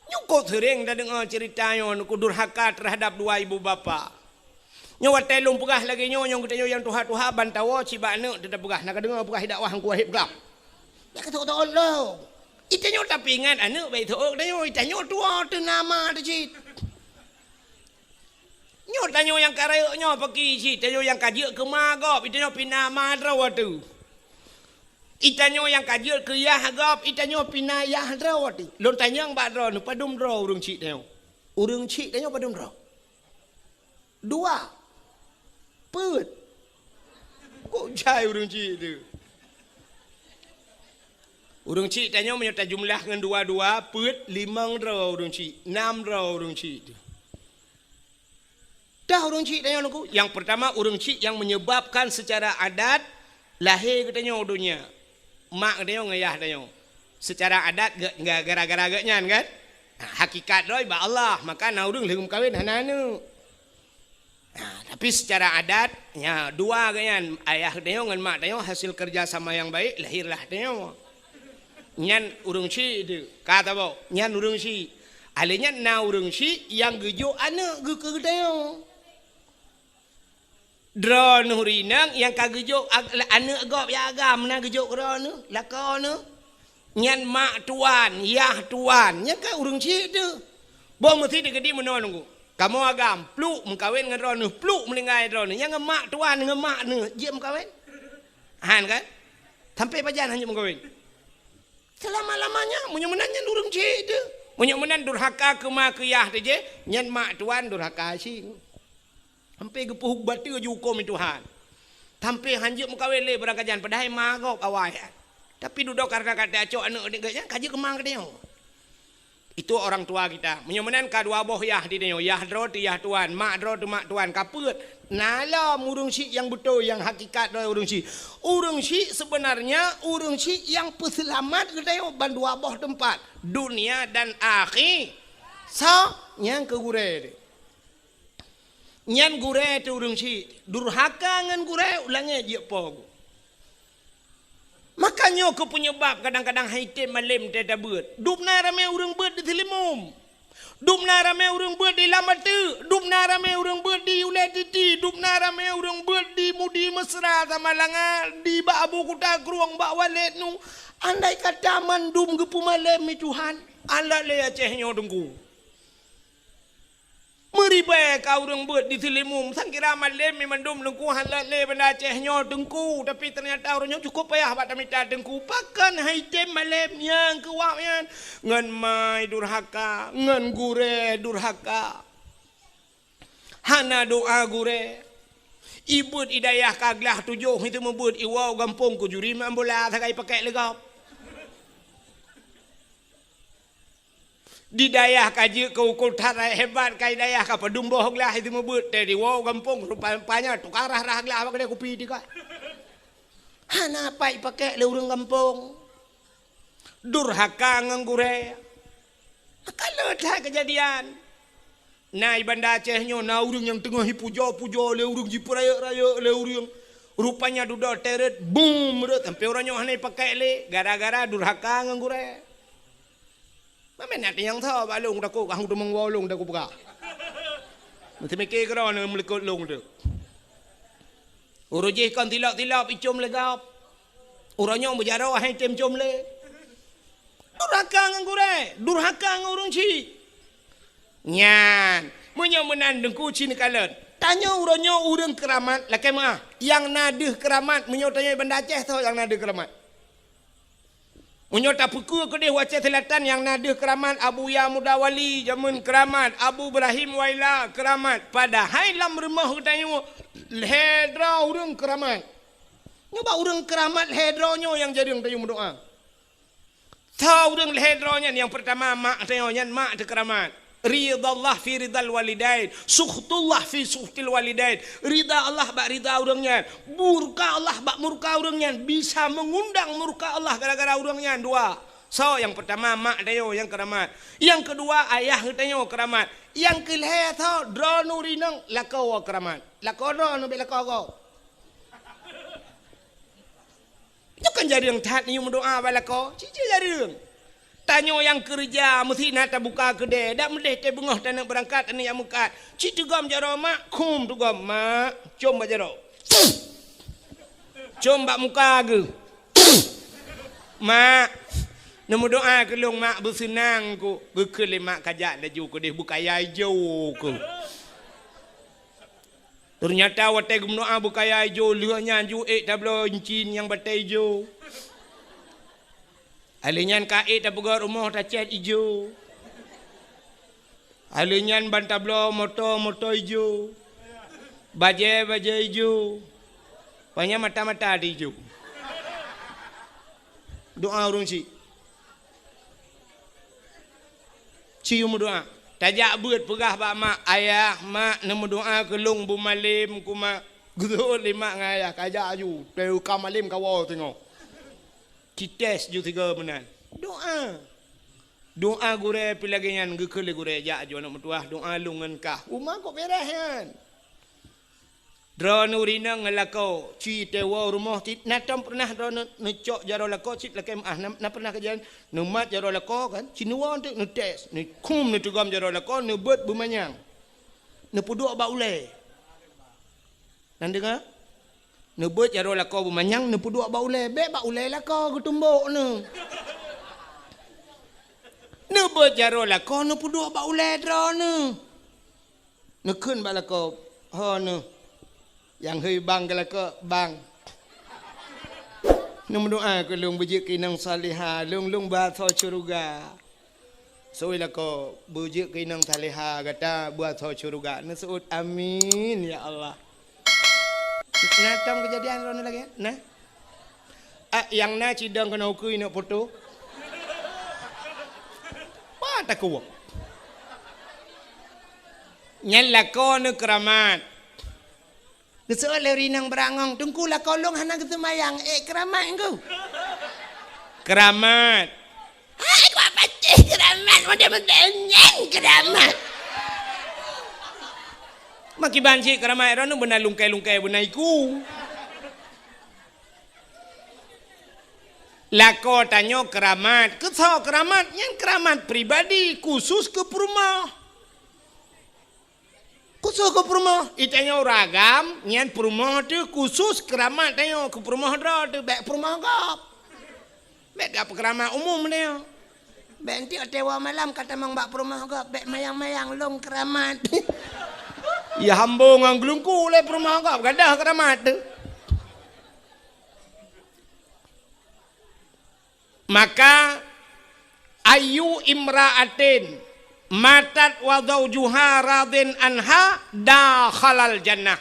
Nyoe kok seuréng tadeungoe ceurita nyoe, Teungku, durhaka terhadap dua ibu bapa. Nyoe watée lôn peugah lagée nyoe, nyoe geutanyoe nyang tuha-tuha ban tawoe cit bak aneuk teuh tapeugah, na kadeungoe peugah dakwah Teungku Wahid peugah. Nyan ka seuôt-seuôt lom. Itanyoe tapeuingat aneuk bék seuôt tanyoe, itanyoe tuwoe teuh na ma teuh cit. Nyoe tanyoe nyang ka rayeuk nyoe pakri cit, tanyoe nyang ka jeuet keu ma gob, itanyoe pih na ma droe teuh. Itanyoe nyang ka jeuet keu yah gob, itanyoe pih na yah droe teuh. Lôn tanyong bak droeneuh, padum droe ureueng chik tanyoe? Ureueng chik tanyoe padum droe? Dua. Peuet. Kok jai ureueng chik teuh? Ureueng chik tanyoe meunyoe tajumlah ngon dua-dua, peuet, limong droe ureueng chik, nam droe ureueng chik teuh. Dah ureueng chik tanyoe Teungku, nyang peurtama ureueng chik nyang menyebabkan secara adat lahé geutanyoe u donya. Mak geutanyoe ngon yah tanyoe. Secara adat ge-, ge-, gara-gara geuh nyan kan? Ha, hakikat droe bak Allah, maka na ureueng lheueh meukawen hana aneuk. Ha, tapi secara adat, nya dua geuh nyan, ayah tanyoe ngon mak tanyoe hasil kerja sama yang baik, lahirlah tanyoe. Nyan ureueng chik teuh, ka tabok, nyan ureueng chik. Alèh nyan na ureueng chik nyang geujok aneuk geuh keu geutanyoe. Droeneuh rinang nyang ka geujok ag-, aneuk gob nyang agam na geujok keu droeneuh, lakoe neuh. Nyan mak tuan, yah tuan, nyan kan ureueng chik teuh. Boh meusi teukeudi meunoe Teungku. Kamoe agam, pluk meukawen ngon droeneuh, pluk meuninggai droeneuh. Nyan ngon mak tuan, ngon mak neuh, jeuet meukawen? Han kan? Sampai pajan han jeuet meukawen? Selama-lamanya, meunyoe meunan nyan ureueng chik teuh. Meunyoe meunan durhaka keu ma keu yah teuh jih, nyan mak tuan durhaka cit. Sampai geupeubateue ju huköm Tuhan. Sampai han jeuet meukawen lé barangkajan, padahai ma gob awai. Tapi dudoe karena ka tacok aneuk geuh nyan, ka jeuet keu ma geutanyoe. Itu orang tua kita. Meunyoe meunan ka dua boh yah di tanyoe, yah droe teuh yah tuan, mak droe teuh mak tuan, ka peuet. Na lom ureueng chik nyang beutôi, nyang hakikat droe ureueng chik. Ureueng chik sebenarnya ureueng chik nyang peuseulamat geutanyoe ban dua boh teumpat, dunia dan akhi-, sa-, nyang keu gurée teuh. Nyan gurée teuh ureueng chik, durhaka ngon gurée, u langét jeuet po geuh. Maka nyoe keuh peunyeubab kadang-kadang han item malem teuh tabeuet. Dubna ramé ureueng beuet di Seulimum. Dum na ramé ureuëng beuet di Lam Ateuek, dum na ramé ureuëng beuet di Ulée Titi, dum na ramé ureuëng beuet di Mudi Mesra Samalanga, di bak Abu Kuta Krueng bak Walét nu. Andai kata mandum geupeumalém mi Tuhan, alat lé Aceh nyoe Teungku. Meuribée ka ureuëng beuet di Seulimeum, sang kira malém mi mandum Teungku, alat lé Banda Aceh nyoe Teungku, tapi teunyata ureuëng nyoe cukup payah bak tamita Teungku. Pakon hai tem malém nyang keuwab nyan? Ngon mai durhaka, ngon gurée durhaka. Hana doá gurée. Ibeuet idayah ka glah tujoh, itu meubeuet iwoe gampông kujuri meuambola sagai pakai leugab. Di dayah ka jeuet keu ukoe that hebat, ka dayah ka padum boh glah itu meubeuet teuh diwoe gampông rupa-rupanya tukang rah-rah glah bak keudée kupi teuka. Hana pat ipakai lé ureuëng gampông. Durhaka ngon gurée. Ka le that keujadian. Na i Banda Aceh nyoe na ureuëng nyang teungoh ipujoe-pujoe lé ureuëng, jipeurayeuk-rayeuk lé ureuëng. Rupanya dudoe teuh rot, bum, rot sampoe uroe nyoe hana ipakai lé gara-gara durhaka ngon gurée. Mamén na nyang tho bak lôn takot, ka hana teumong woe lôn takot peugah. Meuteumike keudroe neuh meulikot lôn teuh. Uroe jih kon tilok-tilok icom leugab. Uroe nyoe meujaroe hai tem com lé. Durhaka ngon gurée, durhaka ngon ureuëng chik. Nyan, meunyoe meunan Teungku ci neukalon. Tanyoe uroe nyoe ureuëng keuramat lakée meuah. Nyang na deuh keuramat meunyoe tanyoe Banda Aceh tho nyang na deuh keuramat. Meunyoe tapeukeue keudeh u Aceh Selatan nyang na deuh keuramat, Abuya Muda Wali jameun keuramat, Abu Ibrahim Waila keuramat. Padahai lam rumoh geutanyoe lhée droe ureuëng keuramat. Nyoe bak ureuëng keuramat lhée droe nyoe nyang jareueng tanyoe meudoá. Tho ureuëng lhée droe nyan, nyang peurtama mak tanyoe nyan mak teuh keuramat. Ridallah fi ridal walidain, sukhtullah fi sukhtil walidain. Rida Allah bak rida ureuëng nyan, murka Allah bak murka ureuëng nyan, bisa mengundang murka Allah gara-gara ureuëng nyan dua. Soe nyang peurtama mak tanyoe nyang keuramat. Nyang keudua ayah geutanyoe keuramat. Nyang keulhée soe droeneuh rinong lakoe keuramat. Lakoe droeneuh bék lakoe gob. Nyoe kan jareueng that nyoe meudoá bak lakoe, cicém jareueng. Tanyoe nyang keureuja meusti na tabuka keudée, dak meudeh teuh beungoh taneuk beurangkat aneuk nyang meukat. Ci teugom jaroe mak, khum teugom mak, com bak jaroe. Com bak muka geuh. Mak, neumeudoá keu lôn mak beuseunang ku, geukheun lé mak kajak laju keudeh beukaya ijo ku. Teunyata watée geumeudoá beukaya ijo, lheueh nyan ju ék tabloe incin nyang batée ijo. Alheuh nyan ka ék tapeugét rumoh tacét ijo. Alheuh nyan ban tabloe moto, moto ijo. Bajée, bajée ijo. Panya mata-mata di ijo. Doá ureuëng chik. Ci meudoá. Tajak beuet peugah bak mak, "Ayah, mak, neumeudoá keu lôn beumalém ku, mak." Geuseuôt lé mak ngon ayah, kajak aju, teuka malém kawoe singoh. Kites ju sigoe meunan. Doá. Doá gurée pih lagée nyan geukheun lé gurée, "Jak aju aneuëk meutuwah, doá lôn ngon kah." Uma kok beres nyan. Droeneuh rinong ngon lakoe, ci teuwoe rumoh cit na tom peureunah droeneuh neucok jaroe lakoe cit lakée meuáh, na, na peureunah kejadian neumat jaroe lakoe kan, ci neuwoe teuk neutes, neukhum neuteugom jaroe lakoe, neubeuet beumanyang. Neupeuduek bak ulée. Na deungoe? Neubeuet jaroe lakoe beumanyang, neupeuduek bak ulée, bék bak ulée lakoe geutumbok neuh. Neubeuet jaroe lakoe neupeuduek bak ulée droeneuh. Neukheun bak lakoe, "Ho neuh, nyang hôi bang keu lakoe, bang. Neumeudoá keu lôn beujeuet keu inong salihah, lôn, lôn beuasoe syeuruga." Seuôt lakoe, "Beujeuet keu inong salihah gata beuasoe syeuruga." Neuseuôt, "Amin, ya Allah." Na tom keujadian droeneuh lagée nyan? Na? Ah, nyang na cidong keunoe ukeue inok poto. Pat takuwok. Nyan lakoe neuh keuramat. Geuseuôt lé ureuëng inong beurangong, "Teungku, lakoe lôn hana geuseumayang, ék keuramat Teungku?" "Keuramat." "Hai, kuat pacéh keuramat, model-model nyan keuramat." Makiban cit keuramat droeneuh beuna lungkai-lungkai beuna iku. Lakoe tanyoe keuramat. Keu soe keuramat? Nyan keuramat pribadi, khusus keu peurumoh. Khusus keu peurumoh. I tanyoe ureueng agam, nyan peurumoh teuh khusus keuramat tanyoe, keu peurumoh droe teuh, bék peurumoh gob. Bék ka peukeuramat umum tanyoe. Bék enteuk watée woe malam ka tamong bak peurumoh gob, bék mayang-mayang lôn keuramat. Ya hambo ngon geulungku lé peurumoh gob, gadôh keuramat teuh. Maka, "Ayyu imra'atin matat wa zaujuha radin anha dakhalal jannah."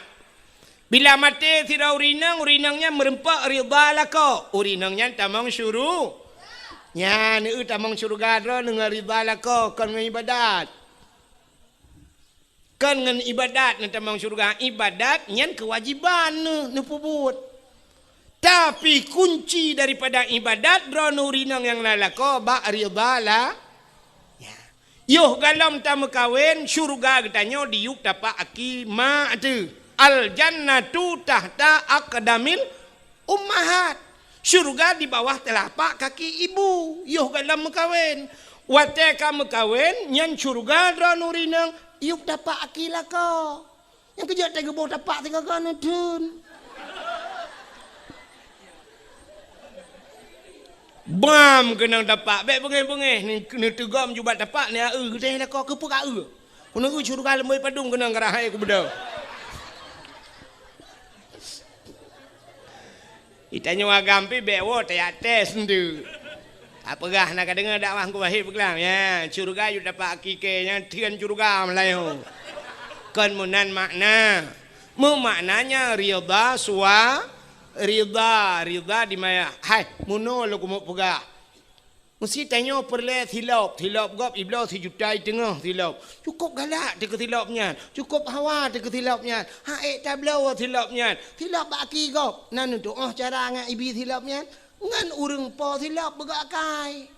Bila maté sidroe ureueng inong, ureueng inong nyan meureumpok ridha lakoe, ureueng inong nyan tamong syuru-, nyan, eu, tamong syeuruga droeneuh ngon ridha lakoe, kon ngon ibadat. Kon ngon ibadat neutamong syeuruga, ibadat nyan keuwajéban neuh, neupeubuet. Tapi kunci daripada ibadat droeneuh ureueng inong nyang na lakoe bak ridha la-, ya. Yoh galom tameukawen, syeuruga geutanyoe diyueb tapak aki mak teuh. Al jannatu tahta aqdamil ummahat. Syeuruga di bawah teulapak kaki ibu, yoh galom meukawen. Watée ka meukawen, nyan syeuruga droeneuh ureueng inong, yueb tapak aki lakoe. Nyang keujeuet teuh geuboh tapak sigoe-goe neutheun. Bam keunong tapak, bék beungéh-beungéh, ni, neuteugom jubah tapak, ni, eu, geutéh lakoe, keupeue ka eu. Keuneuk eu syeuruga leumbôi padum keunong karah hai keubeudôh. Itanyoe agam pih bék woe tajak tes enteuk. Tapeugah na ka deungoe dakwah Teungku Wahid peugah, ya, syeuruga yue tapak aki kée nyan theun syeuruga meulayeue. Kon meunan makna. Meumaknanya ridha sua-, ridha, ridha di maya. Hai, meunoe lôn keumeung peugah. Meusti tanyoe peureulée silop, silop gob ibloe sijuta i teungoh silop. Cukôp galak teuh keu silop nyan, cukôp hawa teuh keu silop nyan. Hak ék tabloe silop nyan, silop bak aki gob. Na neutuoh cara ngon ibi silop nyan? Ngon ureueng po silop beugok akai.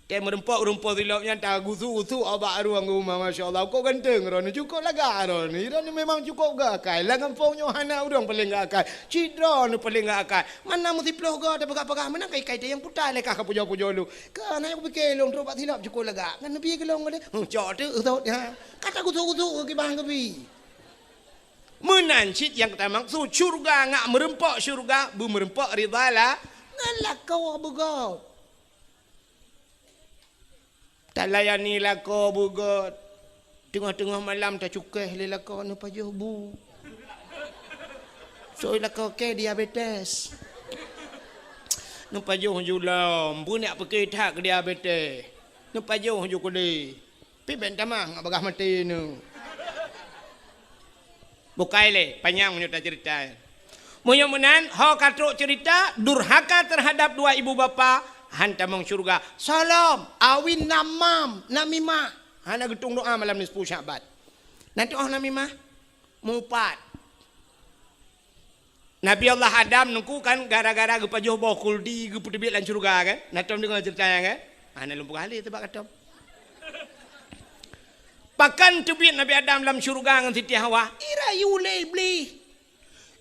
Tée meureumpok ureueng po silop nyan tagusu-gusu bak rueng geuh uma, masya Allah, kok ganteng droeneuh, cukôp lagak droeneuh. Droeneuh memang cukôp gok akai. Lam gampông nyoe hana ureueng paléng gok akai. Cit droeneuh paléng gok akai. Mana meusiploh goe tapeugah-peugah, meunan kai-kai teuh nyang puta lé kah ka pujoe-pujoe lôn. Ka na nyang kupiké lôn trok bak silop cukôp lagak. Ngon neubi keu lôn, ngon lé, huh, cok teuk, eusôt, ha. Ka tagusu-gusu keu kiban keubi. Meunan cit nyang tamaksud syeuruga, ngat meureumpok syeuruga, beumeureumpok ridha la-, ngon lakoe beugop. Talayani lakoe beugôt. Teungoh-teungoh malam tacukéh lé lakoe neupajoh bu. Soe lakoe kée diabetes. Neupajoh ju lom, beunyak peuké that keu diabetes. Neupajoh ju keudeh. Pih bék tamah ngat bagaih maté neuh. Bukai lé, panyang meunyoe taceurita. Meunyoe meunan, ho ka trok ceurita, durhaka teuhadab dua ibu bapa, han tamong syeuruga. Soe lom, awin namam, namimah. Hana geutueng doa malam nisfu Sya'ban. Na tuoh namimah? Mupat. Nabi Allah Adam nungku kan gara-gara geupajoh boh khuldi geupeuteubiet lam syeuruga kan? Na tom deungoe ceurita nyan kan? Hana lôn peugah lé teuh bak katom. Pakon teubiet Nabi Adam lam syeuruga ngon Siti Hawa? Irayu lé Iblih.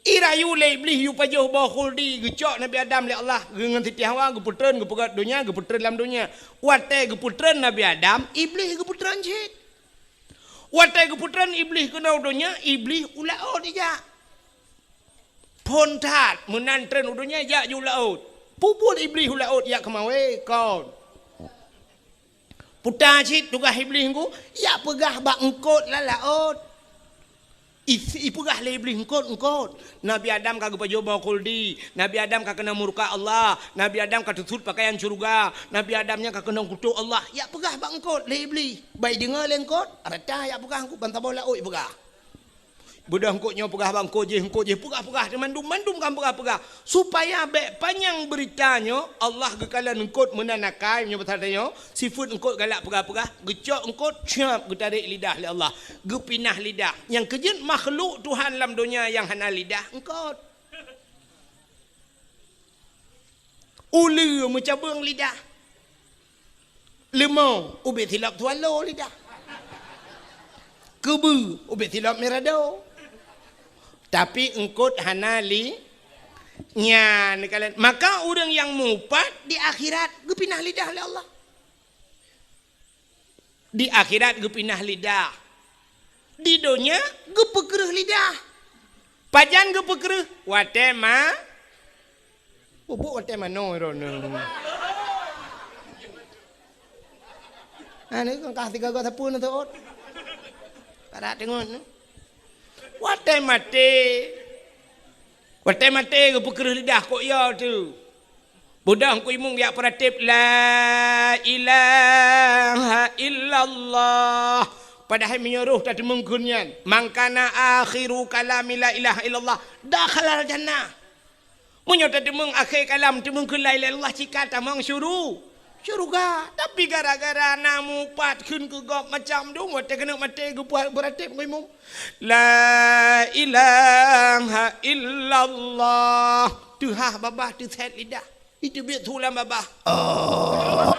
Irayu lé Iblih yue pajoh boh khuldi, geucok Nabi Adam lé Allah, geu-, ngon Siti Hawa geupeutreun geupeugöt donya, geupeutreun lam donya. Watée geupeutreun Nabi Adam, Iblih geupeutreun cit. Watée geupeutreun Iblih keunoe donya, Iblih u laôt ijak. Phon that, meunan treun u donya jak ju laôt. Peue buet Iblih u laôt jak keumawe kon. Puta cit tugaih Iblih nungku, jak peugah bak eungkôt lam laôt. I-, ipeugah lé Iblih, "Eungkôt, eungkôt. Nabi Adam ka geupajoh boh khuldi. Nabi Adam ka keunong murka Allah. Nabi Adam ka teusut peukayan syeuruga. Nabi Adam nyan ka keunong kutok Allah." Jak peugah bak eungkôt lé Iblih. Bak ideungoe lé eungkôt, rata jak peugah eungkôt ban saboh laôt ipeugah. Beudôh eungkôt nyoe peugah bak eungkôt jéh, eungkôt jéh peugah-peugah, mandum, mandum ka peugah-peugah. Supaya bék panyang beurita nyoe, Allah geukalon eungkôt meunan akai, meunyoe basa tanyoe, sifeuet eungkôt galak peugah-peugah, geucok eungkôt, cap, geutarek lidah lé Allah, geupinah lidah. Nyang keujeuet makhluk Tuhan lam donya nyang hana lidah, eungkôt. Uleue meucabeueng lidah. Leumo ubit silop swallow lidah. Keubeue ubit silop mirado. Tapi eungkôt hana li-, Nyan kalian, maka ureuëng nyang mupat di akhirat geupinah lidah lé Allah. Di akhirat geupinah lidah. Di donya geupeukreuh lidah. Pajan geupeukreuh? Watée ma, ubuk watée manoe droeneuh. Ha, ni kan kah tiga gok sapeue na teuôt. Parat teungon. Watée maté. Watée maté geupeukreuh lidah kok ya tu. Beudôh Teungku Imum jak peuratéb, "La ilaha illallah." Padahai meunyoe roh tateumeung kheun nyan, "Man kana akhiru kalami la ilaha illallah, dakhalal jannah." Meunyoe tateumeung akhé kalam teumeung kheun la ilaha illallah, cit ka tamong syuru-, syeuruga. Tapi gara-gara na mupat kheun keu gob macam dum, watée keuneuk maté geupeuratéb Teungku Imum, "La ilaha illallah." Teuhah babah teusét lidah. Iteubiet su lam babah. Oh.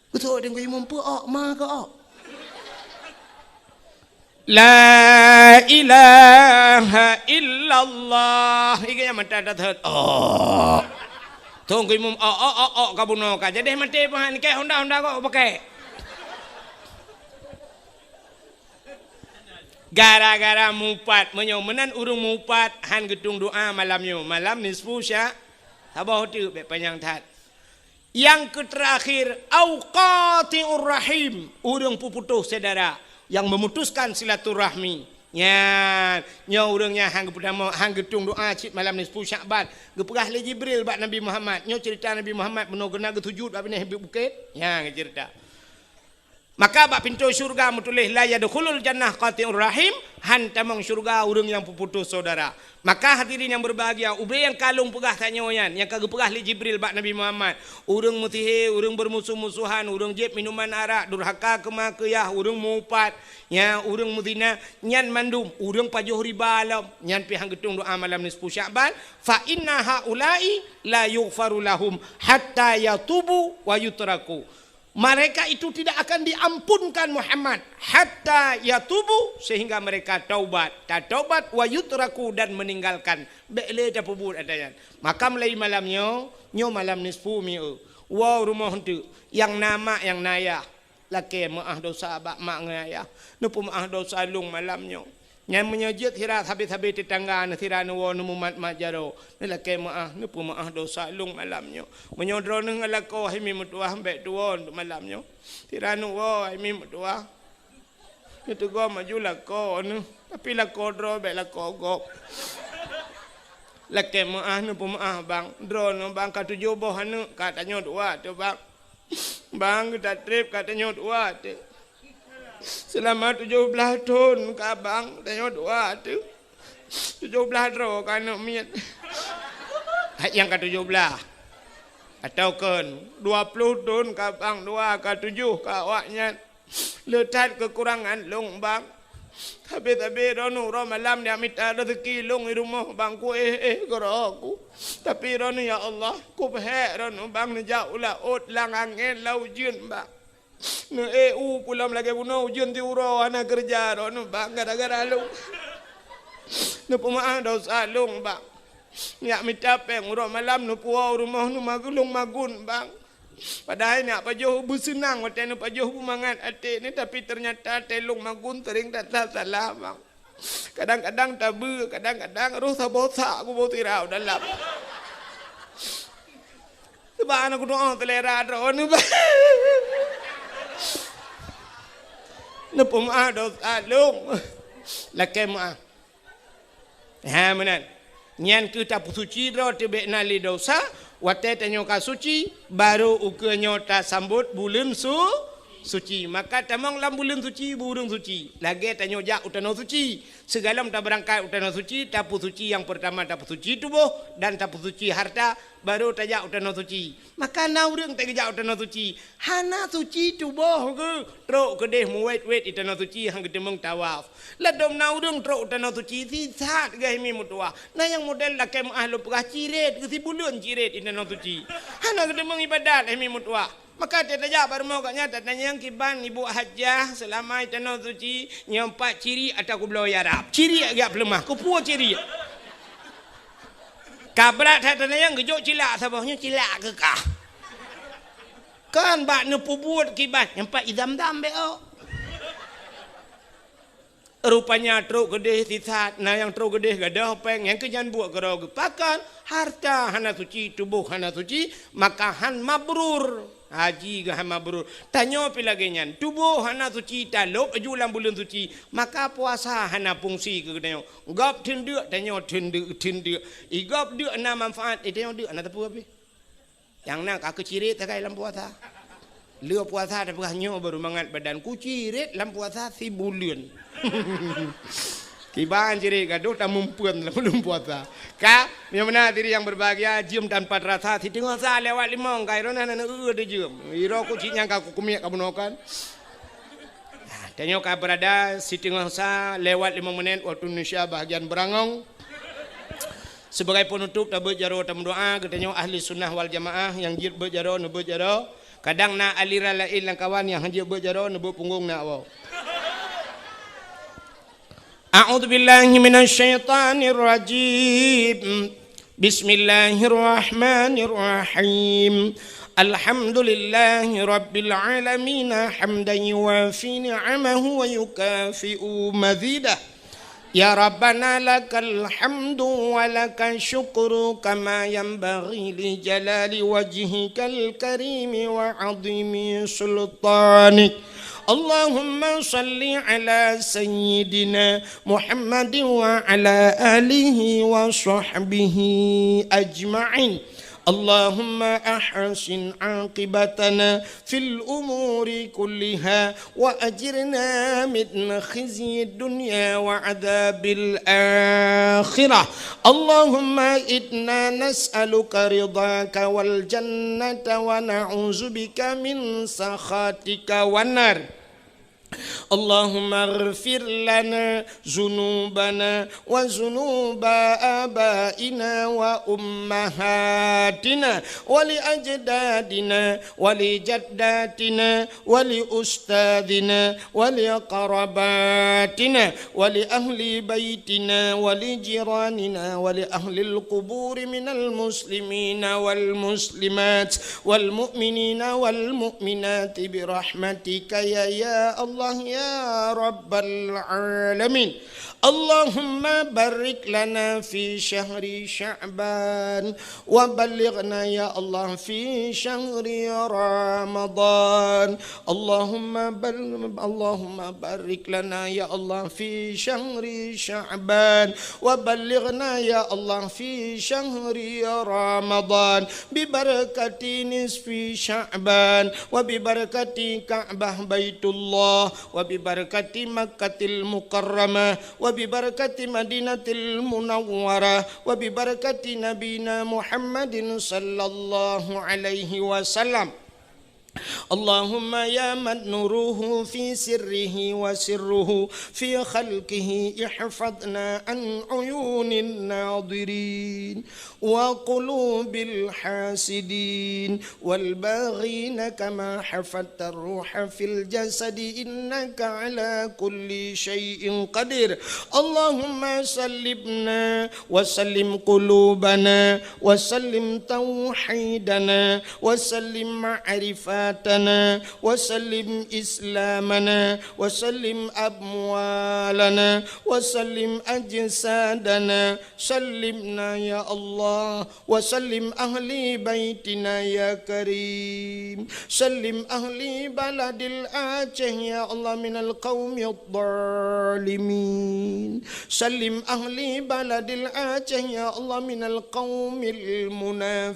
Beutôi Teungku Imum, peue ôk, ma keu ôk. "La ilaha illallah." Iga nyang mata dah thot. Oh. Teungku Imum, ôk, ôk, ôk, ôk, ka bunoe ka. Jadi maté pahan, keu honda, honda kok pakai. Gara-gara mupat, meunyoe meunan ureuëng mupat, han geutung doa malam nyoe. Malam nisfu sya-, saboh teuk, bék panyang that. Nyang keuterakhir, au qati'ur rahim, ureuëng peuputôh syedara, nyang memutuskan silaturahmi. Nyan, nyoe ureuëng nyang han geupeutamong, han geutung doa cit malam nisfu Syakban. Geupeugah lé Jibril bak Nabi Muhammad. Nyoe ceurita Nabi Muhammad, bunoe geuneuk geusujut bak binéh bukét. Nyan geuceurita. Maka bak pintoe syeuruga meutuléh, "La yadkhulul jannah qati'ur rahim," han tamong syeuruga ureuëng nyang peuputôh syedara. Maka hadirin nyang berbahagia, ubé nyang ka lôn peugah tanyoe nyan, nyang ka geupeugah lé Jibril bak Nabi Muhammad, ureuëng meusihé, ureuëng beurmusoh-musohan, ureuëng jieb minuman arak, durhaka keu ma keu yah, ureuëng mupat, nya ureuëng meuzina, nyan mandum ureuëng pajoh riba lom, nyan pih han geutung doa malam nisfu Syakban, "Fa inna haula'i la yughfaru lahum hatta yatubu wa yutraku." Mereka itu tidak akan diampunkan Muhammad hatta yatubu, sehingga mereka taubat, tataubat, wa yutraku, dan meninggalkan, bék lé tapeubuet ata nyan. Maka mulai malam nyoe, nyoe malam nisfu mi'u. Woe rumoh eunteuk, nyang na mak, nyang na yah, lakée meuáh dosa bak mak ngon ayah. Neupeumeuáh dosa lôn malam nyoe. Nyan meunyoe jeuet sira sabe-sabe teutangga, neu sira neuwoe neumumat-mat jaroe, neulakée meuáh, neupeumeuáh dosa lôn malam nyoe. Meunyoe droeneuh ngon lakoe hai mi meutuwah, bék tuwoe malam nyoe. Sira neuwoe hai mi meutuwah, neuteugom aju lakoe neuh, tapi lakoe droe bék lakoe gob. Lakée meuáh, neupeumeuáh bang, droeneuh bang ka tujoh boh aneuëk, ka tanyoe dua teuh bang. Bang, geuta treb ka tanyoe dua teuh. Seulama tujoh blaih thon ka bang tanyoe dua teuh. Tujoh blaih droe ka aneuëk miet. Hai nyang ka tujoh blaih. Atawa kon dua ploh thon ka bang dua, ka tujoh ka awaknyan. Le that keukurangan lôn bang. Sabe-sabe droeneuh uroe malam jak mita rezeki lôn di rumoh bang, kuéh-éh keudroe ku. Tapi droeneuh ya Allah, kupeuhék droeneuh bang neujak u laôt lam angén lam ujeuen bang. Neuék u pulam lagée bunoe ujeuen siuroe hana keureuja droeneuh bang gara-gara lôn. Neupeumeuáh dosa lôn bang. Jak mita péng uroe malam neupuwoe u rumoh neumagulong magun bang. Padahai neujak pajoh beuseunang watée neupajoh beumangat até neuh, tapi teunyata até lôn magun seuring that salah bang. Kadang-kadang tabeue, kadang-kadang roh saboh sak kuboh sira u dalam. Sabab hana kutu'oh seulera droeneuh bang. Neupeumeuáh dosa lôn. Lakée meuáh. Ha, meunan. Nyan keuh tapeusuci droe teuh bék na lé desya, watée tanyoe ka suci, barô ukeue nyoe tasambot buleuen su-, suci. Maka tamong lam buleuen suci, bu ureuëng suci. Lagée tanyoe jak u tanoh suci. Sigohlom tabeurangkat u tanoh suci, tapeusuci nyang peurtama tapeusuci tuboh dan tapeusuci hareuta, barô tajak u tanoh suci. Maka na ureuëng teuk geujak u tanoh suci, hana suci tuboh geuh, trok keudeh meuwét-wét di tanoh suci han geuteumeung tawaf. Ladôm na ureuëng trok u tanoh suci, sisat geuh hai mi meutuwah. Na nyang model lakée meuáh lôn peugah cirét, geuh sibuleuen cirét di tanoh suci. Hana geuteumeung ibadat hai mi meutuwah. Maka teuh tajak bak rumoh gobnyan tatanyong kiban ibu hajah seulama di tanoh suci, nyoe pat cirét atawa kubloe ya Rab. Cirét geujak peuleumah, keupeue cirét? Ka brat that teunayang geujok cilak saboh nyoe cilak keu kah. Kan bak neupeubuet kiban nyang pat idam-dam beo. Rupanya trok keudeh sisat, na nyang trok keudeh gadôh péng, nyang keu nyan buet keudroe geupakan, harta hana suci, tuboh hana suci, maka han mabrur. Haji geuh han mabrur. Tanyoe pi lagée nyan, tuboh hana suci, talop aju lam buleuen suci, maka puasa hana fungsi keu geutanyoe. Gob theun deuk, tanyoe theun deuk, theun deuk. I gob deuk na manfaat, i tanyoe deuk hana teupeu habéh. Nyang na ka keuciret sagai lam puasa. Lheueh puasa tapeugah nyoe baru mangat badan kuciret lam puasa sibuleuen. Kiban ciret gadoh tamumpeuen lam buleuen puasa. Ka, meunyoe meunan diri nyang berbahagia, jeuem tanpa terasa, siteungoh sa lewat limong, ka iroh na na eu dijeuem. Iroh kucit nyang ka kukumiek ka bunoe kan. Tanyoe ka berada siteungoh sa lewat limong menit waktu Indonesia bahagian berangong. Sebagai penutup, tabeuet jaroe tameudoa, geutanyoe ahli sunnah wal jamaah nyang jeuet beuet jaroe, neubeuet jaroe. Kadang na aliran laén lam kawan nyang han jeuet beuet jaroe, neubeuet punggong na awak. A'udzubillahi minasyaitonirrajim. Bismillahirrahmanirrahim. Alhamdulillahi rabbil alamin, hamdan yuwafi ni'amahu wa yukafi'u mazidah. Ya Rabbana lakal hamdu wa lakal syukru kama yanbaghi li jalali wajhikal karimi wa azimi sultanik. Allahumma salli ala sayyidina Muhammadin wa ala alihi wa sahbihi ajma'in. Allahumma ahsin aqibatana fil umuri kulliha wa ajirna min khizyid dunya wa adzabil akhirah. Allahumma inna nas'aluka ridhaka wal jannata wa na'udzubika min sakhatika wan nar. اللهم اغفر لنا ذنوبنا وذنوب آبائنا وأمهاتنا ولأجدادنا ولجداتنا ولأستاذنا ولقرباتنا ولأهل بيتنا ولجيراننا ولأهل القبور من المسلمين والمسلمات والمؤمنين والمؤمنات برحمتك يا، يا الله يا رب العالمين. اللهم بارك لنا في شهر شعبان وبلغنا يا الله في شهر رمضان. اللهم بل-، اللهم بارك لنا يا الله في شهر شعبان وبلغنا يا الله في شهر رمضان ببركة نصف شعبان وببركة كعبة بيت الله وببركة مكة المكرمة وببركة مدينة المنورة وببركة نبينا محمد صلى الله عليه وسلم. اللهم يا من نوره في سره وسره في خلقه، احفظنا عن عيون الناظرين وقلوب الحاسدين والباغين كما حفظت الروح في الجسد، إنك على كل شيء قدير. اللهم سلمنا وسلم قلوبنا وسلم توحيدنا وسلم معرفتنا وسلم إسلامنا وسلم أموالنا وسلم أجسادنا. سلمنا يا الله وسلم أهل بيتنا يا كريم. سلم أهل بلد الآجه يا الله من القوم الظالمين. سلم أهل بلد الآجه يا الله من القوم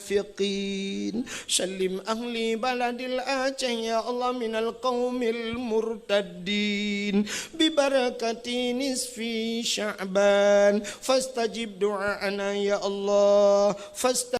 المنافقين. سلم أهل بلد الآجه يا الله من القوم المرتدين ببركة نصف شعبان. فاستجب دعاءنا يا الله. فاست-